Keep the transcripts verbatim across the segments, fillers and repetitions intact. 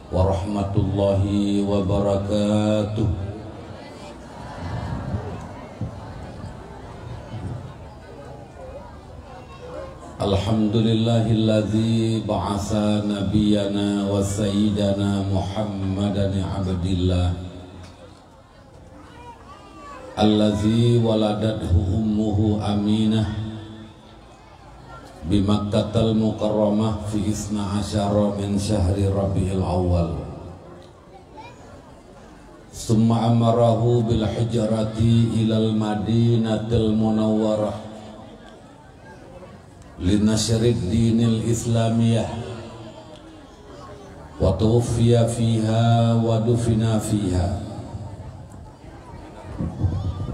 Warahmatullahi wabarakatuh. Alhamdulillahilladzi ba'asa nabiyana wa sayyidana Muhammadan abdillah, allazi waladathu ummuhu Aminah bi Makkatal Mukarramah fi isna asyara min syahri Rabiul Awal. Summa amarahu bil hijrati ilal Madinatil Munawwarah li nasyrid dinil Islamiyah, wa tuwuffiya fiha wa dufina fiha.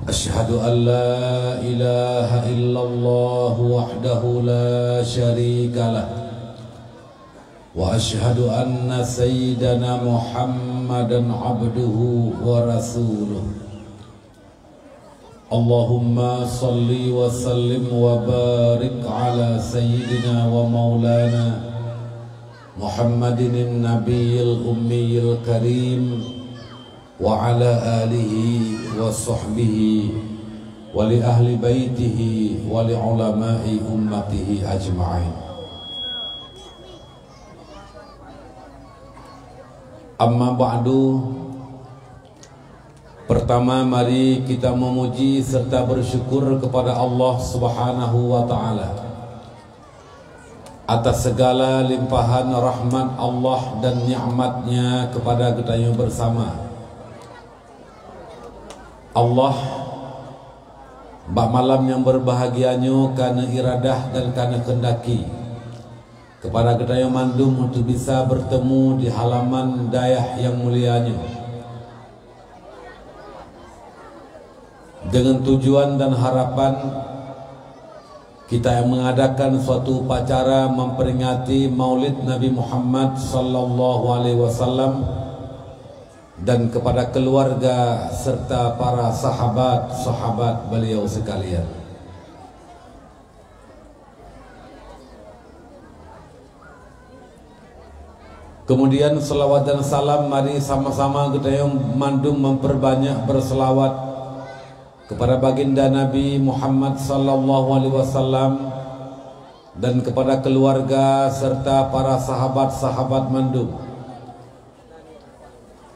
Asyhadu an la ilaha illallah wahdahu la syarika lah. Wa asyhadu anna sayyidana Muhammadan abduhu wa rasuluh. Allahumma salli wa sallim wa barik ala sayyidina wa maulana Muhammadin nabiyil ummiyil karim wa ala alihi wa sahbihi wa li ahli baitihi wa li ulama'i ummatihi ajma'in. Amma ba'du, pertama mari kita memuji serta bersyukur kepada Allah Subhanahu wa Ta'ala atas segala limpahan rahmat Allah dan nikmat-Nya kepada geutanyoe bersama. Allah, bak malam nyang berbahagia nyoe, ka neuiradah dan ka neukeundaki kepada geutanyoe mandum untuk bisa bertemu di halaman dayah nyang mulia nyoe, dengan tujuan dan harapan kita mengadakan suatu upacara memperingati Maulid Nabi Muhammad sallallahu alaihi wasallam dan kepada keluarga serta para sahabat-sahabat beliau sekalian. Kemudian, selawat dan salam mari sama-sama geutanyoe mandum memperbanyak berselawat kepada Baginda Nabi Muhammad sallallahu alaihi wasallam dan kepada keluarga serta para sahabat-sahabat mandum.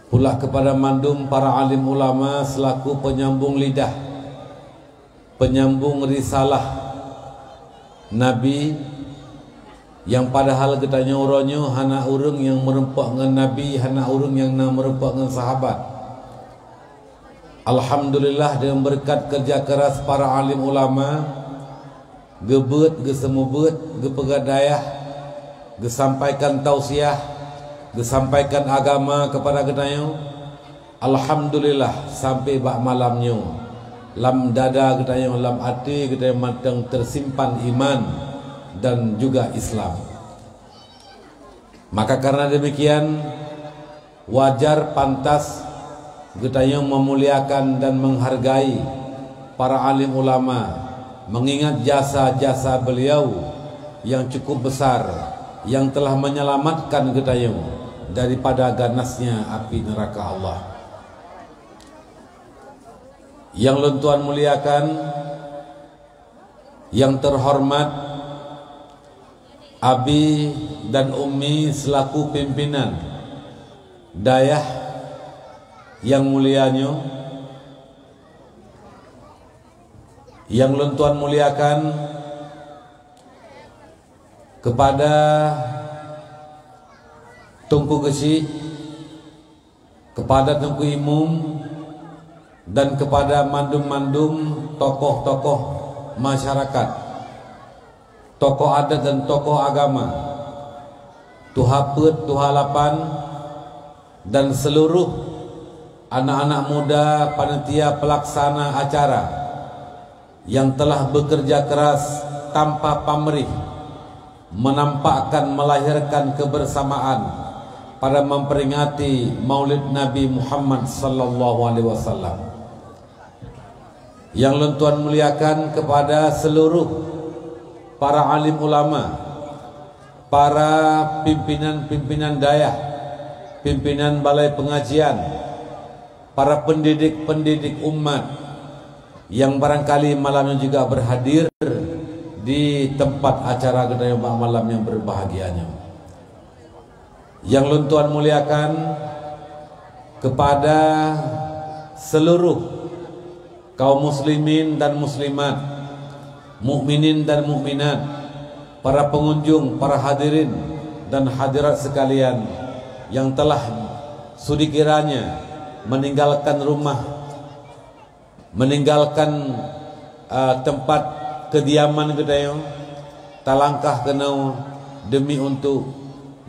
Pula kepada mandum para alim ulama selaku penyambung lidah, penyambung risalah Nabi, nyang padahal geutanyoe uroe nyoe hana ureuëng nyang meurumpok ngon Nabi, hana ureuëng nyang na meurumpok ngon sahabat. Alhamdulillah, deungon beureukat keureuja keuras para alim ulama, geubeuet, geuseumeubeuet, geupeugah dayah, geusampaikan tausiah, geusampaikan agama kepada geutanyoe. Alhamdulillah, sampai bak malam nyoe, lam dada geutanyoe, lam até geutanyoe mantong teusimpan iman dan juga Islam. Maka karena demikian, wajar pantas geutanyoe memuliakan dan menghargai para alim ulama, mengingat jasa-jasa beliau yang cukup besar yang telah menyelamatkan geutanyoe daripada ganasnya api neraka Allah. Yang lôn tuan muliakan, yang terhormat Abi dan Umi selaku pimpinan dayah yang mulia nyoe, yang lôn tuan muliakan kepada Teungku Geuchik, kepada Teungku Imum, dan kepada mandum-mandum tokoh-tokoh masyarakat, tokoh adat dan tokoh agama, tuha peuet, tuha lapan, dan seluruh anak-anak muda panitia pelaksana acara yang telah bekerja keras tanpa pamrih, menampakkan, melahirkan kebersamaan pada memperingati Maulid Nabi Muhammad sallallahu alaihi wasallam. Yang lôn tuan muliakan kepada seluruh para alim ulama, para pimpinan-pimpinan dayah, pimpinan balai pengajian, para pendidik-pendidik umat yang barangkali malam ini juga berhadir di tempat acara geutanyoe bak malam yang berbahagia nyoe. Yang lôn tuan muliakan, kepada seluruh kaum muslimin dan muslimat, mukminin dan mukminat, para pengunjung, para hadirin dan hadirat sekalian yang telah sudi kiranya meninggalkan rumah, meninggalkan, eh, tempat kediaman geutanyoe, talangkah keunoe demi untuk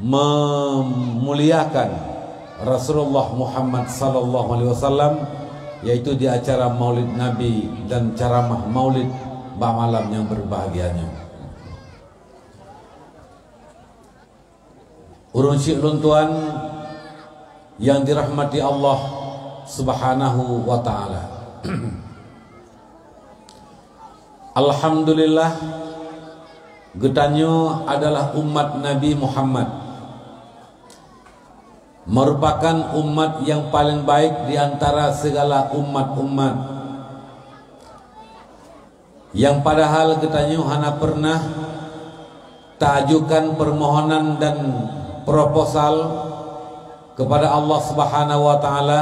memuliakan Rasulullah Muhammad sallallahu alaihi wasallam, yaitu di acara Maulid Nabi dan ceramah Maulid bak malam yang berbahagia nyoe. Ureuëng syik lôn tuan yang dirahmati Allah Subhanahu wa Ta'ala. Alhamdulillah, geutanyoe adalah umat Nabi Muhammad, merupakan umat yang paling baik di antara segala umat-umat. Yang padahal geutanyoe hana pernah taajukan permohonan dan proposal kepada Allah Subhanahu wa Ta'ala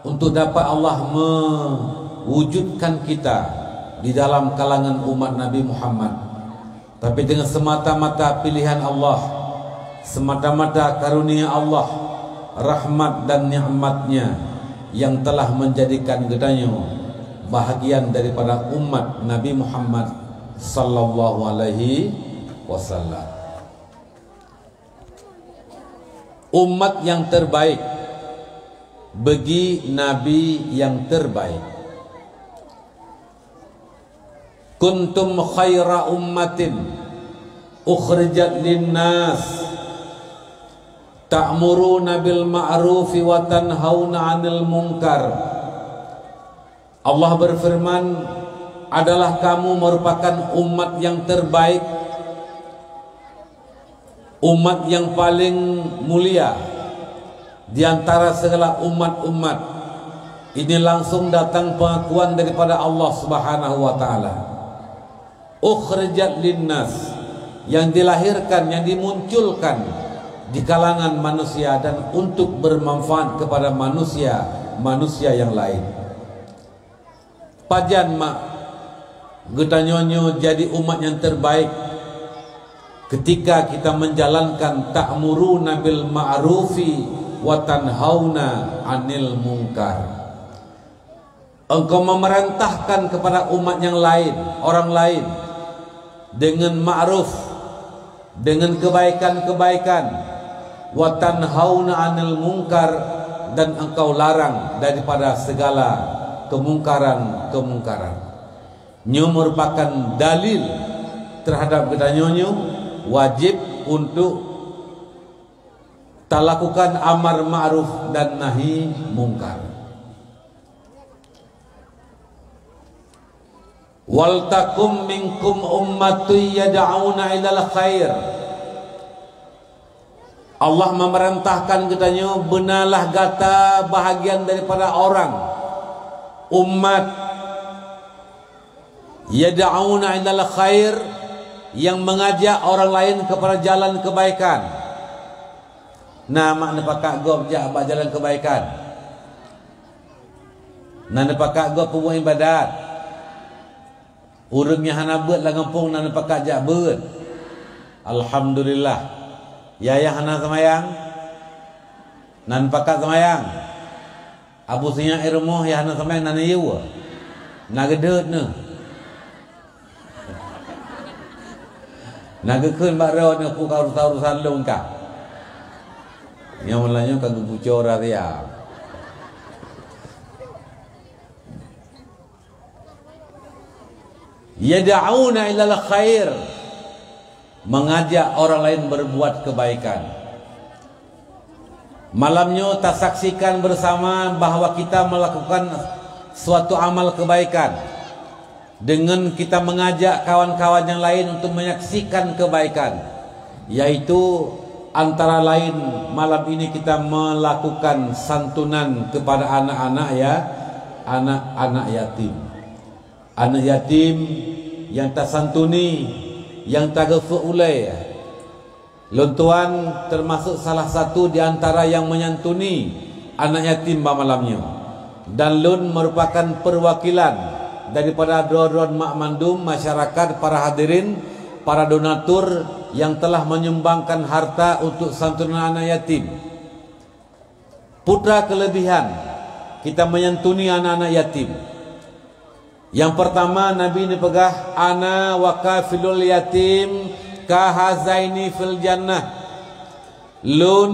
untuk dapat Allah mewujudkan kita di dalam kalangan umat Nabi Muhammad. Tapi dengan semata-mata pilihan Allah, semata-mata karunia Allah, rahmat dan nikmat-Nya yang telah menjadikan geutanyoe bahagian daripada umat Nabi Muhammad sallallahu alaihi wasallam. Umat yang terbaik bagi Nabi yang terbaik. Kuntum khaira ummatin ukhrijat linnas ta'muruna bil ma'rufi wa tanhauna 'anil munkar. Allah berfirman, adalah kamu merupakan umat yang terbaik, umat yang paling mulia di antara segala umat-umat. Ini langsung datang pengakuan daripada Allah Subhanahu wa Ta'ala. Ukhrijat linnas, yang dilahirkan, yang dimunculkan di kalangan manusia dan untuk bermanfaat kepada manusia-manusia yang lain. Pajan mak geutanyoe nyoe jadi umat yang terbaik ketika kita menjalankan ta'muruna bil ma'rufi wa tanhauna 'anil munkar. Engkau memerintahkan kepada umat yang lain, orang lain, dengan ma'ruf, dengan kebaikan-kebaikan, wa tanhauna 'anil munkar, dan engkau larang daripada segala kemungkaran-kemungkaran. Nyoe merupakan dalil terhadap geutanyoe nyoe wajib untuk talakukan amar ma'ruf dan nahi mungkar. Wal takum minkum ummatun yad'una ilal khair. Allah memerintahkan geutanyoe, beunalah gata bahagian daripada orang, umat, yad'una ilal khair, yang mengajak orang lain kepada jalan kebaikan. Na mak neupakat gob jak bak jalan kebaikan. Na neupakat gob peubuet ibadat. Ureuëng nyang hana beuet lam gampông na neupakat jak beuet. Alhamdulillah. Ya, nyang hana seumayang, na neupakat seumayang. Abu sinyak i rumoh nyang hana seumayang na neuyue. Na geudeuet neuh. Na geukheun bak droe neuh, peue ka urusan-urusan lôn kah? Nyang meulanyue ka geubuco rahsia. Yad'una ilal khair, mengajak orang lain berbuat kebaikan. Malam nyoe tasaksikan bersama bahwa kita melakukan suatu amal kebaikan dengan kita mengajak kawan-kawan yang lain untuk menyaksikan kebaikan, yaitu Antara lain, malam ini kita melakukan santunan kepada anak-anak ya, anak-anak yatim. Anak yatim yang tasantuni, yang tageufeuek ulée. Lôn tuan termasuk salah satu di antara yang menyantuni anak yatim ba malam nyoe. Dan lôn merupakan perwakilan daripada droe-droe mak mandum, masyarakat, para hadirin, para donatur yang telah menyumbangkan harta untuk santunan anak yatim. Putra kelebihan, kita menyantuni anak-anak yatim. Yang pertama, Nabi neupeugah, "Ana wa kafilul yatim kahazaini fil jannah." Lôn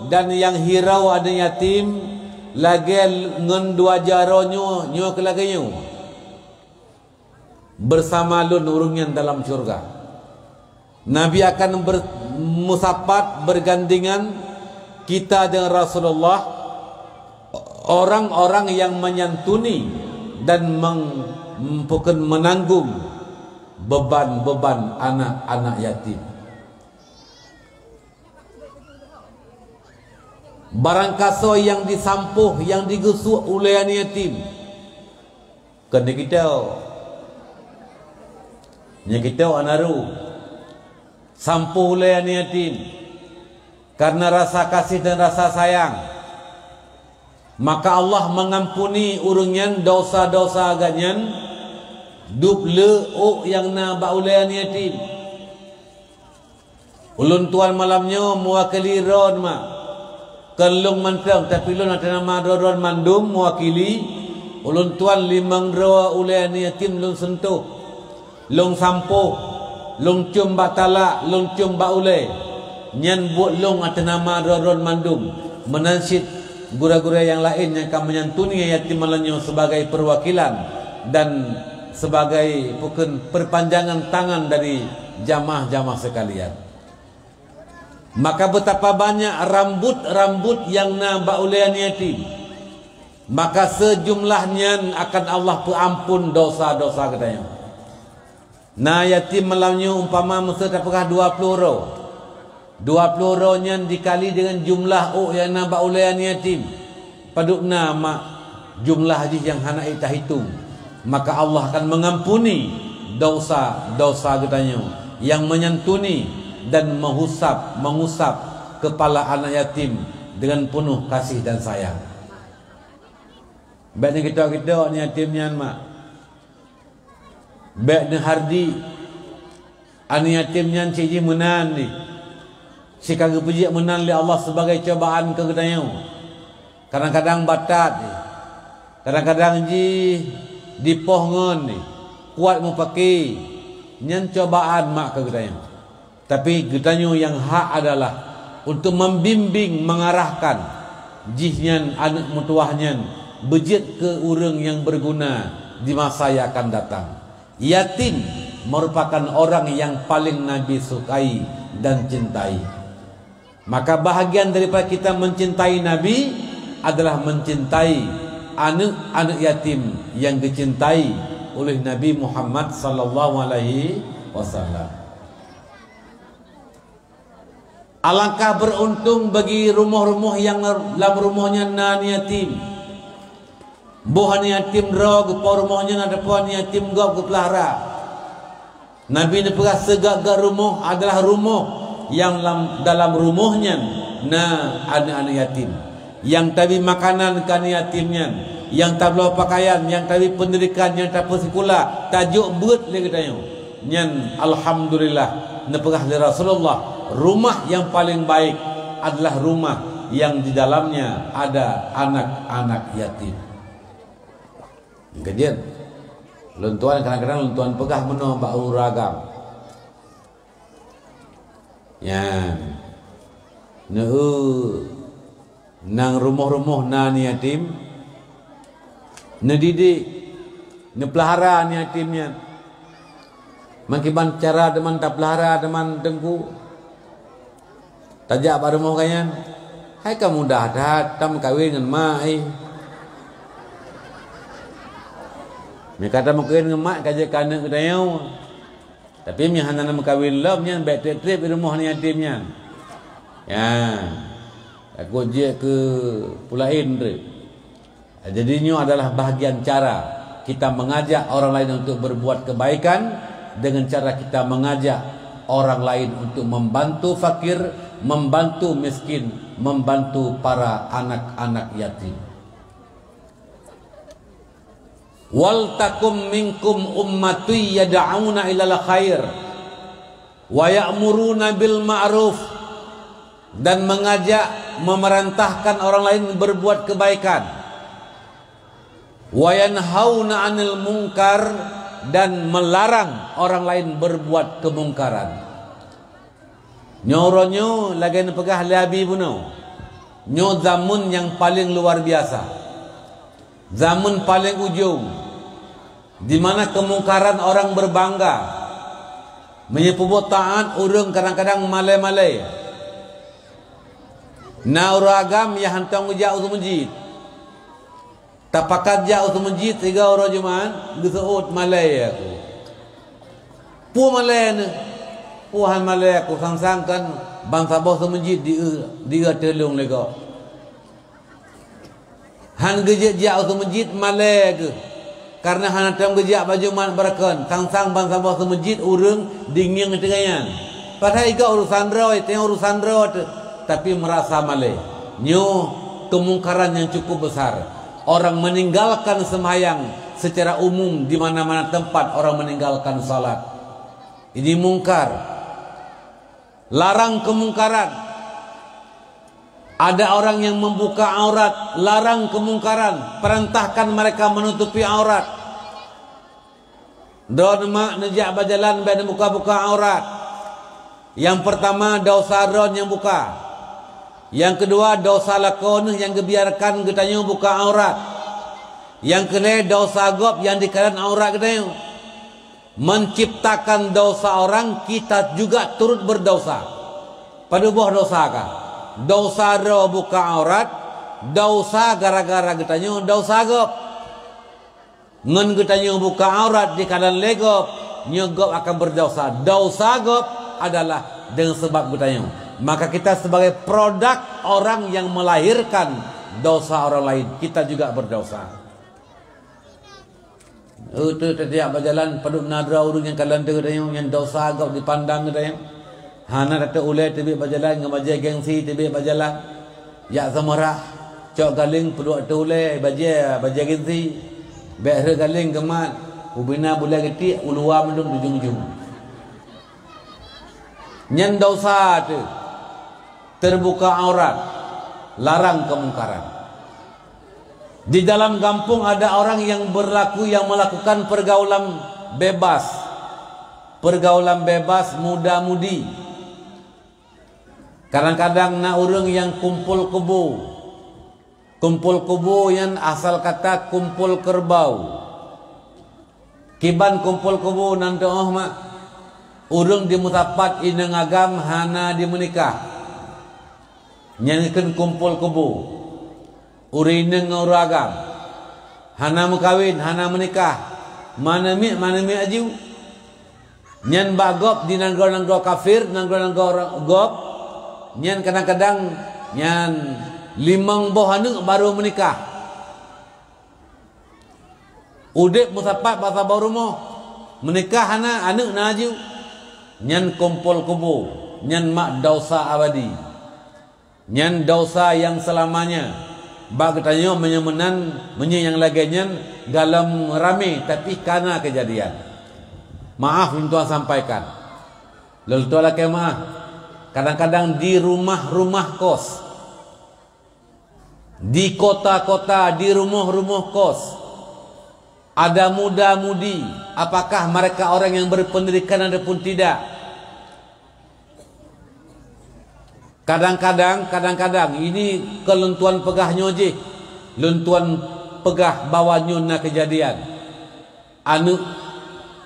dan nyang hirau aneuk yatim lagée ngon dua jaroe nyoe, nyoe keu lagée nyoe. Bersama lôn ureuëng nyan dalam syurga. Nabi akan ber-, musapat bergandengan kita dengan Rasulullah, orang-orang yang menyantuni dan meng-, bukan menanggung beban-beban anak-anak yatim. Barangkasoe nyang disampôh, nyang digeusuek ulée aneuk yatim, keu nyoe kita, nyoe kita aneuk ru, sampôh ulée aneuk yatim karena rasa kasih dan rasa sayang, maka Allah mengampuni ureuëng nyan dosa-dosa geuhnyan, dub le ôk nyang na bak ulée aneuk yatim. Ulôn tuan malam nyoe mewakili droe mak. Kon lôn mantong, tapi lôn ateueh nama droe-droe mandum mewakili. Ulôn tuan limong droe ulée aneuk yatim lôn seuntoh, lôn sampôh, lôn cöm bak talak, lôn cöm bak ulée. Nyan buet lôn ateueh nama droe-droe mandum. Meunan cit gurée-gurée nyang laén nyang ka menyantuni yatim malam nyoe sebagai perwakilan dan sebagai bukan perpanjangan tangan dari jamaah-jamaah sekalian. Maka betapa banyak rambut-rambut nyang na bak ulée aneuk yatim, maka seujumlah nyan akan Allah peuampon dosa-dosa geutanyoe. Na yatim malam nyoe umpama meuseu tapeugah dua ploh droe. Dua ploh droe nyan dikali deungon jumlah ôk nyang na bak ulée aneuk yatim. Padub na mak jumlah jih nyang hana ék tahitong, maka Allah akan mengampuni dosa-dosa geutanyoe nyang menyantuni dan mengusap, mengusap kepala anak yatim dengan penuh kasih dan sayang. Bék neugitok-gitok aneuk yatim nyan mak. Bék neuhardi. Aneuk yatim nyan cit jih meunan jih, cit ka geupeujeuet meunan lé Allah sibagai cobaan keu geutanyoe. Kadang-kadang batat jih, kadang-kadang jih dipoh ngon jih, kuat mupake, nyan cobaan mak keu geutanyoe. Tapi geutanyoe nyang hak adalah untuk membimbing, mengarahkan jihnyan aneuk meutuwah nyan beujeuet keu ureuëng nyang beuguna di masa nyang akan datang. Yatim merupakan orang yang paling Nabi sukai dan cintai. Maka bahagian daripada kita mencintai Nabi adalah mencintai aneuk-aneuk yatim yang dicintai oleh Nabi Muhammad sallallahu alaihi wasallam. Alangkah beruntung bagi rumoh-rumoh nyang lam rumoh nyan na aneuk yatim. Boh aneuk yatim droe geupo rumoh nyan atawa aneuk yatim gob geupeulahra. Nabi neupeugah siga-ga rumoh adalah rumoh nyang lam, dalam rumoh nyan na aneuk-aneuk yatim. Nyang tabri makanan keu aneuk yatim nyan, nyang tabloe pakaian, nyang tabri peundidikan, nyang tapeusikula, tajok beuet lé geutanyoe. Nyan alhamdulillah neupeugah lé Rasulullah, rumah yang paling baik adalah rumah yang di dalamnya ada anak-anak yatim. Keujeuet, lôn tuan kadang-kadang lôn tuan peugah meunoe bak ureuëng agam. Nyan. Neueu nang rumoh-rumoh na aneuk yatim, neudidik, neupeulahara aneuk yatim nyan. Meukiban cara teuma tapeulahara teuma teungku. Tajak bak rumoh gobnyan, hai ka mudah that tameukawen ngon mak, eh. Meuka tameukawen ngon mak ka jeuet keu aneuk geutanyoe. Tapi meunyo hana meukawen lom nyan bék treb-treb di rumoh aneuk yatim nyan. Ya, takot jeuet keu peue laén treuk. Jadi nyoe adalah bahagian cara kita mengajak orang lain untuk berbuat kebaikan dengan cara kita mengajak orang lain untuk membantu fakir, membantu miskin, membantu para anak-anak yatim. "Wal takum minkum ummatun yad'una ilal khair wa ya'muruna bil ma'ruf," dan mengajak, memerintahkan orang lain berbuat kebaikan, "wa yanhauna 'anil munkar," dan melarang orang lain berbuat kemungkaran. Nyoe uroe nyoe lagée neupeugah lé Abi bunoe, nyoe zameun nyang paleng luar biasa, zameun paleng ujong, di mana keumungkaran orang beubangga. Meunyoe peubuet taát, ureuëng kadang-kadang malée-malée. Na ureuëng agam nyang hántom geujak u meuseujid. Tapakat jak u meuseujid sigoe uroe Jumat, geuseuôt, "Malée aku." "Peue malée neuh?" "Peue hán malée aku, sang-sang kan bansaboh meuseujid di-, dieu teulông lé gob." Hán geujak-jak u meuseujid, malée geuh, kareuna hana tom geujak bak Jumat beurakon, sang-sang bansaboh meuseujid ureuëng dingieng teuh nyan. Padahai gob urusan droe, teuh urusan droe teuh, tapi meurasa malée. Nyoe keumungkaran nyang cukup besar. Orang meninggalkan sembahyang secara umum di mana-mana tempat orang meninggalkan salat. Ini mungkar. Larang keumungkaran. Ada orang yang membuka aurat, larang keumungkaran, perintahkan mereka menutupi aurat. Droeneuh mak neujak bak jalan bék neubuka-buka aurat. Nyang peurtama, desya droeneuh nyang buka. Nyang keudua, desya lakoe neuh nyang geubiarkan geutanyoe buka aurat. Nyang keulhée, desya gob nyang dikalon aurat geutanyoe. Menciptakan desya orang, kita juga turut berdesya. Padub boh desya kah? Desya droe buka aurat, desya gara-gara geutanyoe desya gob. Ngon geutanyoe buka aurat dikalon lé gob, nyoe gob akan berdesya. Desya gob adalah deungon sabab geutanyoe. Maka kita sebagai produk orang yang melahirkan desya orang lain, kita juga berdesya. Uteuk teujak bak jalan, padub na droe ureuëng nyang kalon teuh geutanyoe, nyang desya gob dipandang geutanyoe. Hana tateuk ulée teubiet bak jalan, ngon bajée gengsi teubiet bak jalan. Jak seumeurah, cok galeng peuduek ateueh ulée, bajée, bajée gengsi. Bék rhot galeng geumat, ubena bulée geutiek, u luwa mandum ujong-ujong. Nyan desya teuh. Terbuka aurat, larang keumungkaran. Di dalam gampông ada orang yang berlaku, yang melakukan pergaulan bebas, pergaulan bebas muda-mudi. Kadang-kadang na ureuëng nyang kumpul kubu. Kumpul kubu nyan asal kata kumpul kerbau. Kiban kumpul kubu nan teuôh mak, ureuëng dimeusapat inong agam hana dimeunikah. Nyan kheun kumpul kubu. Ureuëng inong ngon ureuëng agam hana meukawen, hana meunikah, mana miet, mana miet aju. Nyan bak gob di nanggroe-nanggroe kafir, nanggroe-nanggroe gob, nyan kadang-kadang nyan limong boh aneuëk barô meunikah. Udeb meusapat bak saboh rumoh, meunikah hana, aneuëk na aju. Nyan kumpul kubu, nyan mak desya abadi. Nyan desya nyang seulamanya. Bak geutanyoe meunyoe meunan, meunyoe nyang lagée nyan galom ramé, tapi kana keujadian. Maaf lôn tuan sampaikan. Lôn tuan lakée meuah. Kadang-kadang di rumah-rumah kos, di kota-kota, di rumoh-rumoh kos, ada muda-mudi, apakah mereka orang yang berpendidikan ataupun tidak? Kadang-kadang, kadang-kadang, ini kon lôn tuan peugah nyoe jih, lôn tuan peugah bahwa nyoe na keujadian. Aneuëk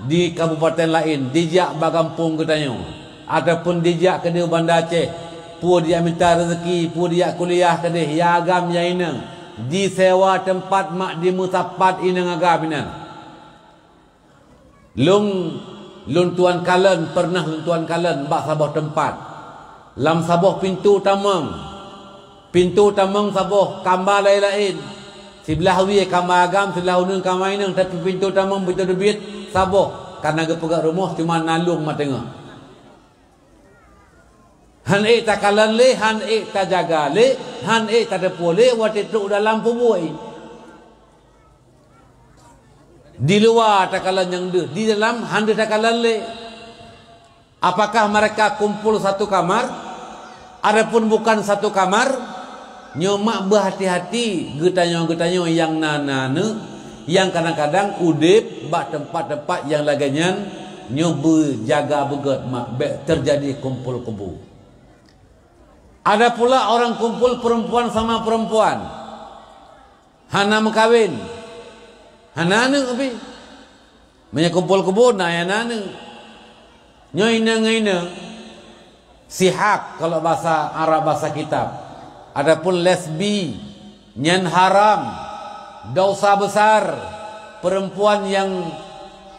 di kabupaten laén dijak bak gampông geutanyoe, ataupun dijak keudeh u Banda Aceh, peue dijak mita reuzeki, peue dijak kuliah keudeh, ya agam ya inong, disewa teumpat mak dimeusapat inong agam inan. Lôn, lôn tuan kalon, peureunah lôn tuan kalon bak saboh teumpat. Lam saboh pintoe tamong, pintoe tamong saboh, kamba laén-laén. Siblah wie kamba agam, siblah uneuen kamba inong, tapi pintoe tamong, pintoe teubiet saboh. Kana geupeugah rumoh cuma na lueng ma teungoh. Han ék takalon lé, han ék tajaga lé, han ék tateupeue lé watée trok dalam peue buet. Di luwa takalon nyang deuh, di dalam han deuh takalon lé. Apakah mereka kumpul satu kamar? Adapun bukan satu kamar, nyoe mak beuhati-hati geutanyoe-geutanyoe nyang na, na aneuk, nyang kadang-kadang udeb bak teumpat-teumpat nyang lagée nyan, nyoe beujaga beugét mak bék teujadi kumpul kubu. Ada pula orang kumpul perempuan sama perempuan. Hana meukawen. Hana aneuk pih. Meunyoe kumpul kubu na nyang na aneuk. Nyoe inong ngon inong. Sihak kalau bahasa Arab, bahasa kitab. Adapun lesbi, nyan haram. Dosa besar. Perempuan yang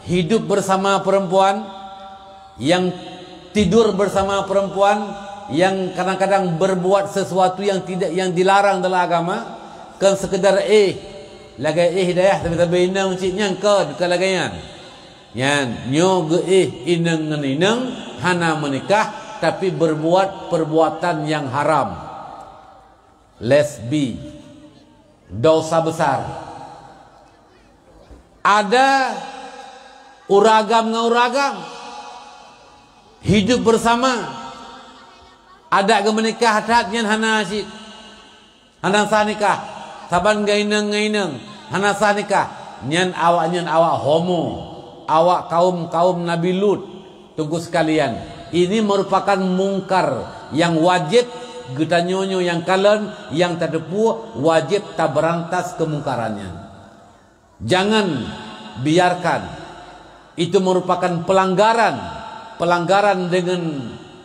hidup bersama perempuan, yang tidur bersama perempuan, yang kadang-kadang berbuat sesuatu yang tidak, yang dilarang dalam agama, kon sekedar éh, lagée éh dayah tapi sabe inong cit nyan, kon, kon lagée nyan. Nyan, nyoe geuéh inong ngon inong hana meunikah, tapi berbuat perbuatan yang haram. Lesbi. Dosa besar. Ada ureueng agam ngon ureueng agam hidup bersama. Adak geumeunikah that nyan hana cit. Hana sah nikah. Saban geuinong-inong hana sah nikah. Nyan awak nyan awak homo. Awak kaum-kaum Nabi Lut. Teungku sekalian, ini merupakan mungkar yang wajib geutanyoe nyoe nyang kalon, nyang tateupeue wajib taberantas keumungkaran nyan. Jangan biarkan itu merupakan pelanggaran, pelanggaran dengan,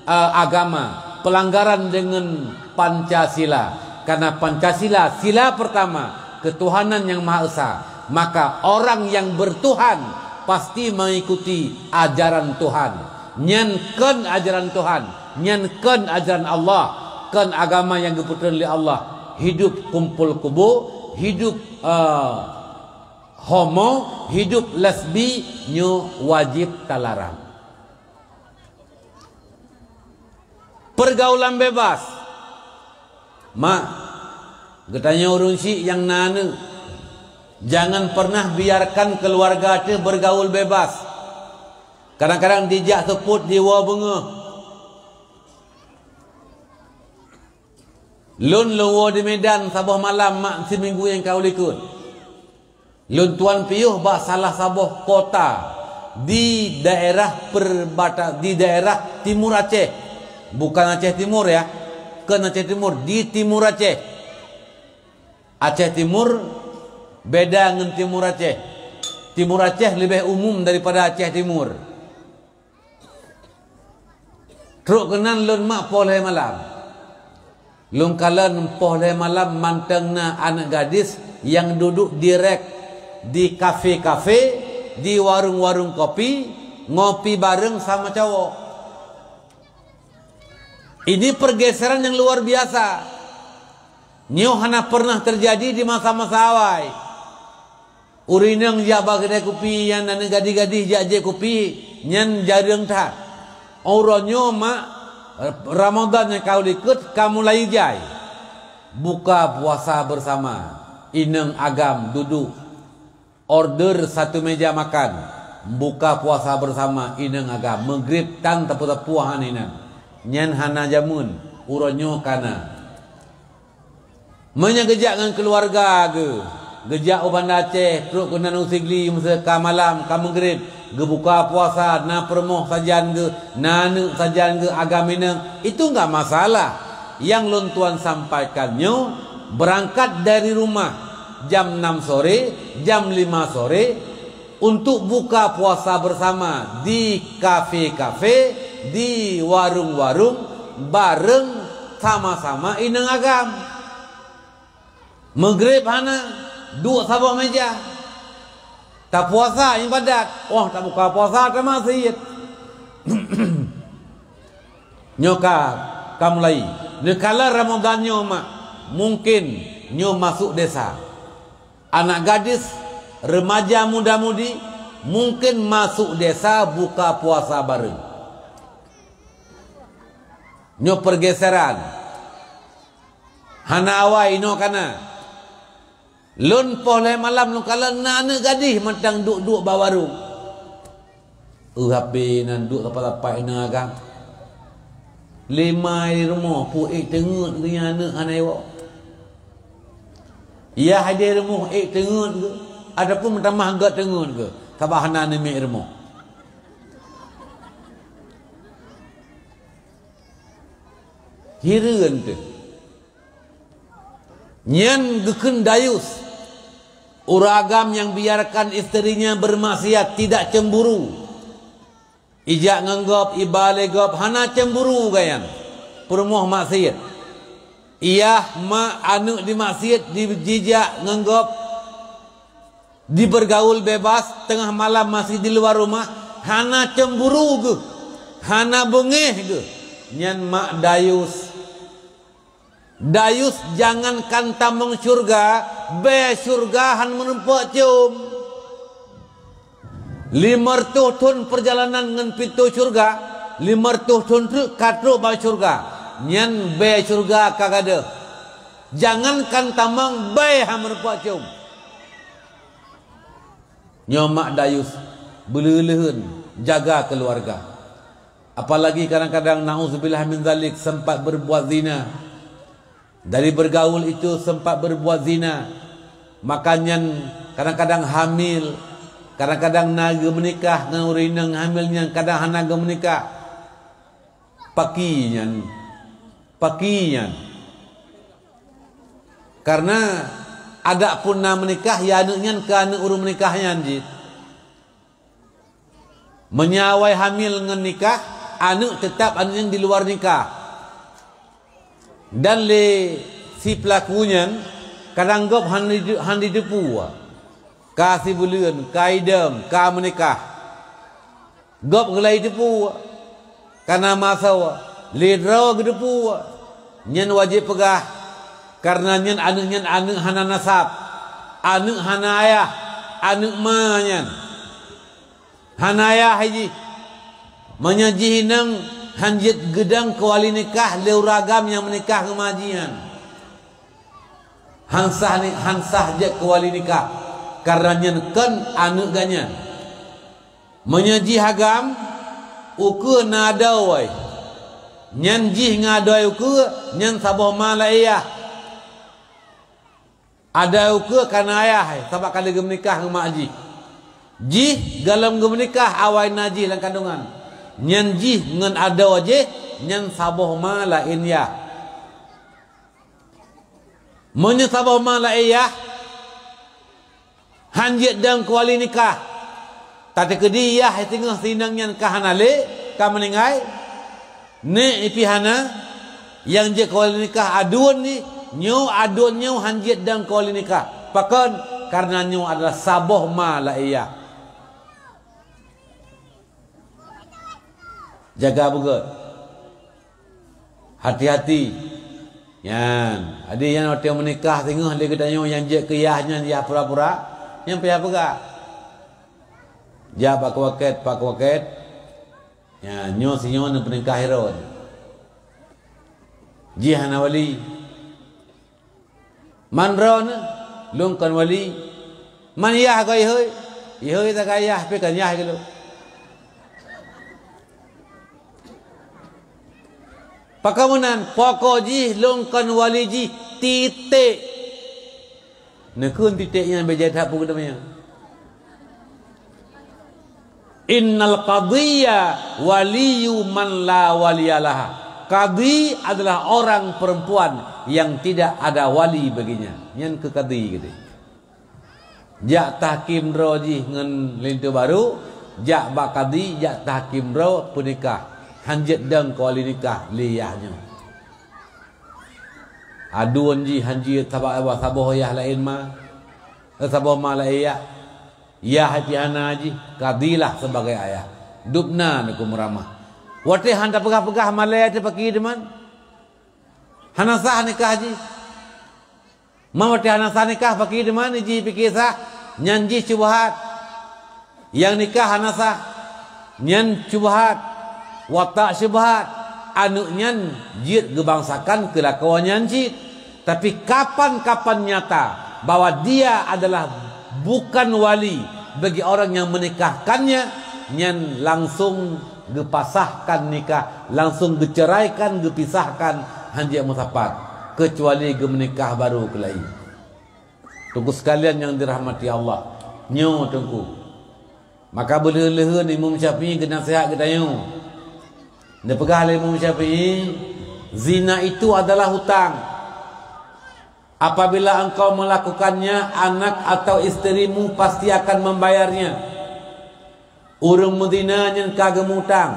eh, agama, pelanggaran dengan Pancasila. Karena Pancasila, sila pertama, ketuhanan yang Maha Esa. Maka orang yang bertuhan pasti mengikuti ajaran Tuhan. Nyan kon ajaran Tuhan, nyan kon ajaran Allah, kon agama nyang geupeutreun lé Allah. Hidup kumpul kubu, hidup, eh, homo, hidup lesbi, nyoe wajib talarang. Pergaulan bebas. Mak, geutanyoe ureueng syiek nyang na aneuk, jangan pernah biarkan keluarga teuh bergaul bebas. Kadang-kadang dijak seupôt jiwoe beungoh. Lôn lôn woe di Medan saboh malam mak siminggu nyang ka u likot. Lôn tuan piôh bak salah saboh kota di daerah perbata-, di daerah Timur Aceh. Bukan Aceh Timur ya, kon Aceh Timur, di Timur Aceh. Aceh Timur beda ngon Timur Aceh. Timur Aceh leubeh umum daripada Aceh Timur. Trok keunan lôn mak poh lhée malam. Lôn kalon poh lhée malam mantong na aneuk gadis nyang duduek di rek di kafe-kafe, di warong-warong kopi, ngopi bareng sama cowok. Ini pergeseran yang luar biasa. Nyoe hana pernah teujadi di masa-masa awai. Ureueng inong jak bak keudai kupi, nyan aneuk gadih-gadih jak jieb kupi, nyan jareueng that. Uroe nyoe mak, Ramadan nyang ka u likot ka mulai jai. Buka puasa bersama, inong agam duduek. Order satu meja makan, buka puasa bersama inong agam, meugreb tan teupeu-teupeu han inan. Nyan hana jameun, uroe nyoe ka na. Meunyoe geujak ngon keuluwarga geuh, geujak u Banda Aceh, trok keunan u Sigli, meuseuka malam ka meugreb, geubuka puasa, na peurumoh sajan geuh, na aneuk sajan geuh agam inong, itu enggak masalah. Nyang lôn tuan sampaikan nyoe, beurangkat dari rumah jam enam sore, jam lima sore, untuk buka puasa bersama di kafe-kafe, di warong-warong, bareng sama-sama inong agam. Meugreb hana, duek saboh meja. Tapuasa ibadat, oh, tabuka puasa, tamasiet. Nyoe ka Ka mulai. Neukalon Ramadhan nyoe mak, mungkin nyoe masuk desa. Anak gadis, remaja muda-mudi, mungkin masuk desa buka puasa bareng. Nyoe pergeseran. Hana awai inoe kana. Lôn poh lhée malam lôn kalon na aneuk gadih mantong duek-duek bak warong. Eu, H P nan duek sapat-sapat inong agam. Lé ma di rumoh, peue ék teungeut geuh nyan aneuk hana iwoe. Yah di rumoh ék teungeut geuh, ataupun meutamah gét teungeut geuh, sabab hana aneuk miet rumoh. Hireuen teuh. Nyan geukheun dayus. Ureueng agam nyang biarkan istrinya bermaksiat tidak cemburu. Ijak ngon gob, iba lé gob, hana cemburu gobnyan. Peurumoh maksiat. Iyah, mak, aneuk dimaksiat, di-, jijak ngon gob, dibergaul bebas, teungoh malam masih di luar rumah, hana cemburu geuh, hana beungéh geuh. Nyan mak dayus. Dayus jangankan tamong syeuruga, bée syeuruga han meurumpok com. Limong reutôh thon peurjalanan ngon pintoe syeuruga, limong reutôh thon treuk ka trok bak syeuruga. Nyan bée syeuruga ka gadôh. Jangankan tamong, bée han meurumpok com. Nyoe mak dayus, beuleuheun jaga keuluwarga. Apalagi kadang-kadang, nauzubillah min zalik, sempat berbuat zina. Dari bergaul itu sempat berbuat zina. Maka nyan kadang-kadang hamil, kadang-kadang na geumeunikah ngon ureueng inong hamil nyan kadang hana geumeunikah. Paki nyan, paki nyan. Karena adak pun na meunikah, ya aneuk nyan keu aneuk ureueng meunikah nyan jih. Meunyoe awai hamil ngon nikah, aneuk teutab aneuk nyan di luar nikah. Dan lé si peulaku nyan, kadang gob han di-, han jiteupeue. Ka sibuleuen, ka idong, ka meunikah. Gob geulai teupeu, kana masa lé droe geuteupeu. Nyan wajéb peugah, kareuna nyan aneuk nyan aneuk hana nasab, aneuk hana ayah, aneuk ma nyan. Hana ayah jih. Meunyoe jih inong han jeuet geudong keu wali nikah lé ureueng agam nyang meunikah ngon ma jih nyan, han sah ni-, han sah jeuet keu wali nikah, kareuna nyan kon aneuk gobnyan. Meunyoe jih agam, ukeue na adoe, nyan jih ngon adoe ukeue, nyan saboh ma laén yah. Adoe ukeue kana ayah, sabab ka lheueh geumeunikah ngon mak jih. Jih gohlom geumeunikah awai na jih lam kandungan. Nyan jih ngon adoe jih, nyan saboh ma laén yah. Meunyoe saboh ma laén yah, han jeuet dong keu wali nikah. Tateukeudi yah singoh si inong nyan ka hana lé, ka meuninggai, nék pih hana, nyang jeuet keu wali nikah aduen jih, nyoe aduen nyoe han jeuet dong keu wali nikah. Pakon? Kareuna nyoe adalah saboh ma laén yah. Jaga beugét. Hati-hati. Nyan, adak nyan watée meunikah singoh lé geutanyoe nyang jeuet keu yah nyan yah pura-pura, nyan payah peugah. Jak bak keuwakét, bak keuwakét. Nyan, nyoe sinyoe neupeunikah droe. Jih hana wali. Man droeneuh, lôn kon wali. Man yah goe ihôi, ihôi sagai yah, pih kon yah keu lôn. Pakon meunan, pokok jih lôn kon wali jih, titék. Neukheun titék nyan bejai that peue geutanyoe. Innal qadiyya waliyyu man la waliyya laha. Qadhi adalah orang perempuan yang tidak ada wali baginya. Nyan keu qadhi geutanyoe. Jak tahkim droe jih ngon linto barô, jak bak qadhi, jak tahkim droe peunikah. Han jeuet dong keu wali nikah lé yah nyoe. Aduen jih han jeuet sabab saboh yah laén ma, eh, saboh ma laén yah. Yah pih hana jih, qadhilah sebagai ayah. Dubna neuku meuramah. Watée han tapeugah-peugah malée teuh paki teuma. Hana sah nikah jih. Meunyoe hana sah nikah, pakri teuma jih pike sah, nyan jih syubhat. Nyang nikah hana sah, nyan syubhat, watak syubhat. Aneuk nyan jeuet geubangsakan keulakuan nyan cit. Tapi kapan-kapan nyata bahwa dia adalah bukan wali bagi orang yang menikahkannya, nyan langsung geupasahkan nikah, langsung geuceraikan, geupisahkan, hanjeuet meusapat, keucuali geumeunikah baru keulai. Teungku sekalian nyang dirahmati Allah, nyoe Teungku. Maka beuleuheun-leuheun Imam Syafi'i geunaseuhat geutanyoe. Neupeugah lé Imam Syafi'i, "Zina itu adalah hutang. Apabila engkau melakukannya, anak atau istrimu pasti akan membayarnya." Ureuëng meuzina nyan ka geumutang.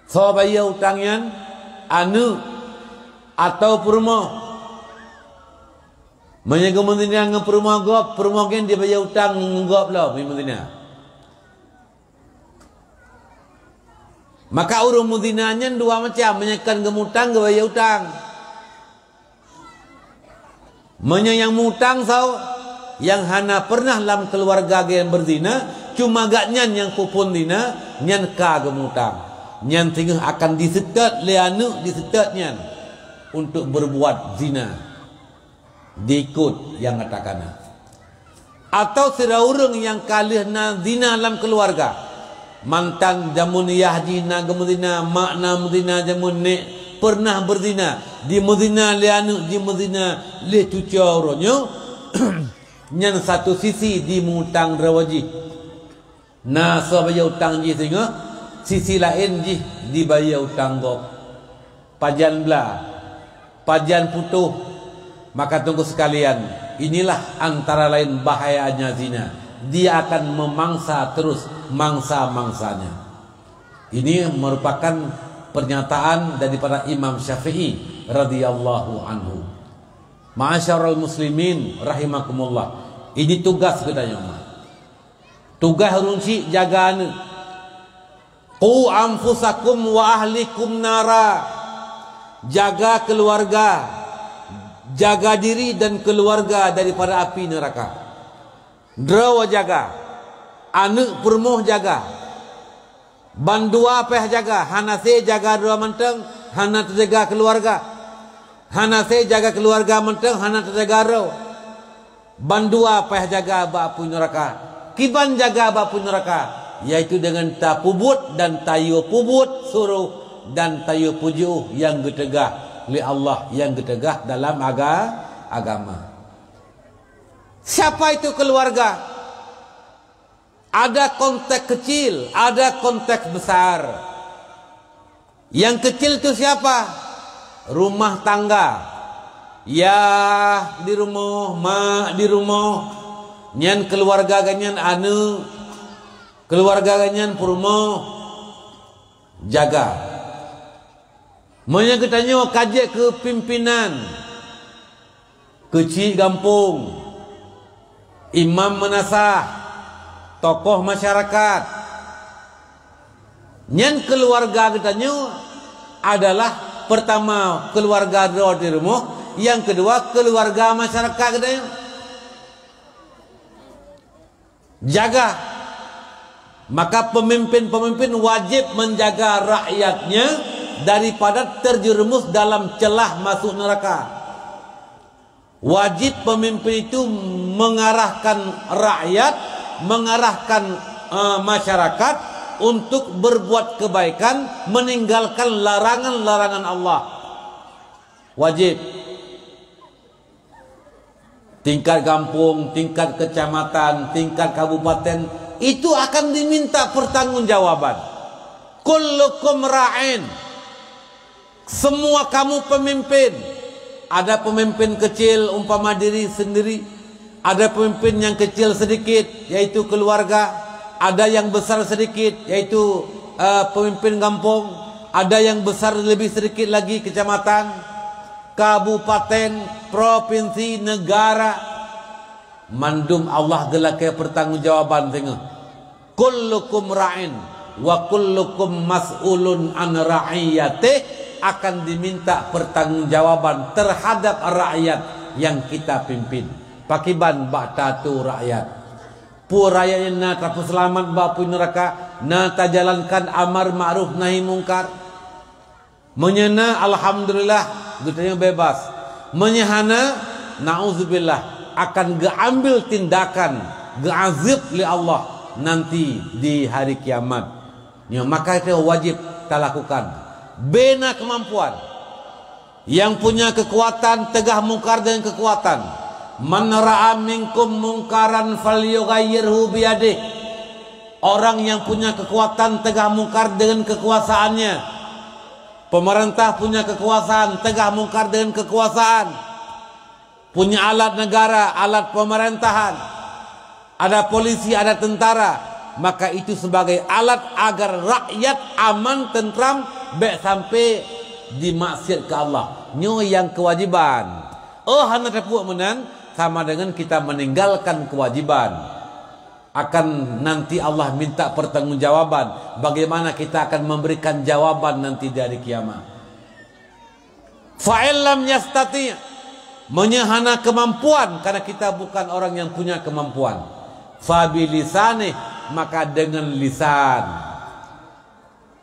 Soe bayeue utang nyan? Aneuk atau peurumoh? Meunyoe geumeuzina ngon peurumoh gob, peurumoh nyan dibayeue utang ngon gob lom, meunyoe meuzina. Maka ureuëng meuzina nyan dua macam, meunyoe kon geumutang, geubayeue utang. Meunyoe nyang mutang soe, nyang hana pernah lam keuluwarga geuh beuzina, cuma gobnyan nyang peuphon zina, nyan ka geumutang. Nyan singoh akan diseutôt lé aneuk diseutôt nyan untuk berbuat zina, diikot nyang gata kana. Atawa sidroe ureuëng nyang ka lheueh na zina lam keuluwarga, mantan jameun yah jih na geumeuzina, mak na meuzina, jameun nék pernah beuzina, jimeuzina lé aneuk, jimeuzina lé cucoe uroe nyoe, nyan satu sisi jimutang droe jih. Na soe bayeue utang jih singoh, sisi laén jih dibayeue utang gob. Pajan bla, pajan putôh, maka Teungku sekalian, inilah antara lain bahayanya zina. Dia akan memangsa terus mangsa-mangsanya. Ini merupakan pernyataan daripada Imam Syafi'i radhiyallahu anhu. Ma'asyiral muslimin rahimakumullah. Ini tugas geutanyoe. Tugaih ureuëng chik jaga aneuk. "Qu anfusakum wa ahlikum nara." Jaga keuluwarga, jaga diri dan keuluwarga daripada api neuraka. Droe jaga, aneuk peurumoh jaga, bandua pih jaga, hana sé jaga droe mantong, hana teujaga keuluwarga. Hana sé jaga keuluwarga mantong, hana teujaga droe. Bandua pih jaga bak apui neuraka. Kiban jaga bak apui neuraka, yaitu deungon tapeubuet dan tayue peubuet suroh dan tayue peujiôh nyang geuteugah lé Allah, nyang geuteugah dalam aga-, agama. Siapa itu keluarga? Ada konteks kecil, ada konteks besar. Yang kecil tu siapa? Rumah tangga. Yah di rumoh, mak di rumoh. Nyan keuluwarga geuh nyan aneuk. Keuluwarga geuh nyan peurumoh. Jaga. Meunyoe geutanyoe ka jeuet keu pimpinan, keuchik gampông, imam meunasah, tokoh masyarakat, nyan keuluwarga geutanyoe adalah peurtama keuluwarga droe di rumoh, nyang keudua keuluwarga masyarakat geutanyoe. Jaga. Maka pemimpin-pemimpin wajib menjaga rakyatnya daripada terjerumus dalam celah masuk neraka. Wajib pemimpin itu mengarahkan rakyat, mengarahkan, eh, masyarakat untuk berbuat kebaikan, meninggalkan larangan-larangan Allah. Wajib. Tingkat gampông, tingkat kecamatan, tingkat kabupaten, itu akan diminta pertanggungjawaban. Kullukum ra'in. Semua kamu pemimpin. Ada pemimpin kecil, umpama diri sendiri. Ada pemimpin yang kecil sedikit, yaitu keluarga. Ada yang besar sedikit, yaitu, eh, pemimpin gampông. Ada yang besar lebih sedikit lagi, kecamatan, kabupaten, provinsi, negara, mandum Allah geulakée pertanggungjawaban singoh. "Kullukum ra'in wa kullukum mas'ulun an ra'iyatih." akan diminta pertanggungjawaban terhadap rakyat yang kita pimpin. Pakiban bak tatu rakyat? Peue rakyat nyan na tapeuseulamat bak apui neuraka, na tajalankan amar ma'ruf nahi mungkar? Meunyoe na, alhamdulillah, geutanyoe bebas. Meunyoe hana, nauzubillah, akan geuambil tindakan, geuazab lé Allah nanti di hari kiamat. Nyoe maka itu wajib talakukan. Bena keumampuan. Yang punya kekuatan tegah mungkar dengan kekuatan. "Man ra'a minkum mungkaran falyughayyirhu biyadih." Orang yang punya kekuatan tegah mungkar dengan kekuasaannya. Pemerintah punya kekuasaan, tegah mungkar dengan kekuasaan. Punya alat negara, alat pemerintahan. Ada polisi, ada tentara. Maka itu sebagai alat agar rakyat aman, tentram, bèk sampai dimaksiat ke Allah. Nyoe yang kewajiban. Oh, hana tapeubuet meunan, sama dengan kita meninggalkan kewajiban. Akan nanti Allah minta pertanggungjawaban. Bagaimana kita akan memberikan jawaban nanti di hari kiamat? "Fa in lam yastati'," meunyoe hana kemampuan, karena kita bukan orang yang punya kemampuan. "Fa bilisanih," maka dengan lisan.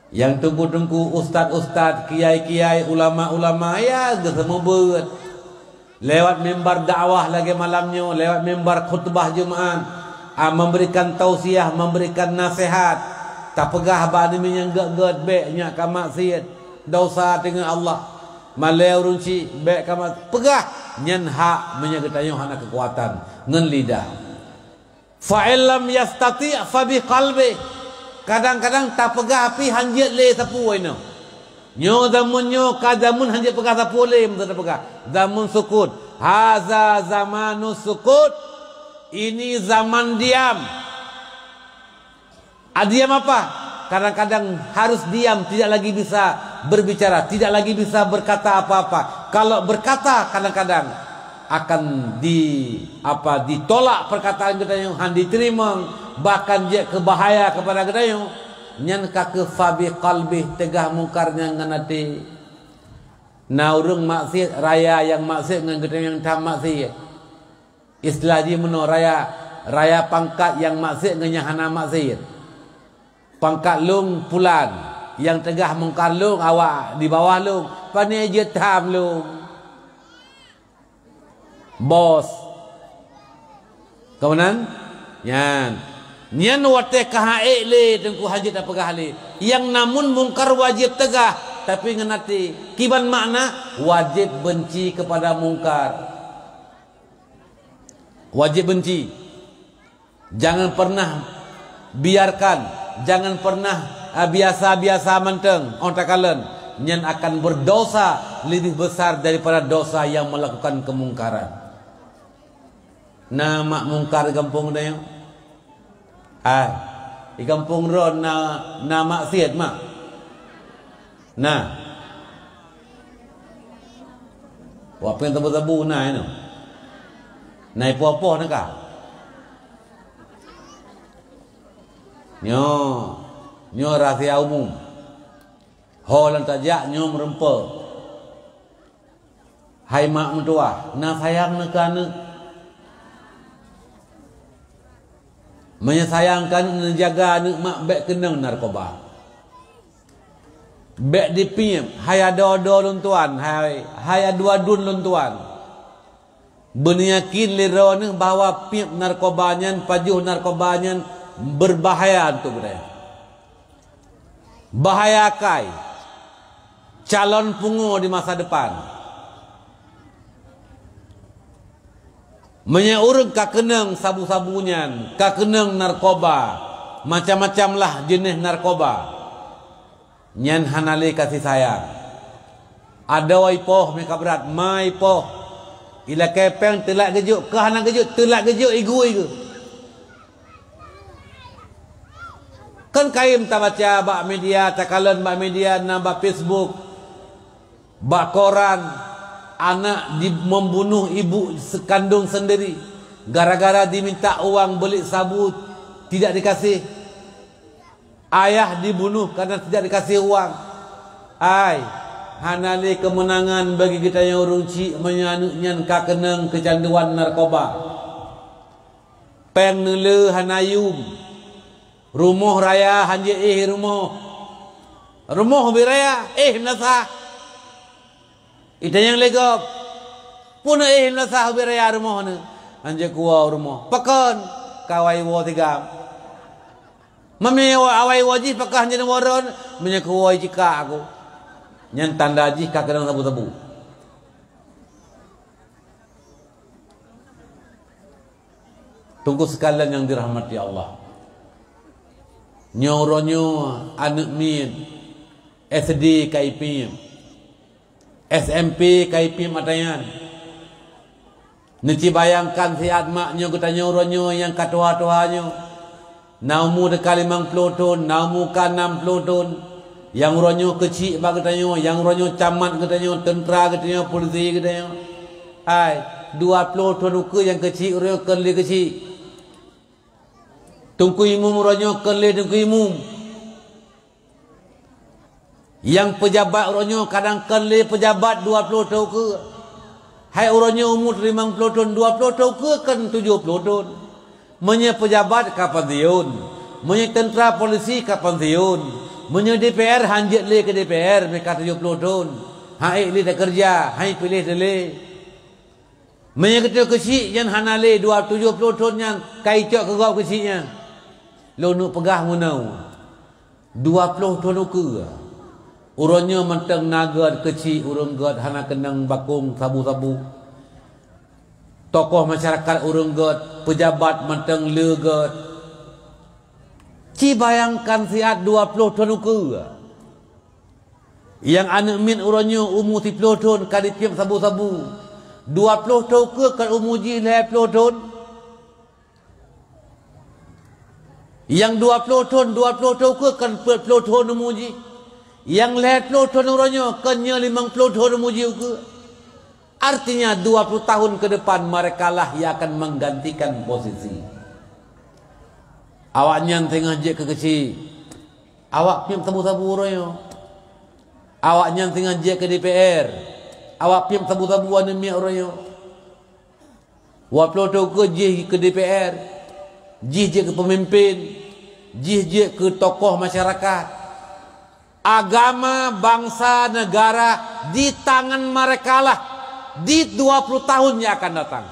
Nyang teungku-teungku, ustaz-ustaz, kiai-kiai, ulama-ulama, ya, geuseumeubeuet. Lewat mimbar dakwah lagèe malam nyoe, lewat mimbar khutbah Jumat, a, memberikan tausiah, memberikan nasihat. Tapeugah bak aneuk miet nyang gèt-gèt, "Bèk, nyak ka maksiet, dosa teungoh Allah." Malèe ureueng chik, "Bèk ka mak-," peugah, nyan hak meunyoe geutanyoe hana keukuatan ngon lidah. "Fa in lam yastati' fa bi qalbih." Kadang-kadang tapeugah pih hanjeuet lé sapeue inoe. Nyoe zaman nyoe ka zaman hanjeuet peugah sapeue lé, meuteumé tapeugah. Zaman sukut. "Haza zamanu sukut." Ini zaman diam. A, diam apa? Kadang-kadang harus diam, tidak lagi bisa berbicara, tidak lagi bisa berkata apa-apa. Kalau berkata, kadang-kadang akan di, apa, ditolak perkataan geutanyoe, han diteurimong, bahkan jeuet keu bahaya kepada geutanyoe. Nyan ka keuh fa bi qalbih, teugah mungkar nyan ngon até. Na ureueng maksiet, raya nyang maksiet ngon geutanyoe nyang tham maksiet. Istilah jih meunoe, raya, raya pangkat nyang maksiet ngon nyang hana maksiet. Pangkat lôn pulan, nyang teugah mungkar lôn, awak di bawah lôn, pane jeuet tham lôn. Bos. Ka meunan? Nyan. Nyan watèe ka han ék lé teungku, han jeuet tapeugah lé. Nyang namun mungkar wajéb teugah, tapi ngon até. Kiban makna? Wajéb benci kepada mungkar. Wajéb benci. Jangan pernah biarkan, jangan pernah, ah, biasa-biasa mantong, oh takalon, nyan akan berdosa lebih besar daripada dosa yang melakukan kemungkaran. Na mak mungkar di gampông geutanyoe? Hai, di gampông droe na, na maksiet mak? Na. Wak péng sabu-sabu na inoe. Na ipoh-poh na ka. Nyoe, nyoe rahsia umum. Ho lôn tajak nyoe meureumpok. Hai mak meutuwah, na sayang neuh keu aneuk? Meunyoe sayang keu aneuk, neujaga aneuk mak, bèk keunong narkoba. Bèk dipiep, hai adoe-doe lôn tuan, hai, hai adu-aduen lôn tuan. Beuneuyakin lé droeneuh bahwa piep narkoba nyan, pajoh narkoba nyan beubahaya untuk geutanyoe. Bahaya akai, calon pungo di masa depan. Meunyoe ureueng ka keunong sabu-sabu nyan, ka keunong narkoba, macam-macam lah jeunèh narkoba, nyan hana lé kasih sayang. Adoe ipoh meuka brat, ma ipoh. Ilakèe péng teulat geujok, ka hana geujok, teulat geujok igu-igu. Kan kayém tabaca bak media, takalon bak media, na bak Facebook, bak koran, anak di, membunuh ibu se-, kandung sendiri gara-gara diminta uang beli sabu, tidak dikasih. Ayah dibunuh karena tidak dikasih uang. Ai, Hana lé keumeunangan bagi geutanyoe ureuëng chik meunyoe aneuëk nyan ka keunong keucanduan narkoba. Péng neuleu hana yum. Rumoh raya hanjeuet éh rumoh. Rumoh ubé raya, éh meunasah. Itanyong lé gob, "Peue na éh meunasah ubé raya rumoh neuh?" "Hanjeuet kuwoe u rumoh." "Pakon?" "Ka awai woe sigam." "Meunyoe awai woe jih, pakon hanjeuet neuwoe droe?" "Meunyoe kuwoe jikak aku." Nyan tanda jih ka keunong sabu-sabu. Teungku sekalian nyang dirahmati Allah, nyoe uroe nyoe aneuëk miet S D ka ipiep, S M P ka ipiep mata nyan. Neuci bayangkan siat mak nyoe geutanyoe uroe nyoe nyang ka tuha-tuha nyoe. Na umu teuka limong ploh thon, na umu ka nam ploh thon. Nyang uroe nyoe keuchik bak geutanyoe, nyang uroe nyoe camat geutanyoe, teuntra geutanyoe, polisi geutanyoe. Hai, dua ploh thon ukeue nyang keuchik uroe nyoe kon lé keuchik. Teungku imum uroe nyoe kon lé teungku imum. Nyang peujabat uroe nyoe kadang kon lé peujabat dua ploh thon ukeue. Hai uroe nyoe umu limong ploh thon, dua ploh thon ukeue kon tujoh ploh thon. Meunyoe peujabat ka pensiun, meunyoe teuntra polisi ka pensiun, meunyoe D P R hanjeuet lé keu D P R meuka tujoh ploh thon. Han ék lé takeureuja, han piléh lé. Meunyoe geutanyoe keuchik nyan hana lé dua tujoh ploh thon nyan ka icok keu gob keuchik nyan. Lôn neuk peugah meunoe, dua ploh thon ukeue. Uroe nyoe mantong na gét keuchik ureuëng gét hana keunong bakong sabu-sabu. Tokoh masyarakat ureuëng gét, peujabat mantong le gét. Ci bayangkan siat dua ploh thon ukeue. Nyang aneuëk miet uroe nyoe umu siploh thon ka jipiep sabu-sabu. Dua ploh thon ukeue kon umu jih lhée ploh thon. Nyang dua ploh thon, dua ploh thon ukeue kon peuet ploh thon umu jih. Nyang lhée ploh thon uroe nyoe kon nyoe limong ploh thon umu jih ukeue. Artinya dua puluh tahun ke depan merekalah yang akan menggantikan posisi. Awaknyan singoh jeuet keu keuchik, awak piep sabu-sabu uroe nyoe. Awaknyan singoh jeuet keu D P R, awak piep sabu-sabu aneuëk miet uroe nyoe. Dua ploh thon ukeue jih keu D P R, jih jeuet keu peumimpén, jih jeuet keu tokoh masyarakat. Agama, bangsa, negara di tangan merekalah di dua puluh tahun yang akan datang.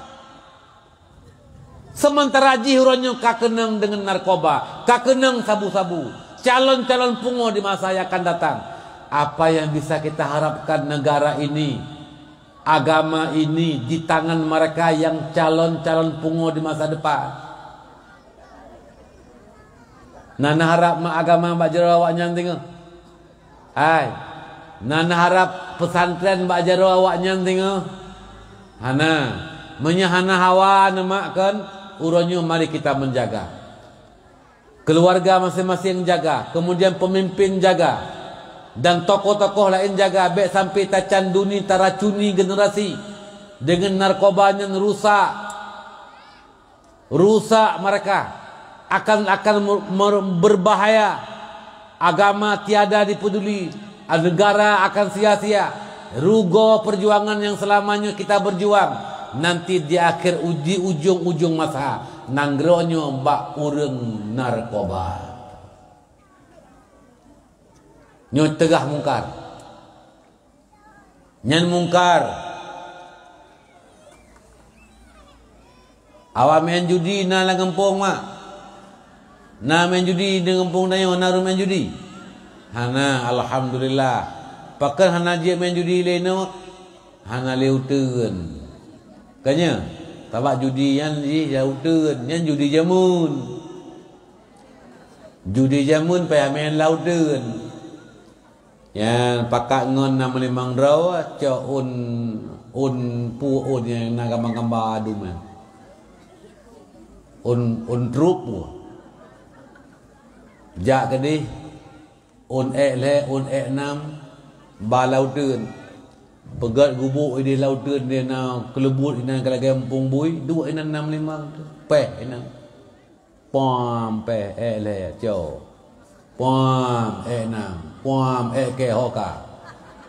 Sementara jih uroe nyoe ka keunong deungon narkoba, ka keunong sabu-sabu, calon-calon pungo di masa yang akan datang. Apa yang bisa kita harapkan negara ini, agama ini di tangan mereka yang calon-calon pungo di masa depan? Na neuharab mak agama bak jaroe awaknyan singoh? Hai, na neuharab pesantren bak jaroe awaknyan singoh? Hana. Meunyoe hana hawa neumak kon, uroe nyoe mari kita menjaga. Keluarga masing-masing jaga, kemudian pemimpin jaga, dan tokoh-tokoh laén jaga, bék sampai tacanduni, taracuni generasi deungon narkoba nyang rusak. Rusak mereka, akan, akan mer-, mer-, berbahaya. Agama tiada dipeduli, negara akan sia-sia. Rugoe perjuangan yang selama nyoe kita berjuang, nanti di akhir uji, ujung-ujung masa, nanggroe nyoe bak ureuëng narkoba. Nyoe teugah mungkar. Nyan mungkar. Awak meu'en judi na lam gampông, mak? Na meu'en judi di gampông tanyoe, na ureuëng meu'en judi? Hana, alhamdulillah. Pakon hana jeuet meu'en judi lé nyoe? Hana lé uteuen. Kanya, sabab judi nyan jih ya uteuen, nyan judi jameun. Judi jameun payah meu'en lam uteuen. Nyan pakat ngon nam limong droe, cok ôn, ôn peue ôn nyang na gamba-gamba adum nyan. Ôn, ôn trup peue. Jak keudeh, ôn ék lhée, ôn ék nam, ba lam uteuen. Peugét gubuk ideh lam uteuen, di na keuleubut inan ka lagée muphom bui, duek inan nam limong tu. Péh inan. Puam, péh, ék lhée, cok. Puam, ék nam. Puam, ék kée, ho ka.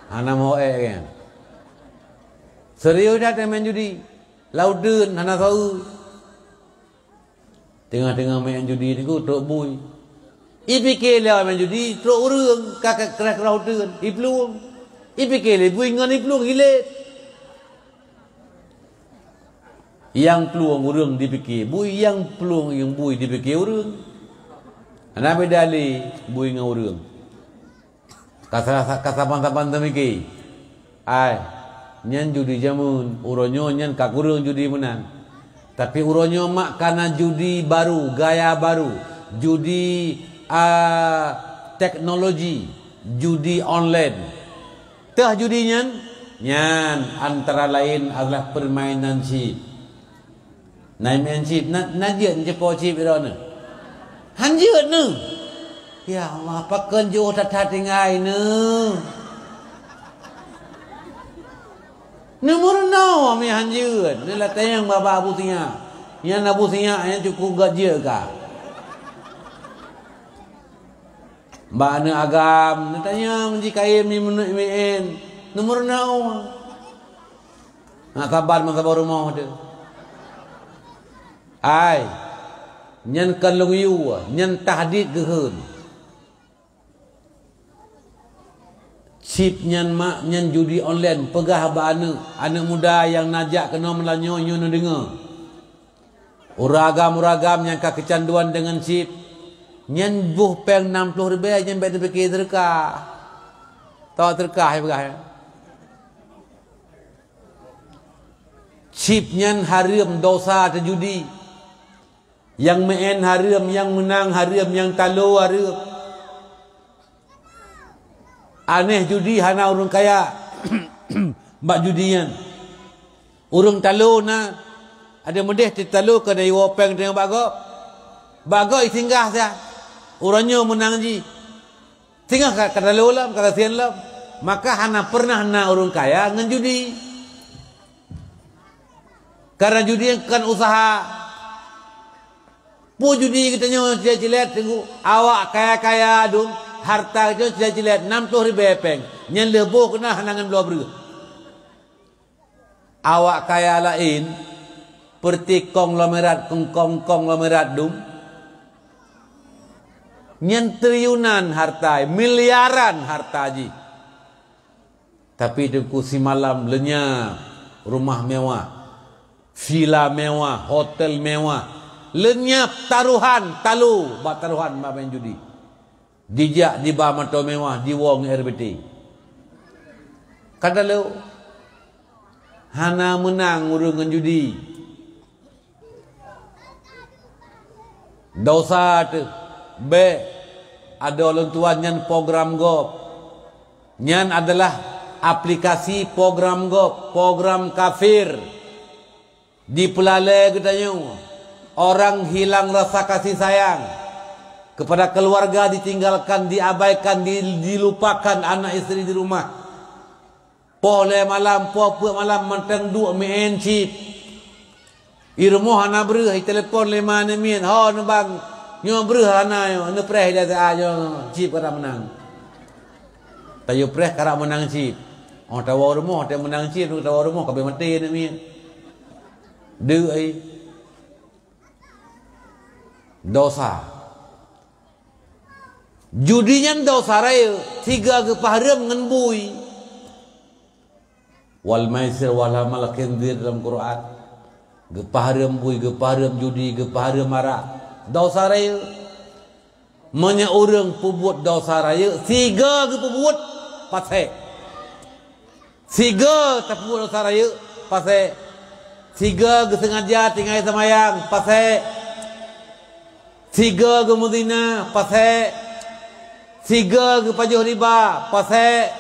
Hana meuho ék nyan. Serius that main judi. Lam uteuen hana saweue. Teungoh-teungoh main judi teungku trok bui. Ipike lé main judi trok ureuëng ka, ka kreh-kreh uteuen, iplueng. Ipike lé bui ngon iplueng, ilét. Nyang plueng ureuëng dipike bui, nyang plueng nyang bui dipike ureuëng. Hana beda lé bui ngon ureuëng. Ka sa-, ka saban-saban teumike. Ai, nyan judi jameun, uroe nyoe nyan ka kureueng judi meunan. Tapi uroe nyoe mak kana judi baru, gaya baru. Judi, a, teknologi, judi online. Teuh judi nyan, nyan antara lain adalah permainan chip. Na main chip, na, na jeuet neuceupo chip droeneuh? Han jeuet neuh. Ya Allah, pakon jiôh that-that tinggai neuh. Neumeurunoe mi han jeuet, neulatanyong bak Abu Sinyak. Nyan Abu Sinyak nyan cukôp gét jeuet ka. Bak aneuëk agam, neutanyong jikayém mi meuneuk mi en. Neumeurunoe. Nak saban meusaboh rumoh teuh. Ai, nyan kon lôn yue, nyan tahdid geuheun. Chip nyan mak, nyan judi online, peugah bak aneuëk, aneuëk muda nyang na jak keunoe meulanyoe nyoe neudeungoe. Ureuëng agam-ureuëng agam nyang ka keucanduan deungon chip, nyan boh péng nam ploh ribée nyan bék neupike seudeukah. Tawak seudeukah, ya peugah, ya. Chip nyan hareuem, dosa teuh judi. Nyang meu'en hareuem, nyang meunang hareuem, nyang talo hareuem. Aneh judi hana ureuëng kaya bak judi nyan. Ureuëng talo na, ada meudeh teuh talo keuneuk iwoe péng teungoh bak gob. Bak gob isinggah saja. Uroe nyoe meunang jih. Singoh ka, ka talo lom, ka gasien lom. Maka hana pernah na ureuëng kaya ngon judi. Karena judi nyan kon usaha. Peue judi geutanyoe cilét-cilét teungku, awak kaya-kaya dum, harta geutanyoe cilét-cilét, nam ploh ribée péng. Nyan lheueh boh keunan hana ngon bloe breueh. Awak kaya laén, peureuti konglomerat, kong-, kong-, konglomerat dum, nyan triliunan harta, miliaran harta jih. Tapi teungku simalam leunyap rumah mewah, vila mewah, hotel mewah, leunyap tarohan, talo bak tarohan bak main judi. Dijak diba moto mewah, jiwoe ngon R B T. Ka talo. Hana meunang ureuëng ngon judi. Dosa teuh. Bék. Adoe lôn tuan nyan program gob. Nyan adalah aplikasi program gob, program kafir. Dipeulalée geutanyoe, orang hilang rasa kasih sayang kepada keluarga, ditinggalkan, diabaikan, di-, dilupakan anak istri di rumah. Poh lhée malam, poh peuet malam mantong duek meu'en chip. I rumoh hana breueh, itelepon lé ma aneuk miet, "Ho neubang, nyoe breueh hana nyoe, neupreh ida saát nyoe, chip ka meunang." Tayue preh karap meunang chip. Oh, tawoe rumoh, teuh meunang chip, tawoe rumoh, ka abéh maté aneuk miet. Deuk ai. Dosa. Judi nyan dosa rayeuk, sigoe geupeuhareuem ngon bui. Wal maisir wal hamal khinzir dalam Quran. Geupeuhareuem bui, geupeuhareuem judi, geupeuhareuem arak. Dosa rayeuk. Meunyoe ureuëng peubuet dosa rayeuk, sigoe geupeubuet, pasék. Sigoe tapeubuet dosa rayeuk, pasék. Sigoe geuseungaja tinggai seumayang, pasék. Sigoe geumeuzina, pasék. Sigoe geupajoh riba, pasék.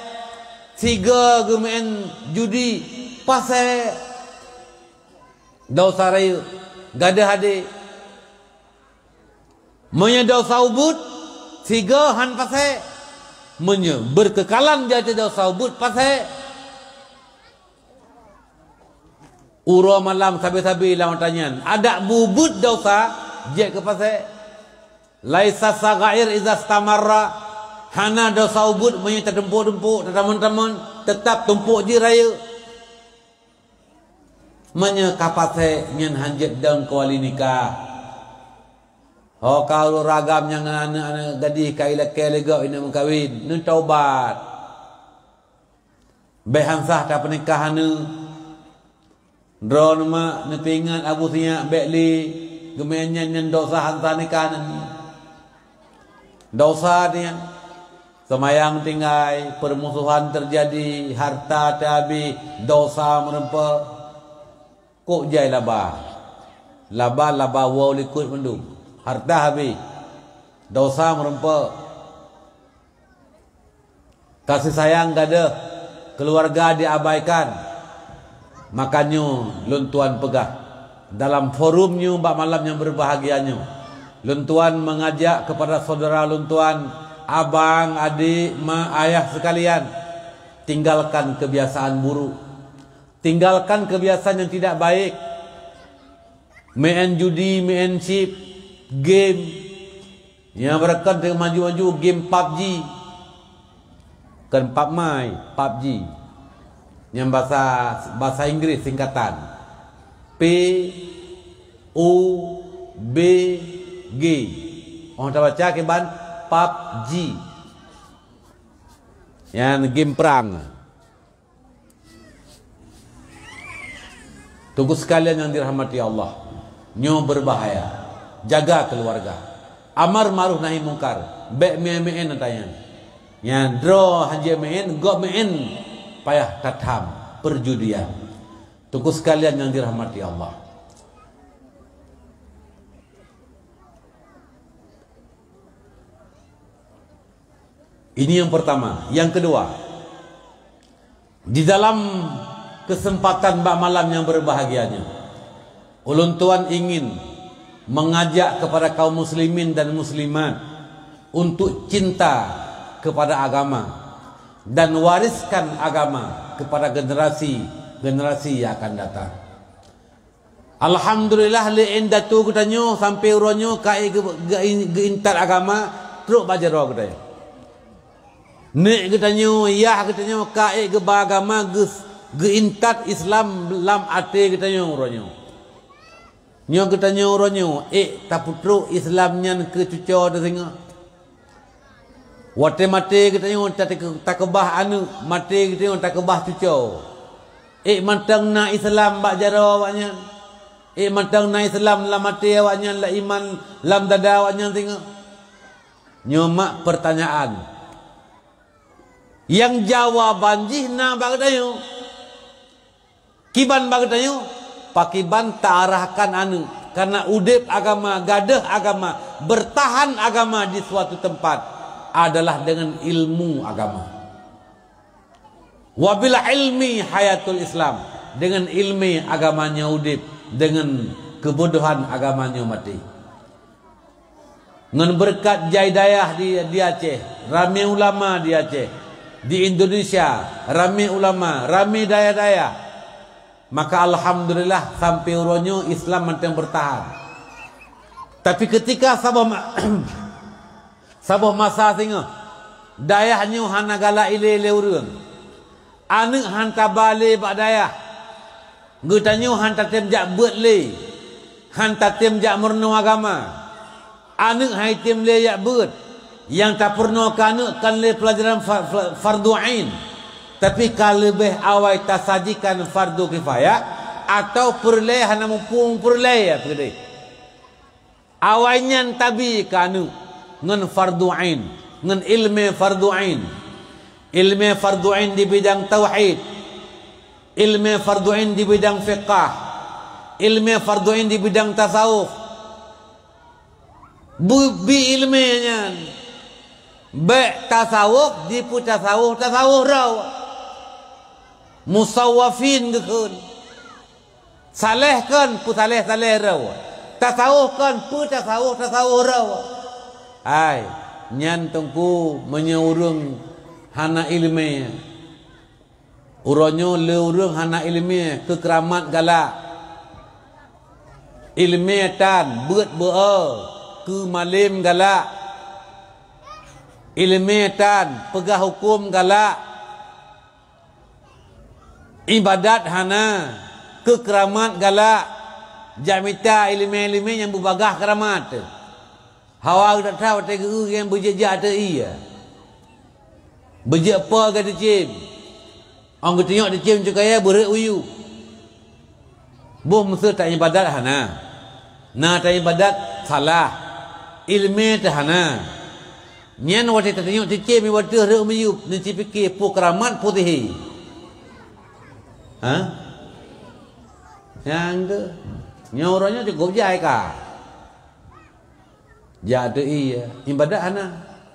Sigoe geumeu'en judi, pasék. Dosa rayeuk, gadôh adé. Meunyoe dosa ubeut, sigoe han pasék. Meunyoe beurkeukalan di ateueh dosa ubeut, pasék. Uroe malam sabe-sabe lam ata nyan, adak beubeut dosa, jeuet keu pasék. Laisa saghair iza stamarra, hana dosa ubeut meunyoe tatumpôk-tumpôk, tatamon-tamon. Teutap tumpôk jih rayeuk. Meunyoe ka pasék nyan hanjeuet dong keu wali nikah. Ho ka ureuëng agam nyang ngon aneuëk-aneuëk gadih ka ilakée lé gob ineuk meukawen, neutaubat. Bék han sah tapeunikah aneuëk. Droeneuh mak neupeuingat Abu Sinyak bék lé geumeuén nyan, nyan dosa han sah nikah aneuëk. Dosa nyan, seumayang tinggai, peurmusohan teujadi, harta teuhabéh, dosa meurumpok. Kok jai laba? Laba, laba woe likot mandum. Harta habéh. Dosa meurumpok. Kasih sayang gadôh, keuluwarga diabaikan. Makajih nyoe lôn tuan peugah, dalam forum nyoe bak malam nyang beubahgia nyoe, lôn tuan meungajak keupada syedara lôn tuan, abang, adék, ma, ayah seukalian, tinggalkan keubiasaan buruk. Tinggalkan keubiasaan nyang tidak baik. Meuén judi, meuén chip, game. Nyang beureukan teungoh maju-maju game pabji. Kon pabmai, pabji. Nyang basa, basa Inggris singkatan. P U B G. Oh, tabaca kiban pabji. Nyan game perang. Teungku sekalian nyang dirahmati Allah, nyoe beubahaya. Jaga keuluwarga. Amar ma'ruf nahi mungkar. Bék meuén-meuén ata nyan. Nyan droe hanjeuet meuén, gob meuén payah tatham, perjudian. Teungku sekalian nyang dirahmati Allah. Ini yang pertama. Yang kedua, di dalam kesempatan bak malam nyang beubahgia nyoe, ulôn tuan ingin mengajak kepada kaum muslimin dan muslimat untuk cinta kepada agama dan wariskan agama kepada generasi-generasi yang akan datang. Alhamdulillah, lé indatu geutanyoe sampai uroe nyoe ka ék geu-, geu-, geuintat agama trok bak jaroe geutanyoe. Nek geutanyoe, yah geutanyoe ka ék geuba agama geu-, geuintat Islam lam até geutanyoe uroe nyoe. Nyoe geutanyoe uroe nyoe ék tapeutrok Islam nyan keu cucoe teusingoh. Watée maté geutanyoe ta-, takeubah aneuëk, maté geutanyoe takeubah cucoe. Ék mantong na Islam bak jaroe awaknyan. Ék mantong na Islam lam até awaknyan, lam iman, lam dada awaknyan singoh. Nyoe mak peurtanyaan. Nyang jawaban jih na bak geutanyoe. Kiban bak geutanyoe, pakiban taarahkan aneuëk, karena udeb agama, gadôh agama, beurtahan agama di suatu teumpat adalah deungon ilmu agama. Wabil ilmi hayatul Islam, deungon ilmu agama nyoe udeb, deungon keubodohan agama nyoe maté. Ngon beureukat jai dayah di, di Aceh, ramé ulama di Aceh, di Indonesia, ramé ulama, ramé dayah-dayah. Maka alhamdulillah sampai uroe nyoe Islam mantong beurtahan. Tapi keutika saboh ma-, saboh masa singoh, dayah nyoe hana galak ilée lé ureuëng. Aneuëk han taba lé bak dayah. Geutanyoe han tatem jak beuet lé, han tatem jak meurunoe agama. Aneuëk han item lé jak beuet. Nyang tapeurunoe keu aneuëk kon lé peulajaran fa-, fa-, fardu ain, tapi ka leubeh awai tasajikan fardu kifayah atawa peureulée hana muphom peureulée peudeh. Awai nyan tabi keu aneuëk ngon fardu ain, ngon ilmu fardu ain. Ilmu fardu ain di bidang tauhid, ilmu fardu ain di bidang fiqah, ilmu fardu ain di bidang tasawuf. Bu-, bi ilmu nyan. Bék tasawuf dipeutasawuf, tasawuf droe. Musawwafin geukheun. Saleh kon peusaleh-saleh droe. Tasawuf kon peutasawuf-tasawuf droe. Hai, nyan teungku meunyoe ureuëng hana iéleumé. Uroe nyoe le ureuëng hana iéleumé, keu keuramat galak. Iéleumé tan, beuet beu-e, keu malem galak. Iéleumé tan, peugah huköm galak. Iébadat hana, keu keuramat galak, jak mita iéleumé-iéleumé nyang beubagaih keuramat. Hawa geutanyoe watée geu-eu nyang beujeuet jak ateueh ié. Beujeuet po geuticém. Óh geutunyok ticém cukai beureuek u yup. Boh meuseu taiébadat hana. Na taiébadat salah. Iéleumé teuh hana. Nyan watée tatunyok ticém watée rhot meuyup, neucipike peue keuramat peue sihé. Ha? Nyang tu. Nyoe uroe nyoe cukup jai ka. Jak ateueh ié, iébadat hana.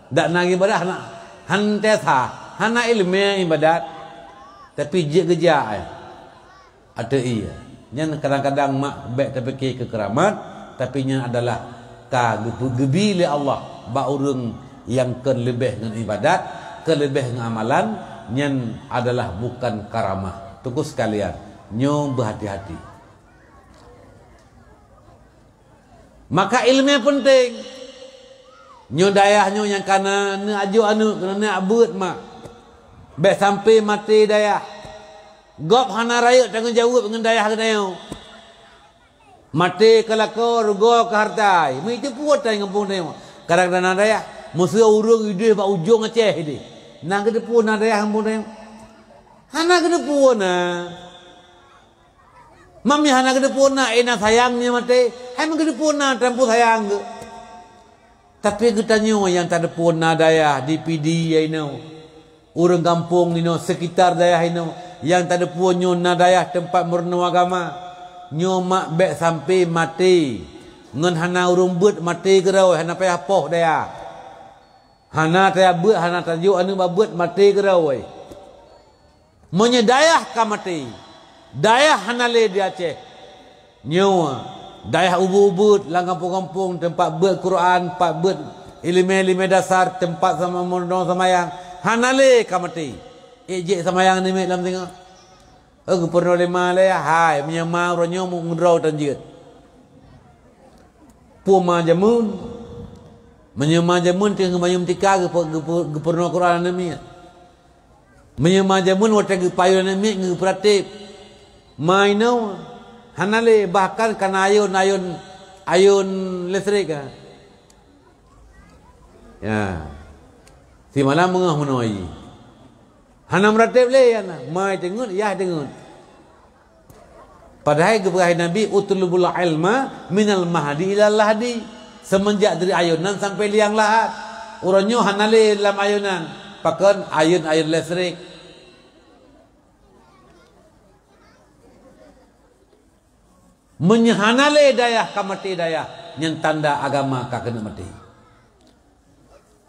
Dak na iébadat hana. Hana teuh sah, hana iéleumé iébadat. Tapi jeuet geujak, eh. Ateueh ié. Nyan kadang-kadang mak bék tapike keu keuramat, tapi nyan adalah ka geupeu-, geubi lé Allah bak ureuëng nyang keu leubeh ngon iébadat, keu leubeh ngon amalan, nyan adalah bukan karamah. Teungku sekalian, nyoe beuhati-hati. Maka iéleumé peunteng. Nyoe dayah nyoe nyang kana neuajoh aneuëk keunoe neubeuet mak. Bék sampai maté dayah. Gob hana rayeuk tanggong jaweueb ngon dayah geutanyoe. Maté keu lakoe, rugoe keu hareuta. Meuiteupeue tanyoe gampông tanyoe. Kadang-kadang na dayah, meuseu ureuëng ideh bak ujong Aceh ideh. Na geuteupeue na dayah gampông tanyoe? Hana geuteupeue na. Mami hana geuteupeue na, eh, na sayang nyoe maté. Hai meugeuteupeue na, tanpa sayang geuh. Tapi geutanyoe nyang tateupeue na dayah di Pidie inoe, ureuëng gampông inoe, sekitar dayah inoe, nyang tateupeue nyoe na dayah teumpat meurunoe agama. Nyoe mak bék sampai maté ngon hana ureuëng beuet, maté keudroe, hana payah poh dayah. Hana tajak beuet, hana tajok aneuëk bak beuet, maté keudroe. Meunyoe dayah ka maté, dayah hana lé di Aceh. Nyoe, dayah ubeuet-ubeuet lam gampông-gampông, teumpat beuet Quran, teumpat beuet iéleumé-iéleumé dasar, teumpat sama meurunoe seumayang, hana lé ka maté. Ék jeuet seumayang namiet lam singoh. Oh, geupeurunoe lé ma lé, hai, meunyoe ma uroe nyoe meungeudroe tan jeuet. Peue ma jameun? Meunyoe ma jameun teuh ngon mayum tika geupe-, geupe-, geupeurunoe Quran namiet. Meunyoe ma jameun watée geupayôn namiet ngon geupeuratéb. Ma inoe hana lé, bahkan kana ayôn, ayôn, ayôn listrik, ha. Ya. Simalam beungoh meunoe jih. Hana meuratéb lé, ya na. Ma teungeut, yah teungeut. Padahai geupeugah Nabi, "Utlubul ilma minal mahdi ilal lahdi." Seumeunjak dari ayôn nan sampai liang lahat. Uroe nyoe hana lé lam ayôn nan. Pakon? Ayôn-ayôn listrik. Meunyoe hana lé dayah ka maté dayah, nyan tanda agama ka keuneuk maté.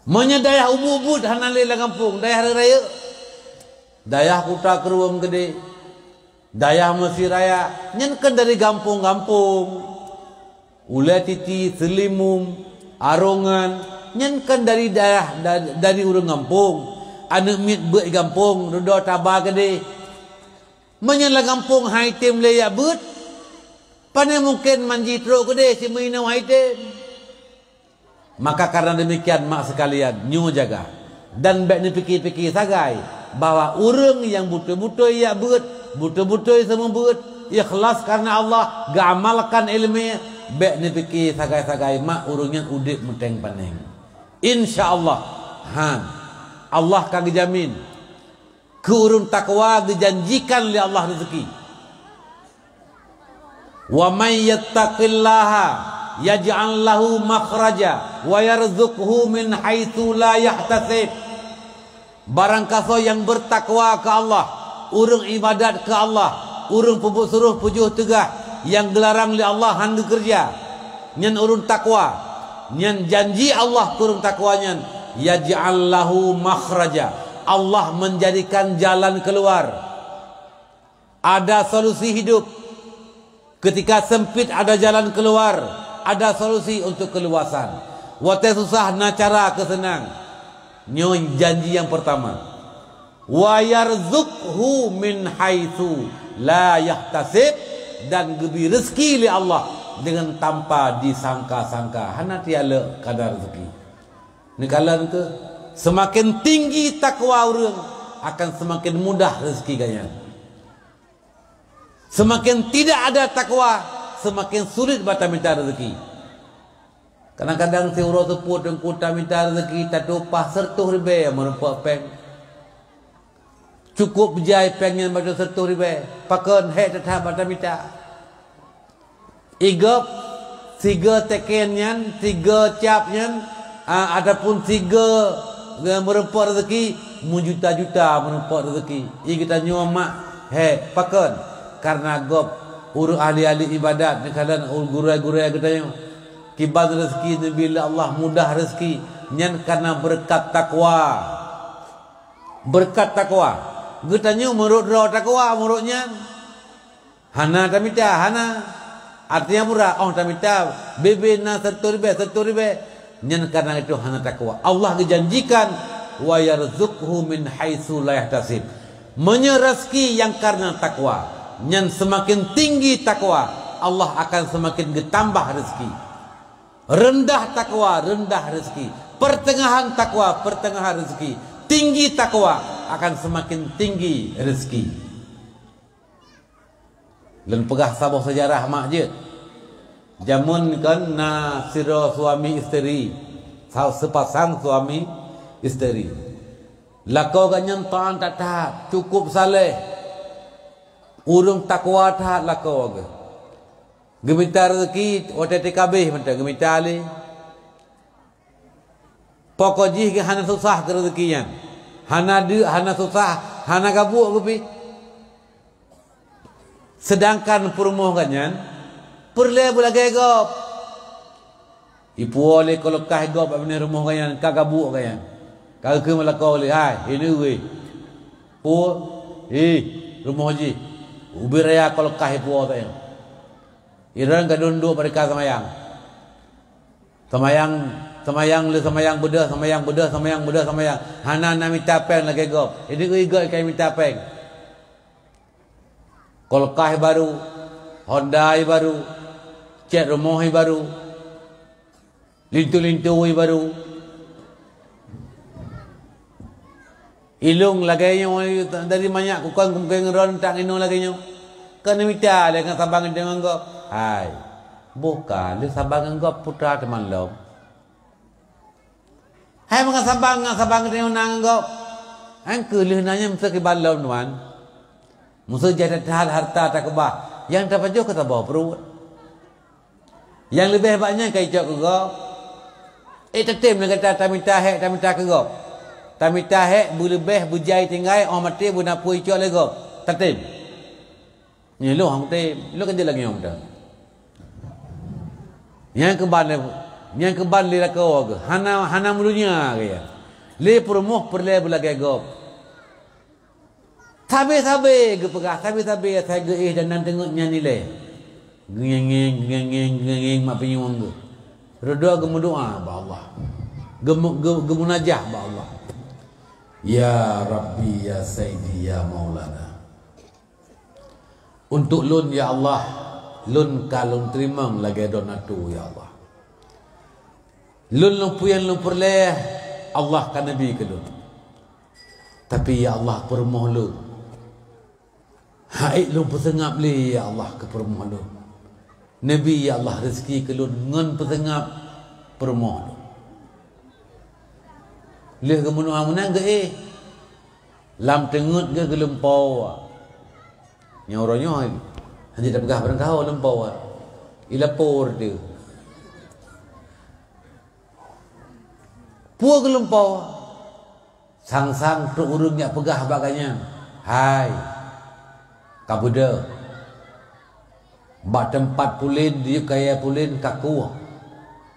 Meunyoe dayah ubeuet-ubeuet hana lé lam gampông, dayah rayeuk-rayeuk, dayah Kuta Krueng Keudè, dayah Meusiraya, nyan kan dari gampông-gampông. Ulée Titi, Seulimum, Arongan, nyan kan dari dayah, da-, dari ureuëng gampông. Aneuëk miet beuet gampông, dudoe taba keudeh. Meunyoe lam gampông hai tem lé jak beuet, pane mungken manji trok keudeh si meuinoe hai tem. Maka karena demikian, mak sekalian, nyoe jaga dan bék neupike-pike sagai bahwa ureuëng nyang beutôi-beutôi jak beuet, beutôi-beutôi seumeubeuet, ikhlas karena Allah, geuamalkan iéleumé, bék neupike sagai-sagai mak ureuëng nyan udeb meuténg paneng. Insya Allah, han, Allah ka geujamin. Keu ureuëng takwa geujanjikan lé Allah reuzeuki. "Wa may yattaqillaha yaj'al lahu makhraja wa yarzuqhu min haitsu la yahtasib." Barangkasoe nyang beutakwa keu Allah, ureuëng iébadat keu Allah, ureuëng peubuet suroh peujeuet teugah nyang geularang lé Allah han geukeureuja, nyan ureuëng takwa. Nyan janji Allah keu ureuëng takwa nyan, "Yaj'al lahu makhraja." Allah menjadikan jalan keluar. Ada solusi hidup. Ketika sempit ada jalan keluar, ada solusi untuk keluasan. Watée susah na cara keu seunang. Nyoe janji nyang pertama. "Wa yarzuqhu min haitsu la yahtasib," dan geubri reuzeuki lé Allah deungon tanpa disangka-sangka, hana tialek kada reuzeuki. Neukalon kheueh, seumaken tinggi takwa ureuëng, akan seumaken mudah reuzeuki gobnyan. Seumaken tidak ada takwa, seumaken sulit bak tamita reuzeuki. Kadang-kadang siuroe seupôt teungku tamita reuzeuki, tatupah seureutôh ribèe meurumpok péng. Cukôp jai péng nyan bak seureutôh ribèe, pakon hék that-that bak tamita. Igob sigoe teken nyan, sigoe cap nyan, a, ataupun sigoe meurumpok reuzeuki, meujuta-juta meurumpok reuzeuki. Ie geutanyoe mak, hék, pakon? Kareuna gob ureuëng ahli-ahli iébadat, neukalon ureuëng gurée-gurée geutanyoe. Kiban reuzeuki neubi lé Allah, mudah reuzeuki, nyan kareuna beureukat takwa. Beureukat takwa. Geutanyoe meurot droe takwa meurot nyan. Hana tamita, hana. Artinya murah, oh tamita, bebe na seureutôh ribèe, seureutôh ribèe. Nyan kareuna itu hana takwa. Allah geujanjikan, "Wa yarzuqhu min haitsu la yahtasib." Meunyoe reuzeuki nyang kareuna takwa, nyan seumaken tinggi takwa, Allah akan seumaken geutambah reuzeuki. Reundah takwa, reundah reuzeuki. Peuteungahan takwa, peuteungahan reuzeuki. Tinggi takwa, akan seumaken tinggi reuzeuki. Lôn peugah saboh seujarah mak jeuet. Jameun kon na sidroe suami isteri, sa-, seupasang suami isteri. Lakoe geuh nyan taát that-that, cukôp saleh. Ureuëng takwa that lakoe geuh. Geumita reuzeuki watée teuka abéh mantong geumita lé. Pokok jih geuh hana susah keu reuzeuki nyan. Hana deuk, hana susah, hana gabuek geuh pih. Seudangkan peurumoh geuh nyan peureulée beulagée gob. Ipuwoe lé keuleukah gob bak binéh rumoh geuh nyan, ka gabuek geuh nyan. Ka geukheun bak lakoe lé, "Hai, hinoe wéh." Puwoe, "Hi, rumoh jih. Ubit raya keuleukah ipuwoe saja." Ireung gadôh duek bak deka seumayang. Seumayang, seumayang lé seumayang beudôh, seumayang beudôh, seumayang beudôh, seumayang. Hana na mita péng lagée gob. Jadi igob ka mita péng. Keuleukah barô, honda barô, cét rumoh barô, linto-linto barô. Ilôn lagée nyoe dari manyak kukon kumukeng ron tak inoe lagée nyoe. Keuneuk mita lé ngon saban deungon gob. Hai, boh ka lé saban ngon gob putra teuma lom. Hai mangat saban, ngat saban geutanyoe na ngon gob. Hai keu lheueh na nyan meuseu kiban lom tuan. Meuseu jai that-that harta takeubah, nyang tapajoh keu saboh pruet. Nyang leubeh bak nyan ka icok keu gob. Eh, tatem lé gata tamita hék, tamita keu gob. Tamita hék beuleubeh, beujai tinggai, óh maté beuna peue icok lé gob. Tatem. Nyoe lôn hana tem, lôn kan jalan nyoe meudan. Nyang keuban lé, nyang keuban lé lakoe geuh, hana, hana meudônya gaya. Lé peurumoh peureulée beulagée gob. Sabe-sabe geupeugah, sabe-sabe asai geuéh dan nan teungeut nyan ilée. Geungeng-ngeng, geungeng-ngeng, geungeng-ngeng mak pinyueng geuh. Reudôk geumeudoá bak Allah. Geumu-, geu-, geumunajah bak Allah. Ya Rabbi, ya Saidi, ya Maulana. Untuk lôn, ya Allah, lôn ka lôn teurimong lagée droeneuh atoe, ya Allah. Lôn lôn peue nyang lôn peureulée, Allah ka neubi keu lôn. Tapi, ya Allah, peurumoh lôn. Hana ék lôn peuseungab lé, ya Allah, keu peurumoh lôn. Neubi, ya Allah, reuzeuki keu lôn ngon peuseungab peurumoh lôn. Lheueh geumeudoá meunan geuéh. Lam teungeut geuh geulumpoe. Nyoe uroe nyoe, hanjeuet tapeugah barangkaho lumpoe. Ilapor teuh. Peue geulumpoe? Sang-sang trok ureuëng jak peugah bak gobnyan, "Hai, ka beudôh. Bak teumpat pulen diyueb kayée pulen ka kueh.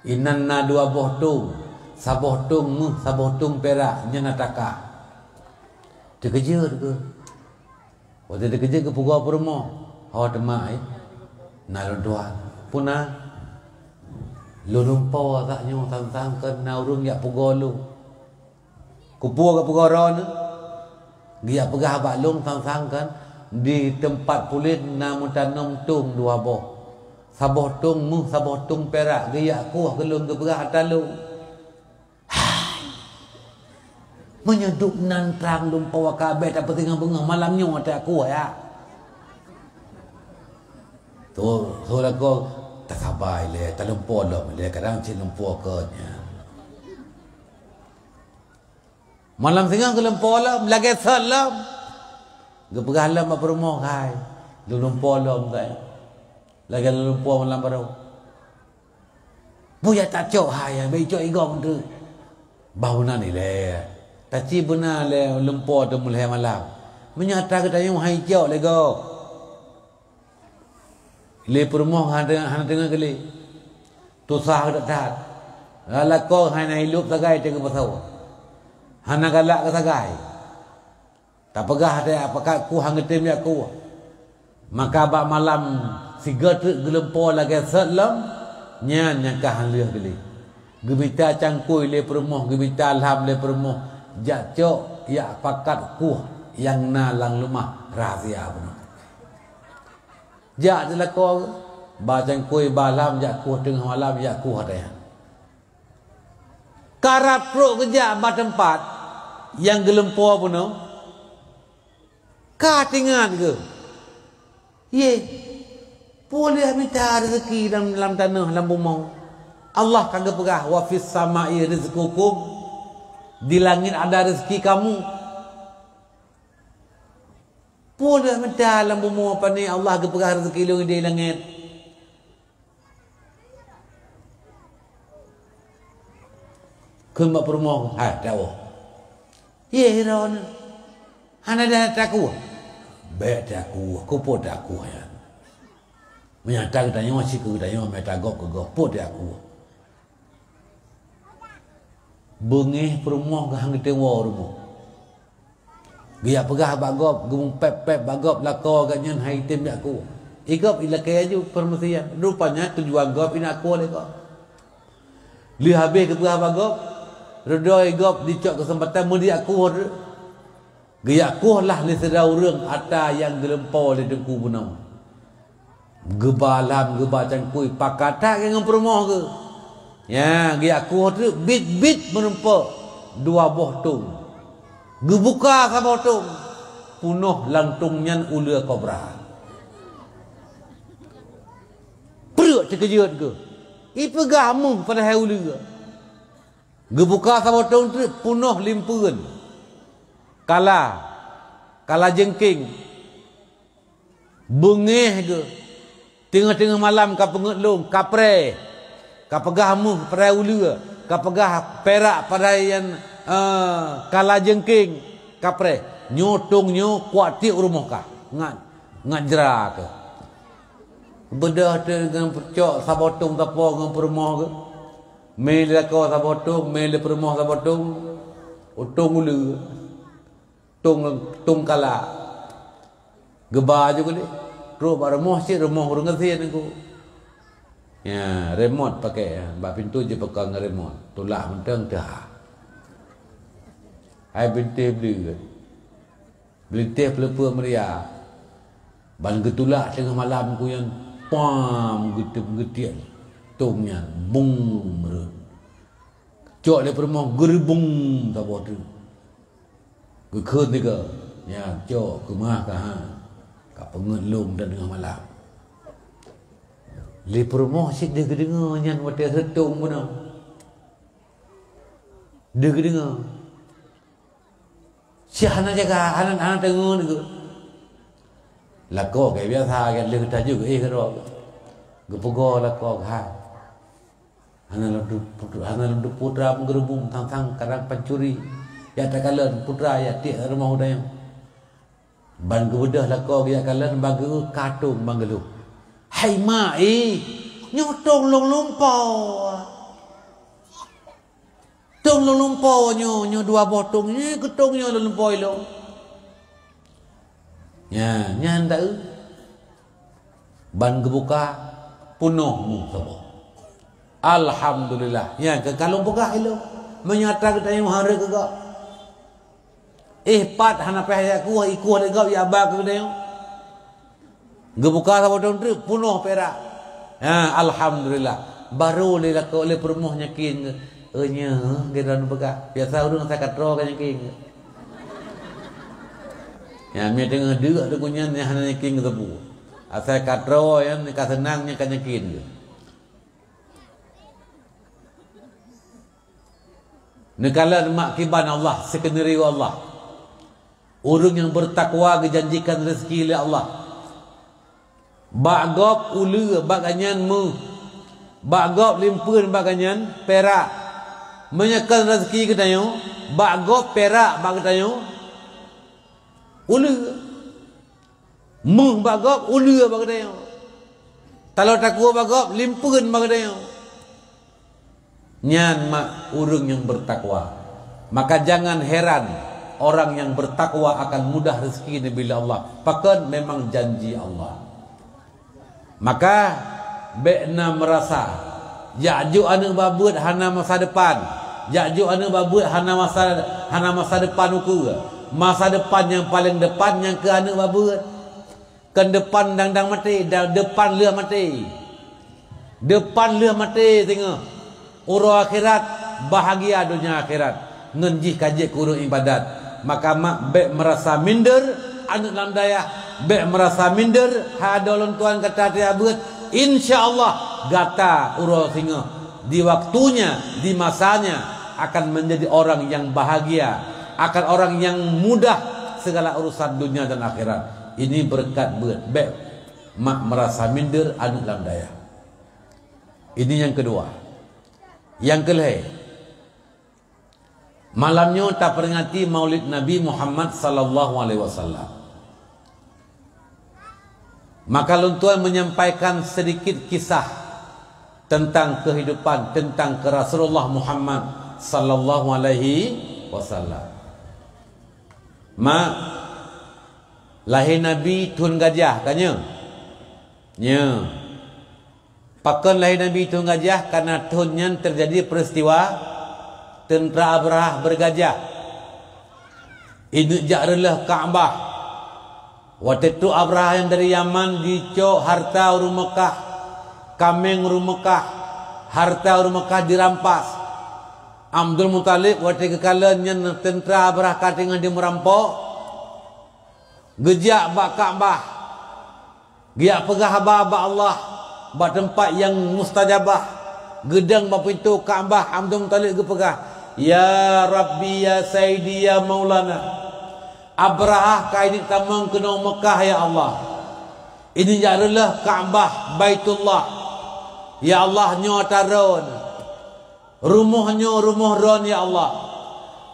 Inan na dua boh tong, saboh tong méuh, saboh tong pirak, nyan na takah." Teukeujot keuh. Watée teukeujot geupeugoe peurumoh, "Ho teuma, eh? Na lôn tuan." "Peue na?" "Lôn lumpoe saat nyoe sang-sang kon na ureuëng jak peugoe lôn." "Keupeue geupeugoe droeneuh?" "Geujak peugah bak lôn sang-sang kon di teumpat pulen na meutanom tong dua boh. Saboh tong méuh, saboh tong pirak, geujak kueh keu lôn geupeugah atra lôn." Hai! Meunyoe duek nan trang lumpoe ka abéh tapeusingoh beungoh malam nyoe atra kueh, ya. Tho, tho lakoe, tasaba ilèe, talumpoe lom ilèe, kadang cit lumpoe keu nyan. Malam singoh geulumpoe lom, lagèe sot lom. Geupeugah lom bak peurumoh, "Hai, lôn lumpoe lom, kai. Lagèe lôn lumpoe malam barô." "Peue jak tacok, hai, bèk icok i gob teuk." "Bah meunan ilèe. Taci beuna lé lumpoe teumulhèe malam. Meunyoe atra geutanyoe hai icok lé gob." Lé peurumoh hana, hana teungoh geuh lé. Tusah that-that. Lakoe hana ilôp sagai teungku pasoe. Hana galak keu sagai. Tapeugah teuh pakat kueh han geutem jak kueh. Maka bak malam sigoe teuk geulumpoe lagèe sot lom, nyan nyang ka han lheueh geuh lé. Geumita cangkôi lé peurumoh, geumita lham lé peurumoh, jak cok, jak pakat kueh nyang na lam leumah rahsia bunoe. Jak teuh lakoe, ba cangkôi, ba lham, jak kueh teungoh malam, jak kueh teuh nyan. Karab trok geujak bak teumpat nyang geulumpoe bunoe, ka teuingat geuh, "Yeh, peue lheueh mita reuzeuki lam, lam tanoh, lam bumoe? Allah ka geupeugah, 'Wa fis sama'i rizqukum,' di langét ada reuzeuki kamu. Peue lheueh mita lam bumoe, pane Allah geupeugah reuzeuki lôn di langét?" Kheun bak peurumoh, "Hai, tawoe." "Yeh, droeneuh. Hana deuh takueh." "Bèk takueh, keupeue takueh nyan? Meunyo atra geutanyoe, cit keu geutanyoe, meunyo atra gob keu gob, peue takueh?" Beungéh peurumoh geuh han geutem woe rumoh. Geujak peugah bak gob, geumupèp-pèp bak gob, lakoe geuh nyan han item jak kueh. I gob ilakèe laju peureumiseuen. Rupanya tujuan gob inak kueh lé gob. Lheueh habéh geupeugah bak gob, reudoe gob dicok keuseumpatan meujak kueh. Geujak kueh lah lé sidroe ureueng atra nyang geulumpoe lé teungku bunoe. Geuba lham, geuba cangkôi, pakat that ngon peurumoh geuh. Nyan, geujak kueh teuk, bit-bit meurumpok dua boh tong. Geubuka saboh tong, peunoh lam tong nyan uleue kobra. Pruet teukeujot geuh. Ipeugah méuh padahai uleue. Geubuka saboh tong teuk, peunoh limpeuen. Kala, kala jeungking. Beungéh geuh. Teungoh-teungoh malam ka peungeuet lông, ka preh. Ka peugah méuh padahai uleue, ka peugah pirak padahai nyan, eh, kala jeungking, ka preh. Nyoe tong nyoe kuak tiek u rumoh kah. Ngat, ngat jra keuh. Beudôh teuk ngon peucok saboh tong sapo ngon peurumoh geuh. Mé lé lakoe saboh tong, mé lé peurumoh saboh tong. Tong uleue. Tong, tong kala. Geuba ju geuh lé. Trok bak rumoh cit, rumoh ureueng gasien ngon ku. Ya, remote pakai, ya. Bak pintoe jipeuka ngon remote. Tulak mantong teuh. Hai bintéh bleue. Beulinteh peuleupeue meuria. Ban geutulak teungoh malam ku nyan, pam, geuteuk geutiek tong nyan, bung, meureut. Cok lé peurumoh, geureubung saboh teuk. Geukheun tiga, nyan cok keumah ka ha. Ka peungeuet lông dan teungoh malam. Lé peurumoh cit deuh geudeungoe nyan watèe reutong bunoe. Deuh geudeungoe. Cit hana jaga, hana, hana teungeut geuh. Lakoe keu biasa, kan lheueh tajak geuéh keudroe. Geupeugoe lakoe keu hai. Hana lôn tu-, hana lôn tu putra meugeurubung, sang-sang kadang pancuri. Ya takalon putra ya tiek rumoh udang. Ban geubeudôh lakoe geujak kalon, ban geu-, katong ban geulhôh. Hai mak, eh, nyoe tong lôn lumpoe. Tong lôn lumpoe nyoe, nyoe dua boh tong, nyoe keu tong nyoe lôn lumpoe lôn. Nyan, nyan dak eu. Ban geubuka, peunoh mu saboh. Alhamdulillah. Nyan keu ka lôn peugah ilôn. Meunyoe atra geutanyoe hareuet keu gob. Eh, pat hana payah jak kueh, ikueh lé gob, jak ba keu geutanyoe. Geubuka saboh tong treuk, peunoh pirak. Ha, alhamdulillah. Barô lé lakoe, lé peurumoh nyakin. Oh, nyoe, geutanyoe peugah. Biasa ureueng asai ka troe ka nyakin. Ya, mi teungoh deuk teuk nyan, nyan hana nyakin geuteupeu. Asai ka troe nyan ka seunang, nyan ka yakin. Neukalon mak kiban Allah, skenario Allah. Ureuëng nyang bertakwa geujanjikan rezeki lé Allah. Bak gob uleue, bak gobnyan méuh. Bak gob limpeuen, bak gobnyan pirak. Meunyoe kon rezeki geutanyoe, bak gob pirak, bak geutanyoe uleue. Méuh bak gob, uleue bak geutanyoe. Taloe takue bak gob, limpeuen bak geutanyoe. Nyan mak ureuëng nyang bertakwa. Maka jangan heran orang yang bertakwa akan mudah rezeki neubri lé Allah. Pakon? Memang janji Allah. Maka bék na meurasa, jak jok aneuëk babeuet hana masa depan. Jak jok aneuëk babeuet hana masa, hana masa depan ukeue. Masa depan nyang paleng depan nyang keu aneuëk babeuet. Kon depan dang-dang maté, da-, depan lheueh maté. Depan lheueh maté singoh. Uroe akhirat, bahagia donya akhirat. Ngon jih ka jeuet keu ureuëng ibadat. Maka mak bék meurasa minder, aneuëk lam dayah, bék meurasa minder, hai adoe lôn tuan gata teuh beuet. Insya Allah, gata uroe singoh, di waktunya, di masanya, akan menjadi orang yang bahagia, akan orang yang mudah segala urusan dunia dan akhirat. Ini berkat beuet, bék mak meurasa minder aneuëk lam dayah. Ini nyang keudua. Nyang keulhée, malam nyoe taperingati Maulid Nabi Muhammad sallallahu alaihi wasallam. Maka lôn tuan menyampaikan sedikit kisah tentang kehidupan, tentang keu Rasulullah Muhammad sallallahu alaihi wasallam. Mak, lahé Nabi thon gajah, ka nyoe? Nyoe. Pakon lahé Nabi thon gajah? Karena thon nyan terjadi peristiwa teuntra Abrahah bergajah. Ineuk jak reuleueh Ka'bah. Watée trok Abrahah nyang dari Yaman, jicok harta ureuëng Meukah, kaméng ureuëng Meukah, harta ureuëng Meukah dirampas. Abdul Muthalib watée geukalon nyan teuntra Abrahah ka teungoh jimeurampok, geujak bak Ka'bah, geujak peugah haba bak Allah, bak teumpat nyang mustajabah. Geudong bak pintoe Ka'bah, Abdul Muthalib geupeugah, "Ya Rabbi, ya Sayyidi, ya Maulana, Abrahah ka ineuk tamong keunoe Meukah, ya Allah. Ineuk jak reuleueh Ka'bah, Baitullah. Ya Allah, nyoe atra droe nyoe. Rumoh nyoe rumoh droe nyoe, ya Allah.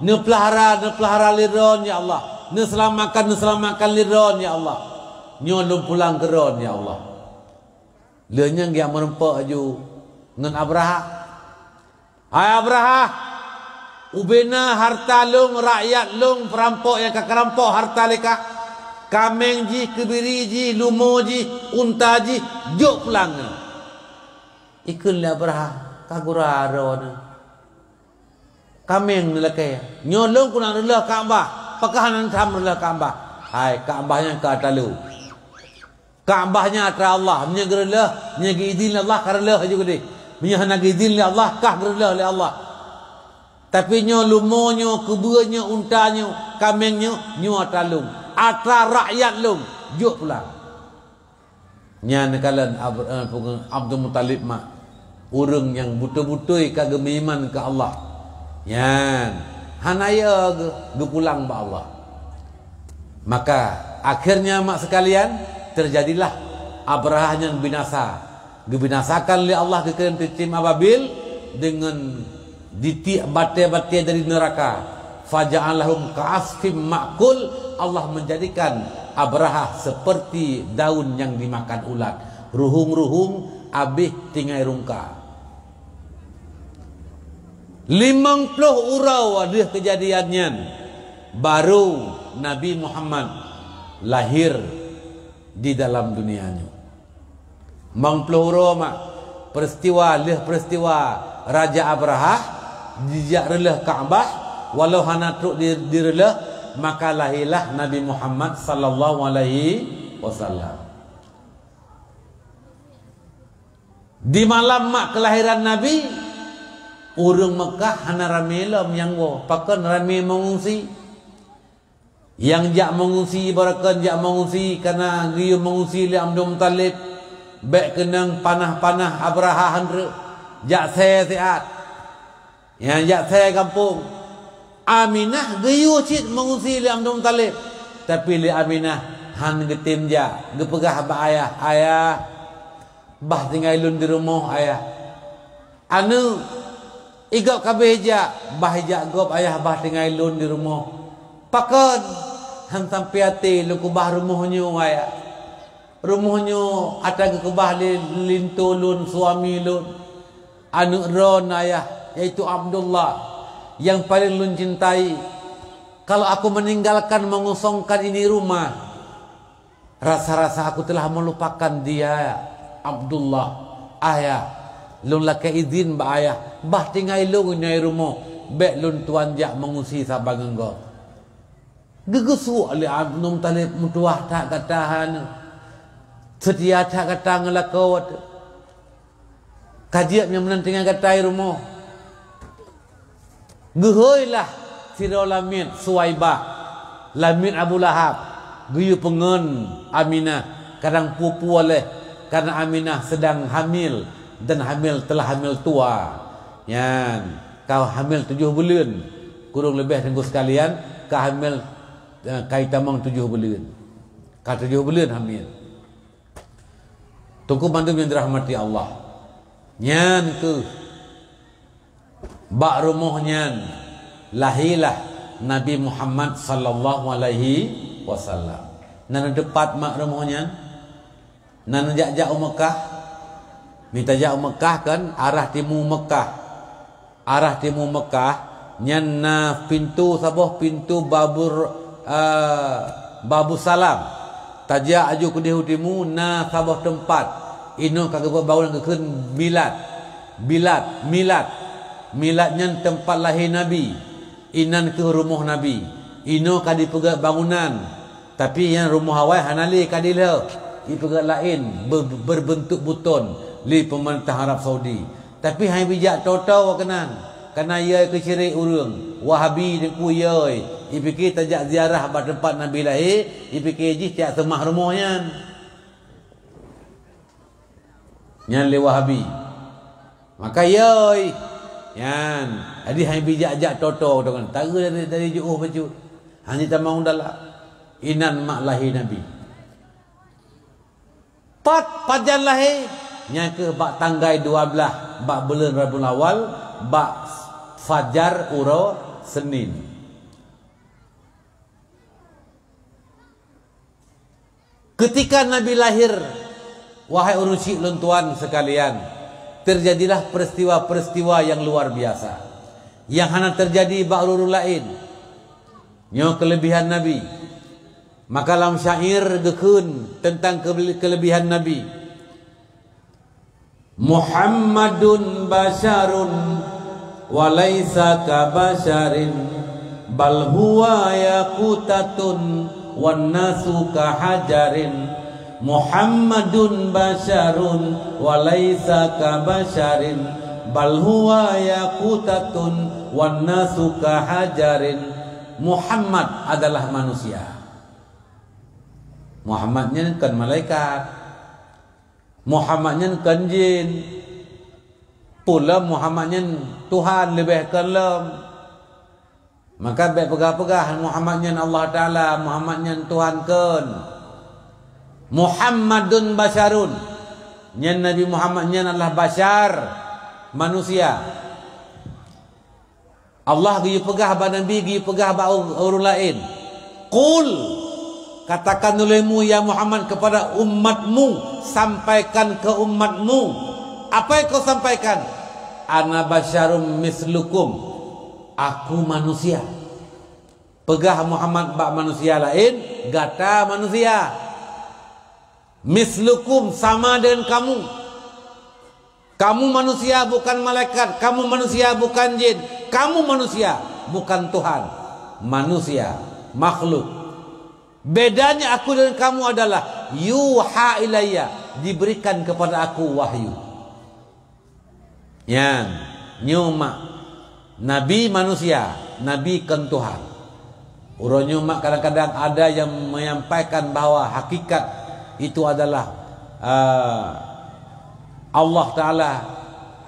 Neupeulahara, neupeulahara lé droe nyoe, ya Allah. Neuseulamatkan, neuseulamatkan lé droe nyoe, ya Allah. Nyoe lôn pulang keu droe nyoe, ya Allah." Lheueh nyan geujak meurumpok laju ngon Abrahah. "Hai Abrahah, ubena harta lôn, rakyat lôn, peurampok nyang ka keurampok harta lé kah. Kaméng jih, keubiri jih, lumo jih, unta jih, jok pulang nyoe." Ikheun lé Abrahah, "Ka gura droeneuh. Kaméng neulakée. Nyoe lôn keuneuk reuleueh Ka'bah, pakon hana neutam reuleueh Ka'bah?" "Hai, Ka'bah nyan ka atra lôn. Ka'bah nyan atra Allah. Meunyoe geureuleueh, meunyoe geuidhin lé Allah, ka reuleueh laju keudeh. Meunyoe hana geuidhin lé Allah, kah geureuleueh lé Allah. Tapi nyoe lumo nyoe, keubeue nyoe, unta nyoe, kaméng nyoe, nyoe atra lôn. Atra rakyat lôn. Jok pulang." Nyan neukalon Ab-, eh, Abdul Muthalib mak, ureuëng nyang beutôi-beutôi ka geumeuiman keu Allah. Nyan hana yo geu-, geupulang bak Allah. Maka akhirnya mak sekalian, terjadilah Abrahah nyan binasa. Geubinasakan lé Allah, geukirém titim ababil deungon ditiek batée-batée dari neuraka, "Faja'alahum ka'asfim ma'kul." Allah menjadikan Abrahah seperti daun yang dimakan ulat, ruhung-ruhung abéh tinggai rungka. Limong ploh uroe lheueh keujadian nyan, baru Nabi Muhammad lahir di dalam dunia nyoe. Mang ploh uroe mak, peristiwa lheueh peristiwa Raja Abrahah jijak reuleueh Ka'bah, walau hana trok di, direuleueh, maka lahirlah Nabi Muhammad sallallahu alaihi wasallam. Di malam mak keulahiran Nabi, ureuëng Meukah hana ramé lom nyang woe, pakon ramé meungungsi. Nyang jak mengungsi, barokon jak mengungsi, karena geuyue mengungsi lé Abdul Muthalib, bék keunong panah-panah Abraha han treuk, jak sè siat. Nyang jak sè gampông. Aminah geuyue cit mengungsi lé Abdul Muthalib, tapi lé Aminah han geutem jak, geupeugah bak ayah, "Ayah, bah tinggai lôn di rumoh, Ayah." "Aneuëk, i gob ka abéh jak?" "Bah ijak gob, Ayah, bah tinggai lôn di rumoh." "Pakon?" "Han sampai até lôn keubah rumoh nyoe, Ayah. Rumoh nyoe atra geukeubah lé linto lôn, suami lôn. Aneuëk droeneuh, Ayah, yaitu Abdullah, nyang paleng lôn cintai. Kalau aku meninggalkan, mengosongkan ini rumah, rasa-rasa aku telah melupakan dia, Abdullah. Ayah, lôn lakée idhin bak Ayah, bah tinggai lôn nyoe rumoh, bék lôn tuan jak mengungsi saban ngon gob." Geugeusuek lé Abdul Muthalib, "Meutuwah that gata hai aneuëk. Seutia that gata ngon lakoe teuh. Ka jeuet nyang meunan tinggai gata i rumoh." Geuhôi lah sidroe lamiet Suwaibah, lamiet Abu Lahab, geuyue peungon Aminah, kadang peue-peue lé, karena Aminah sedang hamil dan hamil telah hamil tua. Nyan, ka hamil tujoh buleuen. Kureueng leubeh teungku sekalian, ka hamil, eh, ka itamong tujoh buleuen. Ka tujoh buleuen hamil. Teungku mandum nyang dirahmati Allah. Nyan keuh bak rumoh nyan lahé lah Nabi Muhammad sallallahu alaihi wasallam. Na neuteupat mak rumoh nyan? Na neujak-jak u Meukah? Mita jak u Meukah kan, arah timu Meukah. Arah timu Meukah, nyan na pintoe saboh, pintoe Babur, eh, Babus Salam. Tajak aju keudeh u timu, na saboh teumpat. Inoe ka geupeubawa geukheun Bilad. Bilad, Milad. Milad nyan teumpat lahé Nabi. Inan keuh rumoh Nabi. Inoe ka dipeugét bangunan. Tapi nyang rumoh awai hana lé, ka dilheueh, ipeugét laén, be-, berbentuk buton lé peumeurintah Arab Saudi. Tapi han bijak toe-toe keunan, kana yai keu syirik ureuëng, Wahabi teungku yai, ipike tajak ziarah bak teumpat Nabi lahé, ipike jih tajak seumah rumoh nyan. Nyan lé Wahabi. Maka yai, nyan, jadi han bijak jak toe-toe deungon tareue dari, dari jiôh bacut. Hana tamong dalam. Inan mak lahé Nabi. Pat pajan lahé, nyan keuh bak tanggai dua blaih bak buleuen Rabiul Awal, bak fajar uroe Senin. Ketika Nabi lahir, wahai ureuëng syik lôn tuan sekalian, terjadilah peristiwa-peristiwa yang luar biasa, yang hana terjadi bak ureuëng laén. Nyoe keulebihan Nabi. Maka lam syair geukheun teuntang keule-, keulebihan Nabi. Muhammadun basyarun wa laisa ka basyarin, bal huwa yaqutatun wan nasu ka hajarin. Muhammadun basyarun wa laisa ka basyarin, bal huwa yaqutatun wan nasu ka hajarin. Muhammad adalah manusia. Muhammad nyan kon malaikat. Muhammad nyan kon jin. Peulom Muhammad nyan Tuhan leubeh kon lom. Maka bék peugah-peugah Muhammad nyan Allah Taala, Muhammad nyan Tuhan kon. Muhammadun basyarun. Nyan Nabi Muhammad nyan adalah basyar, manusia. Allah geuyue peugah bak Nabi, geuyue peugah bak ureuëng laén. Qul, katakan olehmu, ya Muhammad, kepada umatmu, sampaikan ke umatmu. Apa yang kau sampaikan? Ana basyarum mislukum. Aku manusia. Peugah Muhammad bak manusia laén, gata manusia. Mislukum, sama dengan kamu. Kamu manusia, bukan malaikat. Kamu manusia, bukan jin. Kamu manusia, bukan Tuhan. Manusia, makhluk. Bedanya aku dengan kamu adalah yuha ilayya, diberikan kepada aku wahyu. Nyan, nyoe mak. Nabi manusia, Nabi kon Tuhan. Uroe nyoe mak kadang-kadang ada yang menyampaikan bahwa hakikat itu adalah, ah, Allah Taala,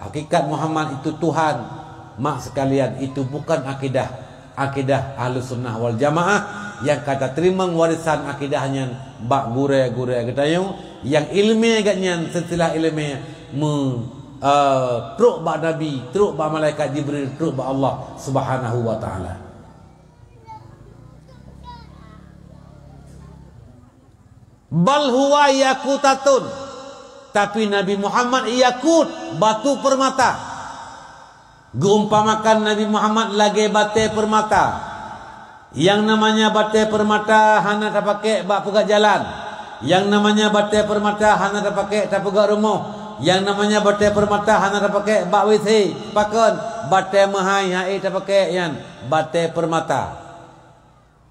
hakikat Muhammad itu Tuhan. Mak sekalian, itu bukan akidah, akidah Ahlus Sunnah wal Jamaah yang ka tateurimong warisan akidah nyan bak gurée-gurée geutanyoe, yang ileumé geuh nyan silsilah ileumé me, eh, trok bak Nabi, trok bak malaikat Jibril, trok bak Allah Subhanahu wa Taala. Bal huwa yakutatun. Tapi Nabi Muhammad yakut, batu permata. Geuumpamakan Nabi Muhammad lagée batée permata. Yang namanya batée permata hana tapakék bak peugét jalan. Yang namanya batée permata hana tapakék tapeugét rumoh. Yang namanya batée permata hana tapakék bak W C. Pakon? Batée meuhai han ék tapakék nyan. Batée permata.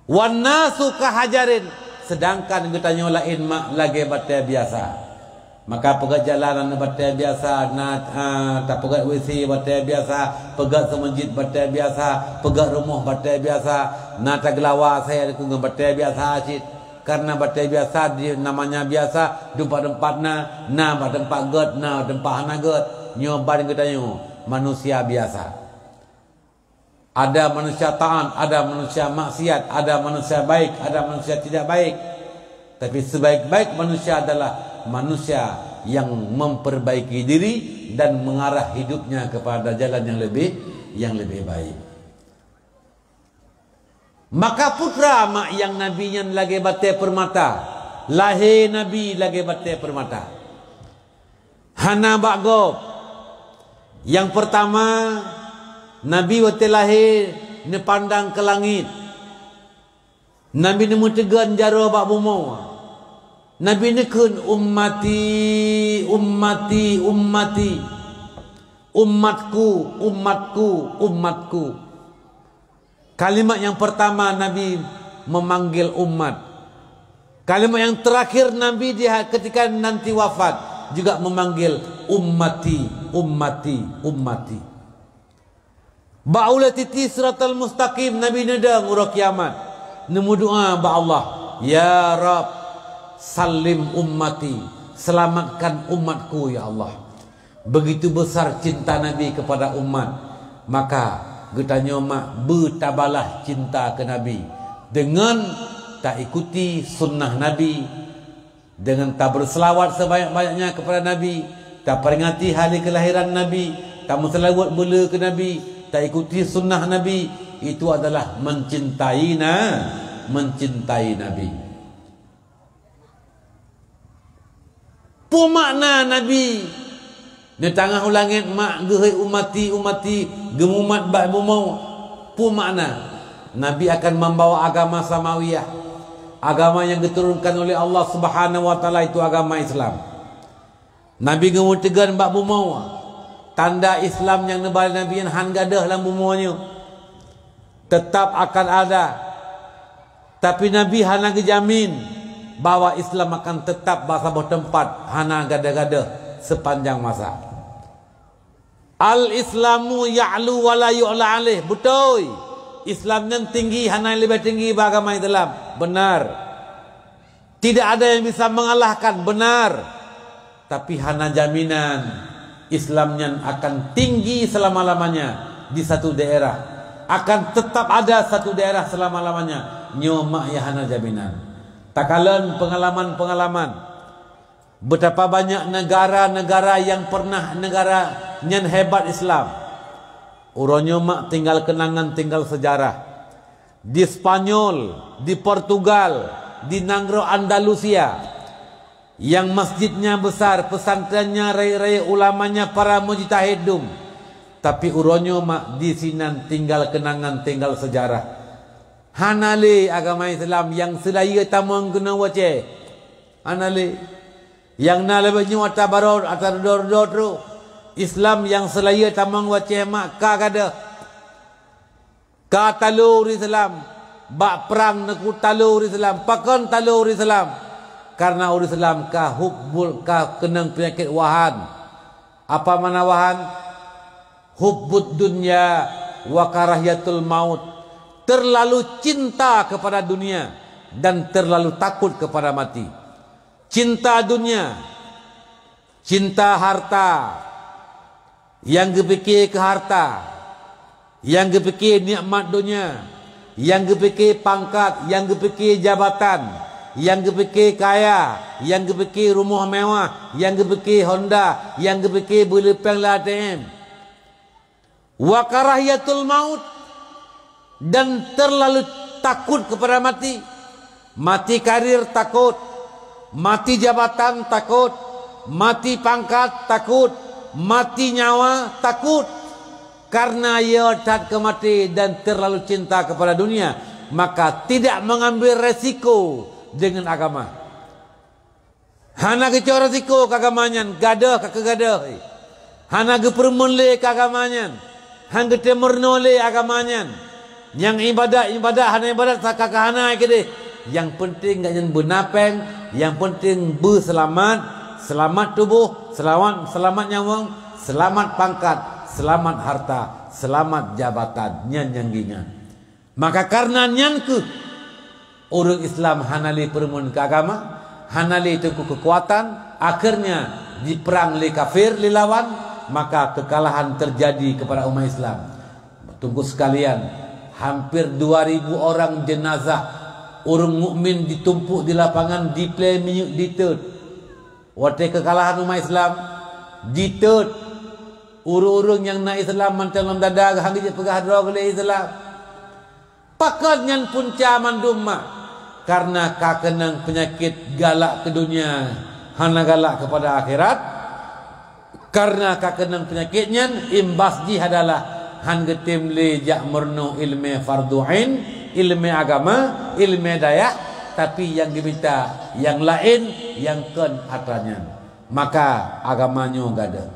Wan nasu kahajarin, sedangkan geutanyoe laén mak lagée batée biasa. Maka peugét jalan na batée biasa, na, ah, tapeugét W C batée biasa, peugét seumeujid batée biasa, peugét rumoh batée biasa, na tageulawa asée ngon batée biasa cit. Karena batée biasa di, namanya biasa, teumpat-teumpat na, na bak teumpat gét, na teumpat hana gét. Nyoe ban geutanyoe manusia biasa. Ada manusia taat, ada manusia maksiat, ada manusia baik, ada manusia tidak baik. Tapi sebaik-baik manusia adalah manusia yang memperbaiki diri dan mengarah hidupnya kepada jalan yang lebih, yang lebih baik. Maka putra mak nyang Nabi nyan lagée batée permata, lahé Nabi lagée batée permata. Hana bak gob. Nyang peurtama, Nabi watée lahé neupandang keu langét. Nabi neumeuteugon jaroe bak bumoe. Nabi neukheun, "Ummati, ummati, ummati." Umatku, umatku, umatku. Kalimat nyang peurtama Nabi memanggil umat. Kalimat nyang teurakhir Nabi di ha-, ketika nanti wafat juga memanggil, "Ummati, ummati, ummati." Bak ulée titi Siratal Mustaqim Nabi neudong uroe kiamat, neumeudoá bak Allah, "Ya Rabb, sallim ummati, selamatkan umatku ya Allah." Begitu besar cinta Nabi kepada umat, maka geutanyoe mak beutabalah cinta keu Nabi deungon taikuti sunnah Nabi, deungon tabeurseulawat sebanyak-banyaknya kepada Nabi, taperingati hari kelahiran Nabi, tameuseulaweuet beuleu keu Nabi, taikuti sunnah Nabi, itu adalah mencintai na-, mencintai Nabi. Peue makna Nabi neutangah u langét mak geuhôi ummati, ummati geumumat bak bumoe? Peue makna? Nabi akan membawa agama samawiyah, agama yang diturunkan oleh Allah Subhanahu wa Taala, itu agama Islam. Nabi geumeuteugah bak bumoe, tanda Islam nyang neuba lé Nabi nyan han gadôh lam bumoe nyoe. Tetap akan ada. Tapi Nabi hana geujamin bahwa Islam akan tetap bak saboh teumpat, hana gadôh-gadôh sepanjang masa. Al-Islamu ya'lu wa la yu'la alaih. Beutôi. Islam nyan tinggi, hana leubeh tinggi bak agama Islam. Benar. Tidak ada yang bisa mengalahkan, benar. Tapi hana jaminan Islam nyan akan tinggi selama-lamanya di satu daerah. Akan tetap ada satu daerah selama-lamanya. Nyoe mak ya hana jaminan. Takalon pengalaman-pengalaman. Betapa banyak negara-negara yang pernah negara nyan hebat Islam. Uroe nyoe mak tinggal kenangan, tinggal sejarah. Di Spanyol, di Portugal, di nanggroe Andalusia, yang masjidnya besar, pesantrennya rayeuk-rayeuk, ulamanya para mujtahid dum. Tapi uroe nyoe mak di sinan tinggal kenangan, tinggal sejarah. Hana lé agama Islam nyang seulayeue tamong keunoe wacée. Hana lé. Nyang na leubeh nyoe ata baroe, ata reudoe-reudoe troh. Islam nyang seulayeue tamong wacée mak ka gadôh. Ka talo ureuëng Islam, bak prang neukheun talo ureuëng Islam. Pakon talo ureuëng Islam? Karena ureuëng Islam ka hubbul, ka keunong peunyakét wahan. Apa makna wahan? Hubbud dunya wa karahiyatul maut. Terlalu cinta kepada dunia dan terlalu takut kepada mati. Cinta dunia, cinta harta, nyang geupike keu harta, nyang geupike nikmat dunia, nyang geupike pangkat, nyang geupike jabatan, nyang geupike kaya, nyang geupike rumoh mewah, nyang geupike Honda, nyang geupike beuleupeng lé A T M. Wa karahiyatul maut, dan terlalu takut kepada mati. Mati karir takut, mati jabatan takut, mati pangkat takut, mati nyawa takut. Karena ia that keu maté dan terlalu cinta kepada dunia, maka tidak mengambil resiko dengan agama. Hana geucok resiko keu agama nyan, gadôh ka keugadôh. Hana geupeureumeun lé keu agama nyan, han geuteumeureunoe lé agama nyan. Nyang ibadat, ibadat, hana ibadat, saka ka hana keudeh. Nyang peunteng gobnyan beuna péng, nyang peunteng beuseulamat, seulamat tuboh, seulamat, seulamat nyawöng, seulamat pangkat, seulamat harta, seulamat jabatan. Nyan nyang geuingat. Maka kareuna nyan kheueh ureuëng Islam hana lé peureumeun keu agama, hana lé teungku keukuatan, akhirnya jiprang lé kafir lé lawan, maka keukalahan teujadi keupada umat Islam. Teungku sekalian, hampir dua ribu orang jenazah ureuëng mukmin jitumpôk di lapangan, jiplé minyeuk, jiteuet. Watée keukalahan umat Islam, jiteuet. Ureuëng-ureuëng nyang na Islam mantong lam dada, han geujeuet peugah droe lé Islam. Pakon nyan punca mandum mak? Kareuna ka keunong peunyakét galak keu dunia, hana galak keupada akhirat. Kareuna ka keunong peunyakét nyan, imbas jih adalah han geutem lé jak meurunoe iéleumé fardhu ain, iéleumé agama, iéleumé dayah, tapi nyang geumita nyang laén nyang kon atra nyan. Maka agama nyoe gadôh.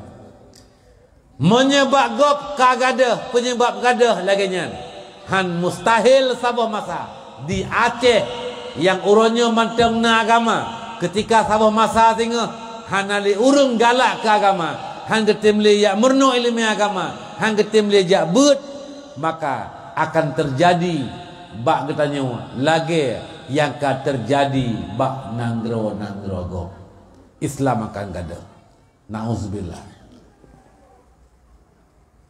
Meunyoe bak gob ka gadôh, peunyebab gadôh lagée nyan, han mustahil saboh masa di Aceh nyang uroe nyoe mantong na agama, keutika saboh masa singoh hana lé ureuëng galak keu agama, han geutem lé jak meurunoe iéleumé agama, han geutem lé jak beuet, maka akan teujadi bak geutanyoe lagée nyang ka teujadi bak nanggroe-nanggroe gob. Islam akan gadôh. Nauzubillah.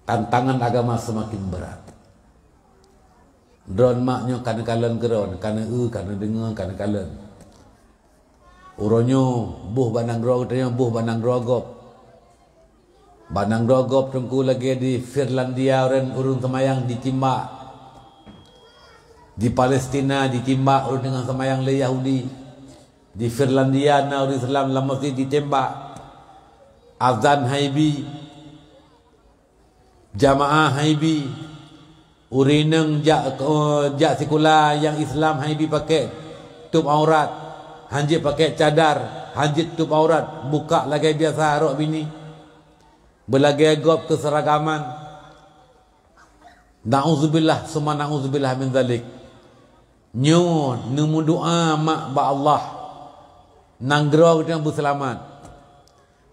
Tantangan agama seumaken brat. Droen mak nyoe ka neukalon keu droen, ka neueu, ka neudeungoe, ka neukalon. Uroe nyoe boh bak nanggroe geutanyoe, boh bak nanggroe gob. Bak nanggroe gob teungku lagée di Finlandia, ureuëng, ureuëng seumayang jitimbak. Di Palestina jitimbak ureuëng teungoh seumayang lé Yahudi. Di Finlandia na ureuëng Islam lam meuseujid jitembak. Azan han jibi, jamaah han jibi. Ureuëng inong jak, eh, jak sikula nyang Islam han jibi pakai tueb aurat, han jeuet pakai cadar, han jeuet tueb aurat, buka lagée biasa rok bini. Beulagée gob keuseuragaman. Nauzubillah summa nauzubillah min zalik. Nyoe neumeudoá mak bak Allah, nanggroe geutanyoe beuseulamat.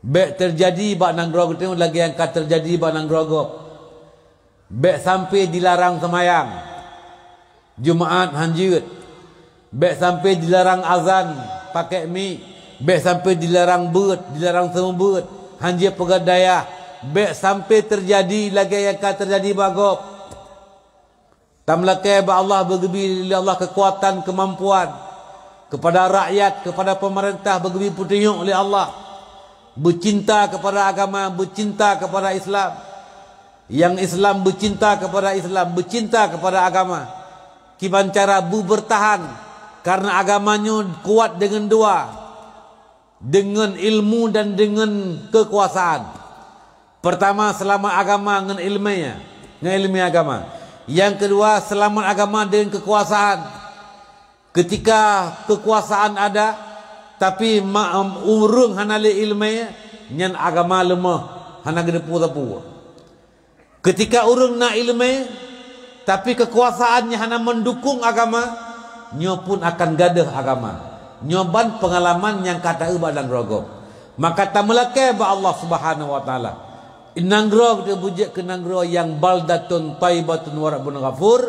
Bék teujadi bak nanggroe geutanyoe lagée nyang ka teujadi bak nanggroe gob. Bék sampoe dilarang seumayang Jumaat han jeuet. Bék sampoe dilarang azan pakai mic. Bék sampoe dilarang beuet, dilarang seumeubeuet, han jeuet peugét dayah. Bék sampoe teujadi lagée nyang ka teujadi bak gob. Tameulakée bak Allah, beugeubri lé Allah keukuatan, keumampuan keupada rakyat, keupada peumeurintah, beugeubri peutunyok lé Allah, beucinta keupada agama, beucinta keupada Islam. Nyang Islam beucinta keupada Islam, beucinta keupada agama. Kiban cara beubeurtahan, kareuna agama nyoe kuat deungon dua, deungon ilmu dan deungon keukuasaan. Peurtama, seulamat agama ngon iéleumé, ngon iéleumé agama. Nyang keudua, seulamat agama deungon keukuasaan. Keutika keukuasaan ada, tapi ma-, ureuëng hana lé iéleumé, nyan agama leumoh, hana geuteupeue sapeue. Keutika ureuëng na iéleumé, tapi keukuasaan nyang hana meudukong agama, nyoe pun akan gadôh agama. Nyoe ban peungalaman nyang ka taeu bak nanggroe gob. Maka tameulakée bak Allah Subhanahu wa Taala. Nanggroe geutanyoe beujeuet keu nanggroe nyang baldatun thaibatun wa rabbun ghafur,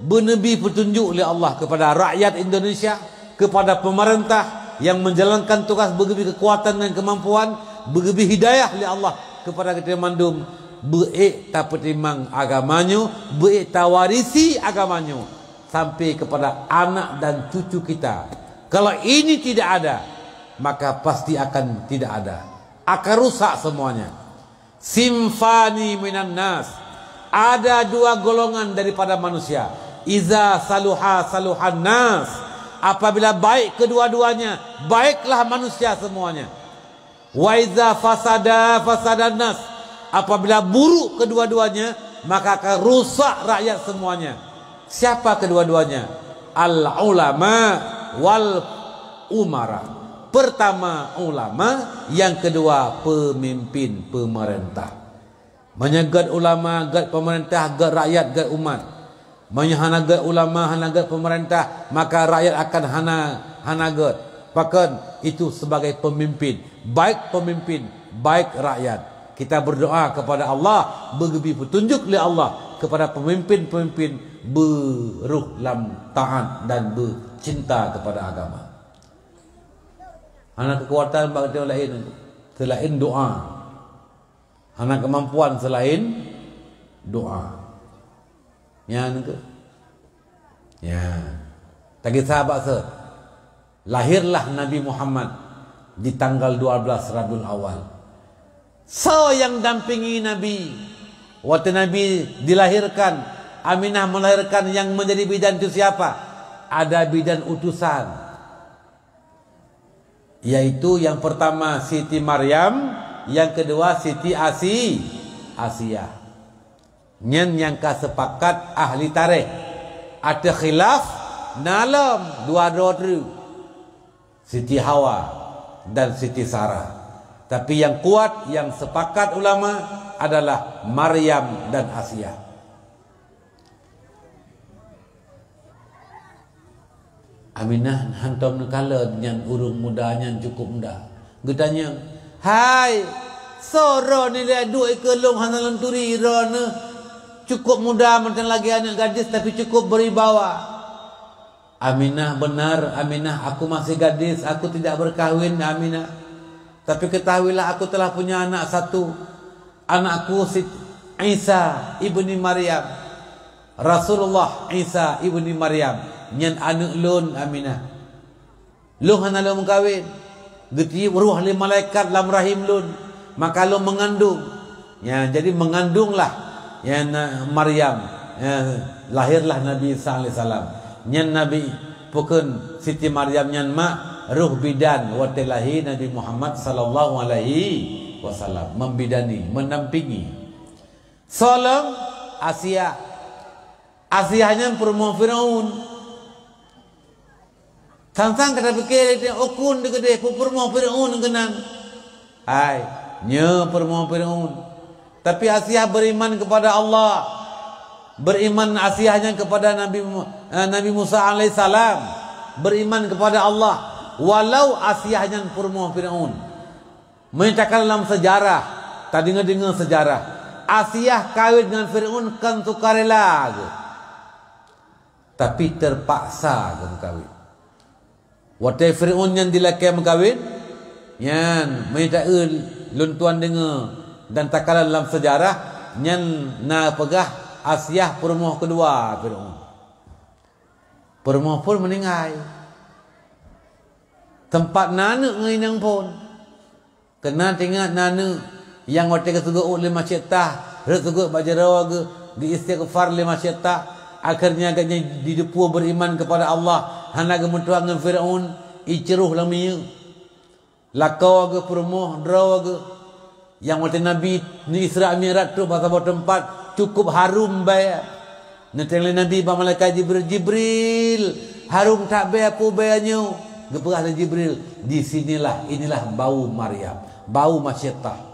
Beuneubri peutunjuk lé Allah keupada rakyat Indonesia, keupada peumeurintah nyang meujalankan tugas, beugeubri keukuatan dan keumampuan, beugeubri hidayah lé Allah keupada geutanyoe mandum, beuék tapeutimang agama nyoe, beuék tawarisi agama nyoe sampai keupada anak dan cucu kita. Kalau ini tidak ada, maka pasti akan tidak ada. Akan rusak semuanya. Sinfani minan nas. Ada dua golongan daripada manusia. Iza saluha saluhan nas. Apabila baik kedua-duanya, baiklah manusia semuanya. Wa iza fasada fasadan nas. Apabila buruk kedua-duanya, maka akan rusak rakyat semuanya. Siapa kedua-duanya? Al ulama wal umara. Pertama ulama, yang kedua pemimpin pemerintah. Meunyoe gét ulama, gét pemerintah, gét rakyat, gét umat. Meunyoe hana gét ulama, hana gét pemerintah, maka rakyat akan hana hana gét. Pakon? Itu sebagai pemimpin, baik pemimpin, baik rakyat. Kita berdoa kepada Allah, beugeubri peutunjuk lé Allah kepada pemimpin-pemimpin beuruh lam taat dan beucinta kepada agama. Hana keukuatan bak geutanyoe laén, seulaén doa. Hana keumampuan seulaén doa. Nyan keuh. Ya. Tagisa bak soe? Lahirlah Nabi Muhammad di tanggal dua belas Rabiul Awal. Soe nyang dampingi Nabi? Watée Nabi dilahirkan, Aminah melahirkan, nyang menjadi bidan itu siapa? Ada bidan utusan. Yaitu yang pertama Siti Maryam, yang kedua Siti Asi, Asiah. Nyan nyang ka sepakat ahli tarikh. Ada khilaf, na lom dua droe treuk. Siti Hawa dan Siti Sarah. Tapi yang kuat, yang sepakat ulama adalah Maryam dan Asiah. Aminah hantom neukalon nyan ureuëng muda nyan cukup muda. Geutanyong, "Hai, soe droeneuh lé duek ikeue lôn hana lôn turi droeneuh? Cukup muda mantong lagée aneuëk gadis tapi cukup beribawa." Aminah, "Benar, Aminah, aku masih gadis, aku tidak berkahwin, Aminah. Tapi ketahuilah aku telah punya anak satu. Anakku si Isa ibni Maryam." Rasulullah Isa ibni Maryam, nyan aneuëk lôn, Aminah. Lôn hana lôn meukawen. Geutiep ruh lé malaikat lam rahim lôn, maka lôn meungandong. Ya, jadi meungandonglah, ya, na-, Maryam. Ya, lahirlah Nabi Isa alaihissalam. Nyan Nabi, pakon Siti Maryam nyan mak, roh bidan watée lahé Nabi Muhammad sallallahu alaihi wasallam, membidani, mendampingi. Soe lom? Asiah. Asiah nyan peurumoh Firaun. Sang-sang ka tapike lé, "Ukun teuh keudeh, peue peurumoh Firaun keunan?" Hai, nyoe peurumoh Firaun. Tapi Asiah beriman kepada Allah. Beriman Asiah nyan kepada Nabi Mu-, eh, Nabi Musa alaihissalam. Beriman kepada Allah. Walau Asiah nyan peurumoh Firaun. Meunyoe takalon lam seujarah, tadeungoe-deungoe seujarah, Asiah kawin ngon Firaun kon sukarela geuh, tapi teupaksa geuh meukawen. Watée Firaun nyan dilakée meukawen, nyan meunyoe taeu lôn tuan deungoe dan takalon lam seujarah, nyan na peugah Asiah peurumoh keudua Firaun. Peurumoh phon meuninggai. Teumpat na aneuëk ngon inong phon. Keunan teuingat na aneuëk nyang watée geuseugot lima syek tah, rhot seugot bak jaroe geuh, geuistighfar lima syek tah, akhirnya gobnyan jiteupeue beriman kepada Allah, hana geumeutuah ngon Firaun, iceuroh lam minyeuk. Lakoe geuh peurumoh, droe geuh. Nyang watée Nabi neu Isra Mi'raj trok bak saboh teumpat, cukup harum bée. Neutanyong lé Nabi bak malaikat Jibril, "Jibril, harum that bée peue bée nyoe?" Geupeugah lé Jibril, "Di sinilah, inilah bau Maryam, bau Masyitah."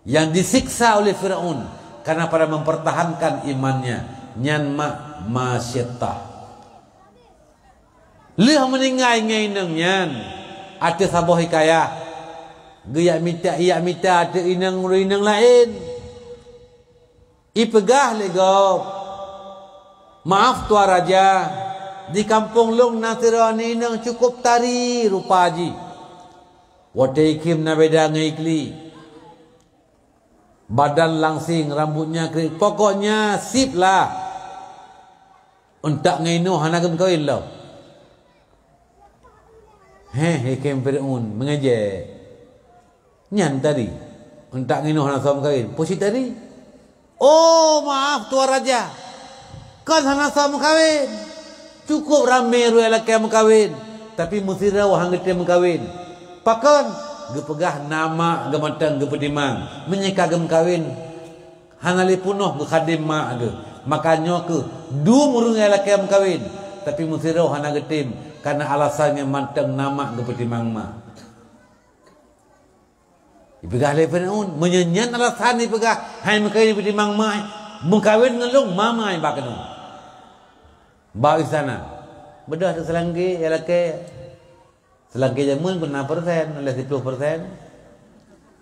Nyang disiksa oleh Firaun karena pada mempertahankan imannya, nyan mak Masyitah. Lheueh meuninggai ngon inong nyan, ateueh saboh hikayah, geujak mita, ijak mita ateueh inong ureuëng inong laén. Ipeugah lé gob, Maaf Tuan Raja, di kampông lôn na sidroe inong cukup tari rupa jih. Watèe ikhém na beda ngon ikli. Badan langsing, rambutnya kering, pokoknya sip lah. Euntak ngon inoe hana geumeukawen lom. Heh, ikhém Fir'aun, meungejek. Nyan tadi, euntak ngon inoe hana soe meukawen, peue cit tadi? Oh, maaf Tuan Raja, kon hana soe meukawen. Cukup ramé ureueng lakèe meukawen, tapi meusidroe han geutem meukawen. Pakon? Geupeugah na mak geuh mantong geupeutimang, meunyoe ka geumeukawen, hana lé peunoh geukhadém mak geuh. Maka nyoe kheueh dum ureueng nyang lakèe meukawen, tapi meusidroe hana geutem, kareuna alasan nyang mantong na mak geupeutimang mak. Ipeugah lé Fir'aun, meunyoe nyan alasan ipeugah, hai meukawen ipeugah timang mai, meukawen ngon lôn ma mai bak keunoe. Bak istana. Beudôh teuh seulangké, ya lakèe. Seulangké jameun pun na persen, lhèe siplôh persen.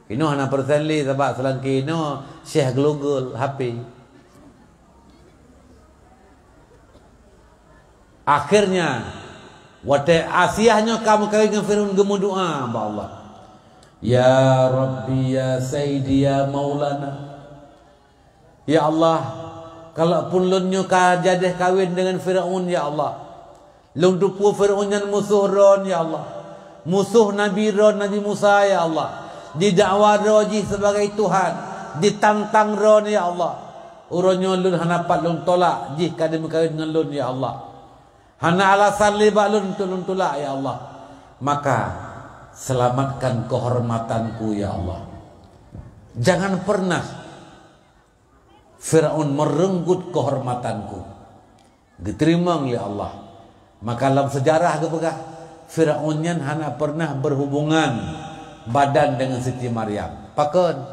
Inoe hana persen lé sabab seulangké inoe syeh geulugul H P. Akhirnya, watèe Asiah nyoe ka meukawen ngon Fir'aun geumeudoa bak Allah. Ya Rabbi, ya Sayyidi, ya Maulana. Ya Allah, kalaupun lôn nyoe ka jadeh kawen deungon Fir'aun, ya Allah. Lôn teupeue Fir'aun nyan musoh droen, ya Allah. Musoh Nabi droen, Nabi Musa, ya Allah. Jidakwa droe jih sebagai Tuhan, jitantang droen, ya Allah. Uroe nyoe lôn hana pat lôn tolak, jih ka dimeukawen ngon lôn, ya Allah. Hana alasan lé bak lôn untuk lôn tulak, ya Allah. Maka, selamatkan kehormatanku, ya Allah. Jangan pernah Fir'aun meureuenggut kehormatanku. Geuteurimong lé Allah. Maka lam seujarah geupeugah, Fir'aun nyan hana pernah berhubungan badan dengan Siti Maryam. Pakon?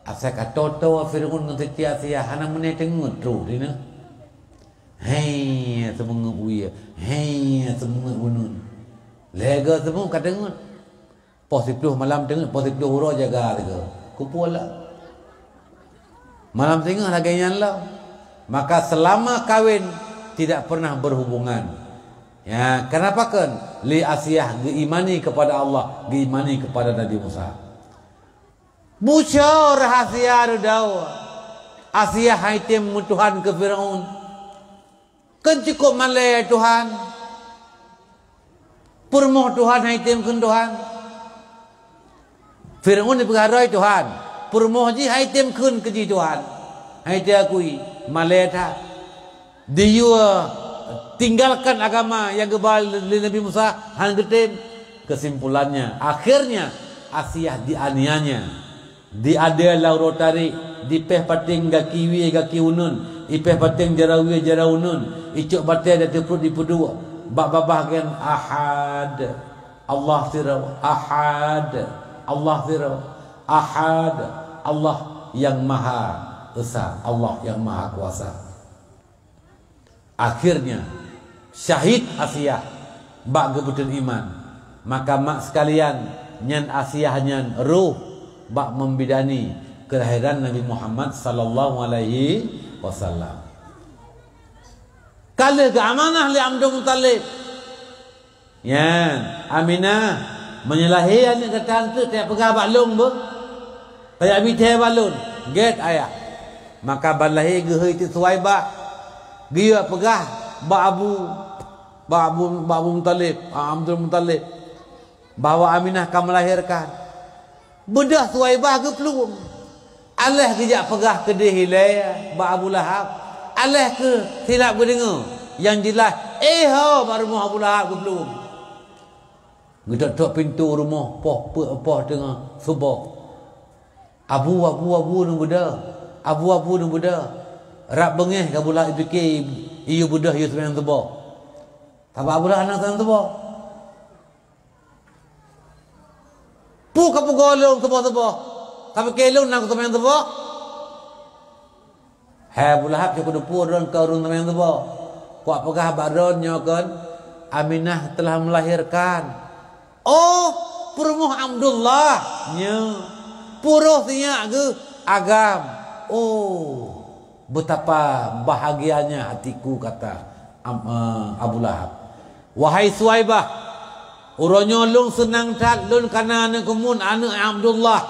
Asai ka toe-toe Fir'aun ngon Siti Asiah hana meunai teungeut troh dina. Hei, seumeungeut wie. Hei, seumeungeut uneuen. Lhèe goe seumeungeut ka teungeut. Poh siplôh malam teungeut, poh siplôh uroe jaga teuga. Kupeue lah. Malam singoh lagèe nyan lom. Maka selama kawin tidak pernah berhubungan. Ya, kenapa kan? Li Asiah geuimani kepada Allah, geuimani kepada Nabi Musa. Bucoe rahsia reudawa. Asiah han item meutuhan keu Firaun. Kan cukup malèe Tuhan. Peurumoh Tuhan han item kheun Tuhan. Firaun dipeugah droe Tuhan. Peurumoh jih han item kheun keu jih Tuhan. Han item akui. Malèe that. Diyue tinggalkan agama nyang geuba lé Nabi Musa han geutem. Kesimpulannya, akhirnya Asiah dianiaya. Diadil lam uroe tarek, dipéh pateng gaki wie gaki uneun, ipéh pateng jaroe wie jaroe uneun, icok batèe di ateueh pruet dipeuduek, bak babah geuh Ahad, Allah sidroe, Ahad, Allah sidroe, Ahad, Allah nyang Maha Esa, Allah nyang Maha Kuasa. Akhirnya, syahid Asiah bak geubeuteun iman. Maka mak sekalian, nyan Asiah nyan roh bak membidani kelahiran Nabi Muhammad sallallahu alaihi wasallam. Ka lheueh geuamanah lé Abdul Muthalib. Nyan, Aminah, meunyoe lahé aneuk gata eunteuk, tajak peugah bak lôn beuh. Tajak bi thèe bak lôn, gèt ayah. Maka ban lahé geuhôi teuk Suwaibah, geuyue peugah bak Abu, bak Abu, bak Abu Muthalib, Abdul Muthalib, bahwa Aminah ka melahirkan. Beudôh Suwaibah geuplueng. Alah geujak peugah keudeh ilèe bak Abu Lahab. Alah keuh silap geudeungoe. Nyang jeulaih, eh ho, bak rumoh Abu Lahab geuplueng. Geutok-tok pintoe rumoh, poh peuet poh teungoh suboh. Abu, abu, abu, neubeudoh. Abu, abu, neubeudoh. Rab beungèh Abu Lahab jipike iyue beudoh iyue seumayang suboh. Sabab Abu Lahab hana seumayang suboh. Peue kapeugoe lôn suboh-suboh? Kapike lôn na seumayang suboh? Hai Abu Lahab, cukôp teupeue droen ka ureueng seumayang suboh. Kupeugah bak droen nyoe kon, Aminah telah melahirkan. Oh, peurumoh Abdullah. Nyo. Peurumoh sinyak geuh Agam. Oh. "Betapa bahagianya hatiku," kata Am-, eh, Abu Lahab. "Wahai Suwaibah, uroe nyoe lôn seunang that, lôn kana aneuëk keumuen, aneuëk Abdullah.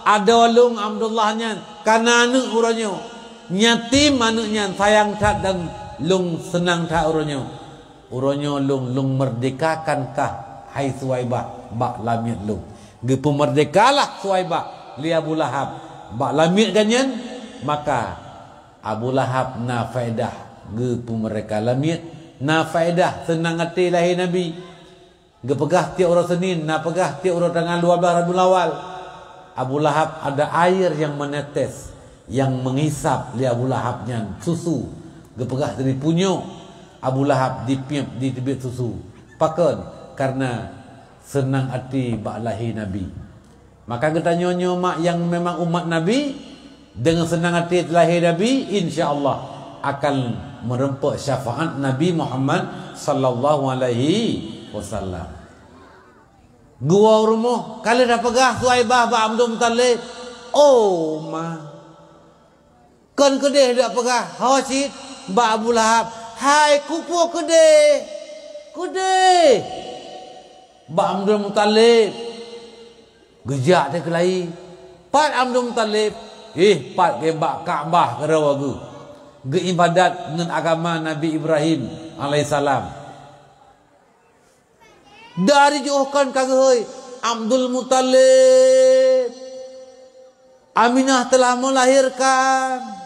Adoe lôn Abdullah nyan kana aneuëk uroe nyoe. Yatim aneuëk nyan, sayang that dan lôn seunang that uroe nyoe. Uroe nyoe lôn, lôn meurdekakan kah, hai Suwaibah, bak lamiet lôn." Geupeumeurdekalah Suwaibah lé Abu Lahab bak lamiet geuh nyan, maka Abu Lahab na faedah geupeumeurdeka lamiet, na faedah seunang até lahé Nabi. Geupeugah tieb uroe Seunin, na peugah tieb uroe tanggal dua belas Rabiul Awal. Abu Lahab ada air yang menetes, yang menghisap lé Abu Lahab nyan susu. Geupeugah dari punyok Abu Lahab dipiep, diteubiet susu. Pakon? Karena seunang até bak lahé Nabi. Maka geutanyoe nyoe mak nyang memang umat Nabi, deungon seunang até lahé Nabi, insya Allah akan meureumpok syafaat Nabi Muhammad sallallahu alaihi wasallam. Geuwoe u rumoh, ka lheueh tapeugah Suwaibah bak Abdul Muthalib, "Oh ma, kon keudeh dak peugah, ho cit bak Abu Lahab, hai kupo keudeh, keudeh." Bak Abdul Muthalib, geujak teuh keulayi. Pat Abdul Muthalib, ih, pat geuh bak Ka'bah keudroe geuh, geuibadat ngon agama Nabi Ibrahim alaihissalam. Dari jiôh kon ka geuhôi, "Abdul Muthalib, Aminah telah melahirkan."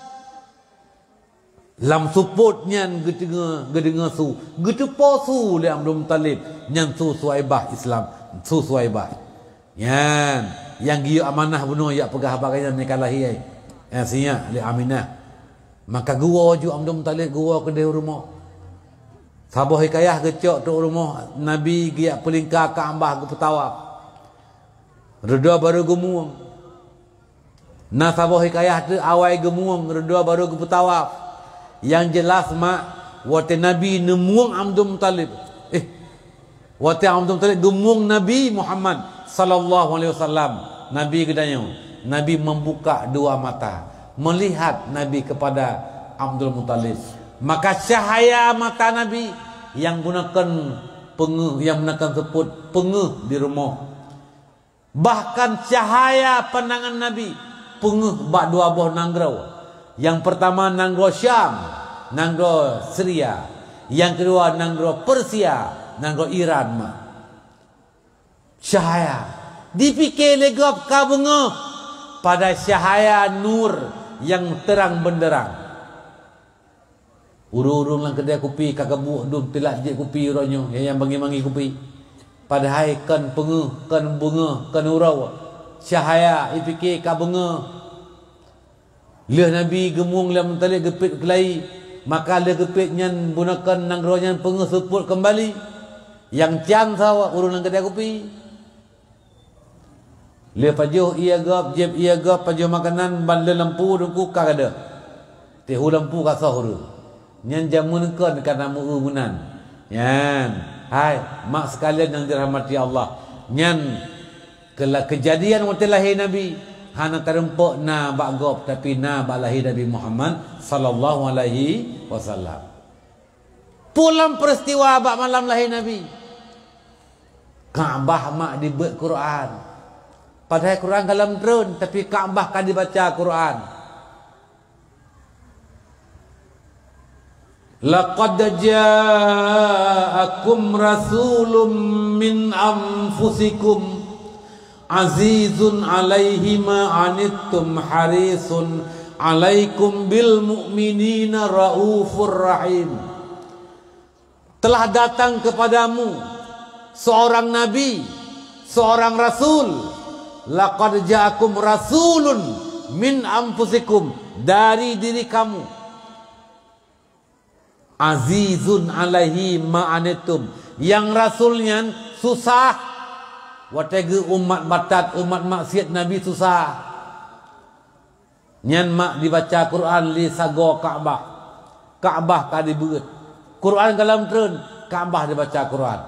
Lam seupôt nyan geudeungoe, geudeungoe su, geuteupo su lé Abdul Muthalib, nyan su Suwaibah Islam, su Suwaibah. Nyan, nyang geuyue amanah bunoe jak peugah bak gobnyan meunyo ka lahé, eh, sinyak lé Aminah. Maka geuwoe ju Abdul Muthalib, geuwoe keudeh u rumoh. Saboh hikayah geucok trok u rumoh Nabi geujak peulingka Ka'bah geupeutawaf. Reudua barô geumueng. Na saboh hikayah teuk awai geumueng, reudua barô geupeutawaf. Nyang jeulaih mak, watée Nabi neumueng Abdul Muthalib. Eh, watée Abdul Muthalib geumueng Nabi Muhammad sallallahu alaihi wasallam, Nabi geutanyoe, Nabi membuka dua mata, melihat Nabi kepada Abdul Muthalib. Maka cahaya mata Nabi nyang gunakan peungeuh, nyang gunakan seupôt peungeuh di rumoh. Bahkan cahaya pandangan Nabi peungeuh bak dua boh nanggroe. Nyang peurtama nanggroe Syam, nanggroe Syria. Nyang keudua nanggroe Persia, nanggroe Iran ma. Cahaya. Dipike lé gob ka beungoh pada cahaya nur nyang terang benderang. Ureuëng-ureuëng lam keudè kupi ka geubuek dum teulat jeuet kupi uroe nyoe, nyang bangi-bangi kupi. Padahai kon peungeuh, kon beungoh, kon uroe. Cahaya ipike ka beungoh. Lheueh Nabi geumueng lé Muthalib geupet keulayi, maka lheueh geupet nyan bunoe kon nanggroe nyan peungeuh seupôt keumbali. Nyang can sawa ureuëng lam keudè kupi. Lheueh pajoh ié gob, jieb ié gob, pajoh makanan, ban lheueh lampu teungku ka gadôh. Teuhu lampu ka soh ureuëng. Nyan jameun kon ka na meu-eu meunan. Nyan, hai, mak sekalian nyang dirahmati Allah. Nyan keula-, keujadian watée lahé Nabi, hana tarumpok na bak gob, tapi na bak lahé Nabi Muhammad sallallahu alaihi wasallam. Peue lam peuristiwa bak malam lahé Nabi? Ka'bah mak dibeuet Quran. Padahai Quran ka lam treun, tapi Ka'bah ka dibaca Quran. "Laqad ja'akum rasulun min anfusikum." "Azizun alaihi ma anittum harisun alaikum bil mu'minina raufur rahim." Telah datang kepadamu seorang nabi, seorang rasul. "Laqad ja'akum rasulun min anfusikum," dari diri kamu. "Azizun alaihi ma anittum." Nyang rasul nyan susah. Watée geuh umat batat, umat maksiat Nabi susah. Nyan mak dibaca Quran lé sagoe Ka'bah. Ka'bah ka dibeuet. Quran ka lam treun, Ka'bah dibaca Quran.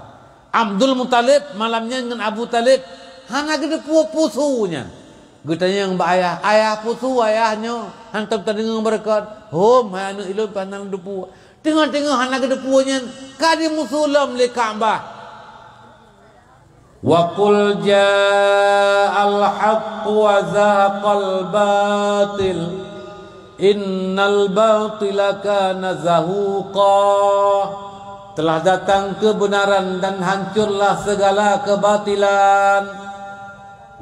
Abdul Muthalib malam nyan ngon Abu Thalib hana geuteupeue peue su nyan. Geutanyong bak ayah, "Ayah, peue su ayah nyoe hántom tadeungoe beureukat?" "Hom, hai aneuk ulôn, hana lôn teupeue." Teungoh-teungoh hana geuteupeue nyan, ka jimusu lom lé Ka'bah. "Wa qul ja'al haqqu wa zahaqal batil, innal batila kana zahuqa." Telah datang kebenaran dan hancurlah segala kebatilan.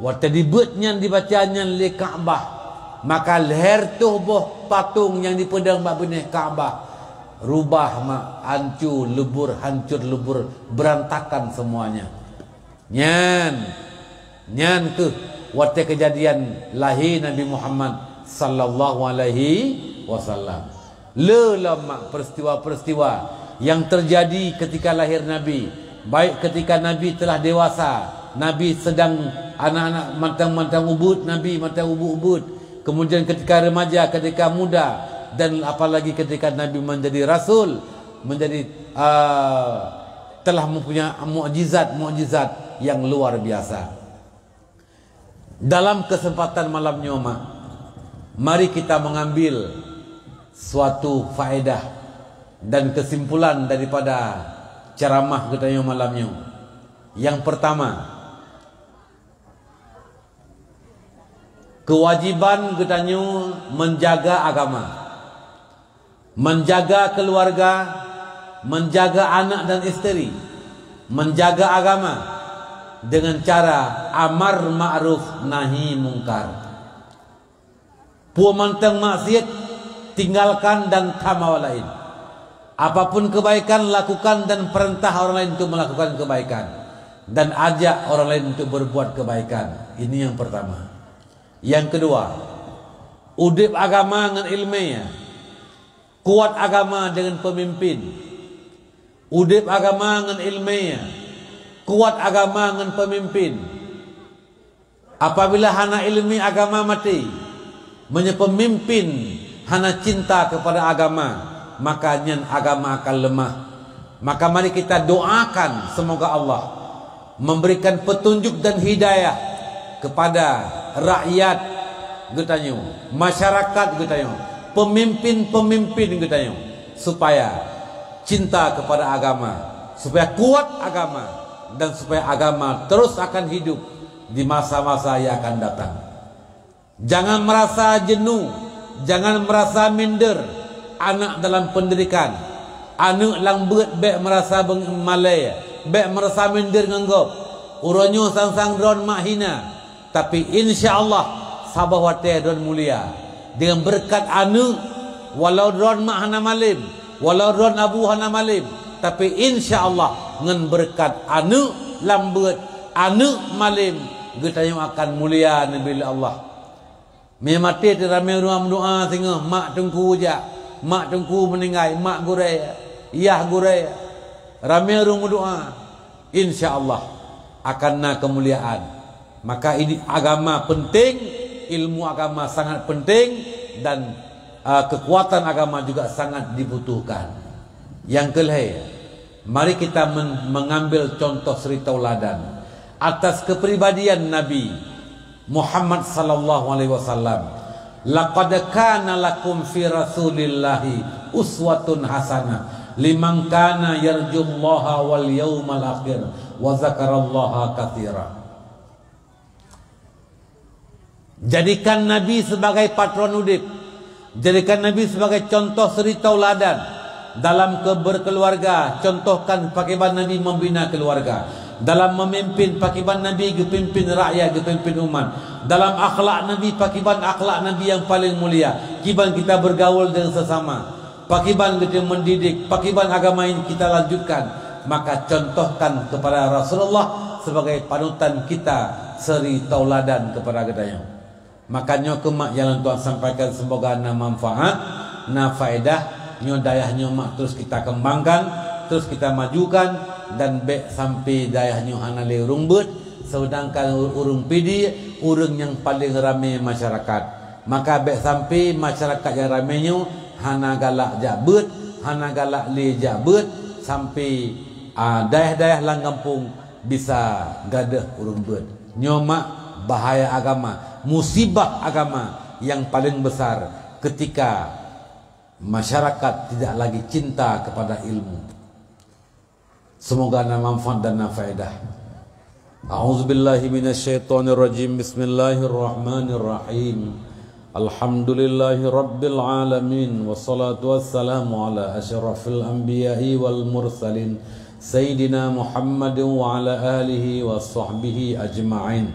Watée dibeuet nyan, dibaca nyan lé Ka'bah, maka lhèe reutôh boh patong nyang dipeudong bak binéh Ka'bah rubah mak, hancô leubur, hancô leubur, berantakan semuanya. Nyan, nyan keuh watée keujadian lahé Nabi Muhammad sallallahu alaihi wasallam. Le lom mak peristiwa-peristiwa yang terjadi ketika lahir Nabi, baik ketika Nabi telah dewasa, Nabi sedang anak-anak mantong-mantong ubeuet, Nabi mantong ubeuet-ubeuet, kemudian ketika remaja, ketika muda, dan apalagi ketika Nabi menjadi rasul, menjadi, ah, telah mempunyai mukjizat-mukjizat yang luar biasa. Dalam kesempatan malam nyoe, mak, mari kita mengambil suatu faedah dan kesimpulan daripada ceramah geutanyoe malam nyoe. Yang pertama, kewajiban geutanyoe menjaga agama. Menjaga keluarga, menjaga anak dan isteri, menjaga agama dengan cara amar ma'ruf nahi mungkar. Peue mantong maksiet, tinggalkan dan tamawa laén. Apapun kebaikan, lakukan dan perintah orang lain untuk melakukan kebaikan, dan ajak orang lain untuk berbuat kebaikan. Ini yang pertama. Yang kedua, udeb agama ngon ileumèe. Kuat agama deungon peumimpin. Udeb agama ngon ileumèe, kuat agama ngon peumimpin. Apabila hana ileumèe, agama maté. Meunyoe peumimpin hana cinta kepada agama, maka nyan agama akan lemah. Maka mari kita doakan semoga Allah memberikan petunjuk dan hidayah kepada rakyat geutanyoe, masyarakat geutanyoe, pemimpin-pemimpin geutanyoe, supaya cinta kepada agama, supaya kuat agama, dan supaya agama terus akan hidup di masa-masa yang akan datang. Jangan merasa jenuh, jangan merasa minder aneuk dalam pendidikan. Aneuk lam beuet bèk merasa beng-, malèe, bèk merasa minder ngon gob. Uroe nyoe sang-sang droeneuh mak hina, tapi insya Allah saboh watèe droeneuh mulia. Deungon beureukat aneuk, walau droeneuh mak hana malem, walau droeneuh abu hana malem, tapi insya Allah ngon beureukat aneuk lam beuet, aneuk malem, geutanyoe akan mulia neubi lé Allah. Meunyoe maté teuk ramé ureueng meudoa singoh, mak teungku jak, mak teungku meuninggai, mak gurèe, yah gurèe. Ramé ureueng meudoa, insya Allah akan na keumuliaan. Maka ini agama penting, ilmu agama sangat penting, dan, ah, kekuatan agama juga sangat dibutuhkan. Yang kelhèe, mari kita men-, mengambil contoh suri tauladan atas kepribadian Nabi Muhammad sallallahu alaihi wasallam. "Laqad kana lakum fi Rasulillahi uswatun hasanah liman kana yarjullaha wal yaumal akhir wa zakarallaha katsira." Jadikan Nabi sebagai patron udeb. Jadikan Nabi sebagai contoh suri tauladan dalam ke-, berkeluarga. Contohkan pakriban Nabi membina keluarga. Dalam memimpin, pakriban Nabi geupimpin rakyat, geupimpin umat. Dalam akhlak Nabi, pakriban akhlak Nabi yang paling mulia. Kiban kita bergaul dengan sesama. Pakriban geutanyoe mendidik, pakriban agama ini kita lanjutkan, maka contohkan kepada Rasulullah sebagai panutan kita, suri tauladan kepada geutanyoe. Maka nyoe keuh mak nyang lôn tuan sampaikan, semoga na manfaat, na faedah. Nyoe dayah nyoe mak terus kita kembangkan, terus kita majukan, dan bèk sampai dayah nyoe hana lé ureueng beuet, sedangkan ureueng Pidie ureueng nyang paleng ramé masyarakat. Maka bèk sampai masyarakat nyang ramé nyoe hana galak jak beuet, hana galak lé jak beuet, sampai, a, dayah-dayah lam gampông bisa gadôh ureueng beuet. Nyoe mak bahaya agama. Musibah agama yang paling besar ketika masyarakat tidak lagi cinta kepada ilmu. Semoga na manfaat dan na faedah. A'udzubillahi minasyaitonirrajim. Bismillahirrahmanirrahim. Alhamdulillahi rabbil alamin. Wassalatu wassalamu ala asyrafil anbiya'i wal mursalin, Sayyidina Muhammadin wa ala alihi wa sahbihi ajma'in.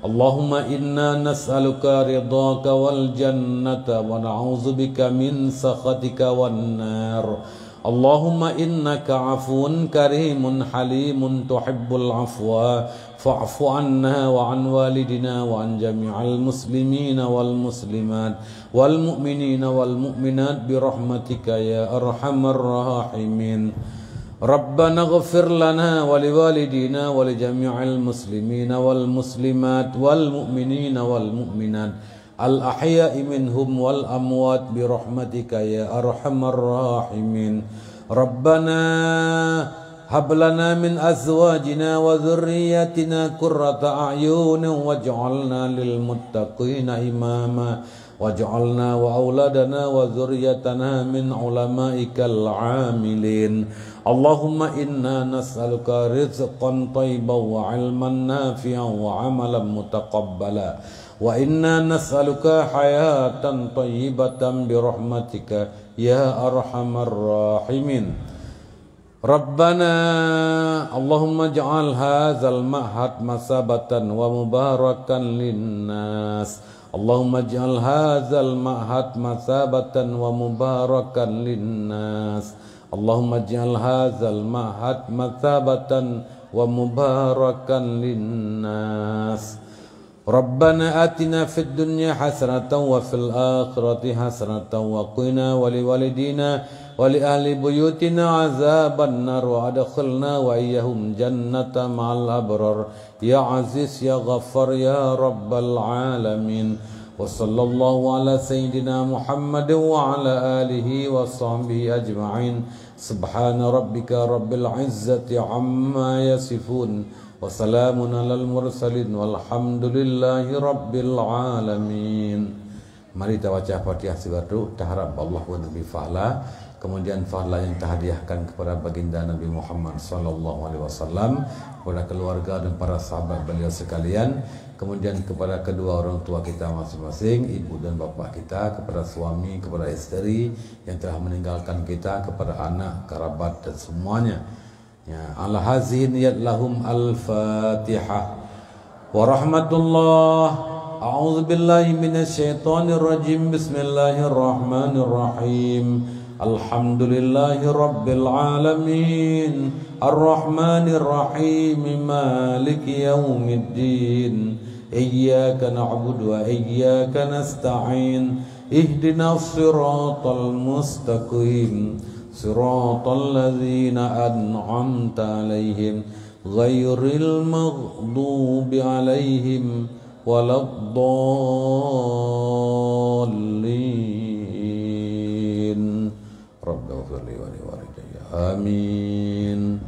Allahumma inna nas'aluka ridhaka wal jannata wa na'udzubika min sakhatika wan nar. Allahumma innaka afuwun karimun halimun tuhibbul afwa fa'fu anna wa an walidina wa an jami'al muslimina wal muslimat wal mu'minina wal mu'minat bi rahmatika ya arhamar rahimin. Rabbana ighfir lana wa liwalidina wa li jami'il muslimina wal muslimat wal mu'minina wal mu'minat al ahya'i minhum wal amwat bi rahmatika ya arhamar rahimin. Rabbana hab lana min azwajina wa dzurriyyatina qurrata a'yunin waj'alna lil muttaqina imama. Waj'alna wa auladana wa dzurriyyatana min ulama'ikal 'amilin. Allahumma inna nas'aluka rizqan thayyiban wa 'ilman nafi'an wa 'amalan mutaqabbala. Wa inna nas'aluka hayatan thayyibatan bi rahmatika ya arhamar rahimin. Rabbana, Allahumma ij'al hadzal ma'had matsabatan wa mubarakan linnas. Allahumma ij'al hadzal ma'had matsabatan wa mubarakan linnas. Allahumma ij'al hadzal ma'had matsabatan wa mubarakan linnas. Rabbana atina fid dunya hasanatan wa fil akhirati hasanatan wa qina wa li walidina wa li ahli buyutina azaban nar wa adkhilna wa iyyahum jannata ma'al abrar. Ya Aziz, ya Ghaffar, ya Rabbal Alamin. Wa sallallahu ala sayyidina Muhammadin wa ala alihi wa sahbihi ajma'in. Subhana rabbika rabbil izzati amma yasifun. Wa salamun alal mursalin walhamdulillahi rabbil alamin. Mari tabaca Fatihah sibagoe, taharap Allah geuneubri pahala. Kemudian pahala yang tahadiahkan kepada baginda Nabi Muhammad sallallahu alaihi wasallam, kepada keluarga dan para sahabat beliau sekalian, kemudian kepada kedua orang tua kita masing-masing, ibu dan bapak kita, kepada suami, kepada isteri yang telah meninggalkan kita, kepada anak, kerabat dan semuanya. Ya, ala hazihi niyat lahum al-Fatihah. Wa rahmatullah. A'udzu billahi minasy syaithanir rajim. Bismillahirrahmanirrahim. Alhamdulillahi rabbil alamin. Arrahmanir rahim. Maliki yaumiddin. Iyyaka na'budu wa iyyaka nasta'in. Ihdinas siratal mustaqim. Siratal ladzina an'amta 'alaihim ghairil maghdubi 'alaihim waladdallin. Rabbighfirli wa liwalidayya. Amin.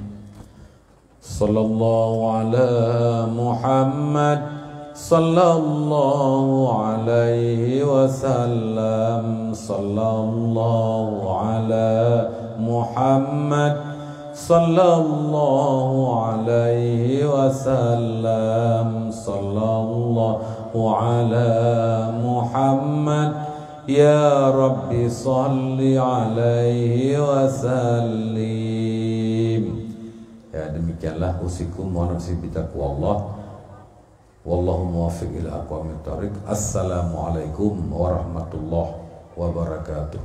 Sallallahu ala Muhammad. Sallallahu alaihi wasallam. Sallallahu ala Muhammad. Sallallahu alaihi wasallam. Sallallahu ala Muhammad. Ya Rabbi salli alaihi wasallim. Ya, demikianlah usikum wa nafsi bitaqwallah. Wallahu muwaffiq ila aqwamit thariq. Assalamualaikum warahmatullahi wabarakatuh.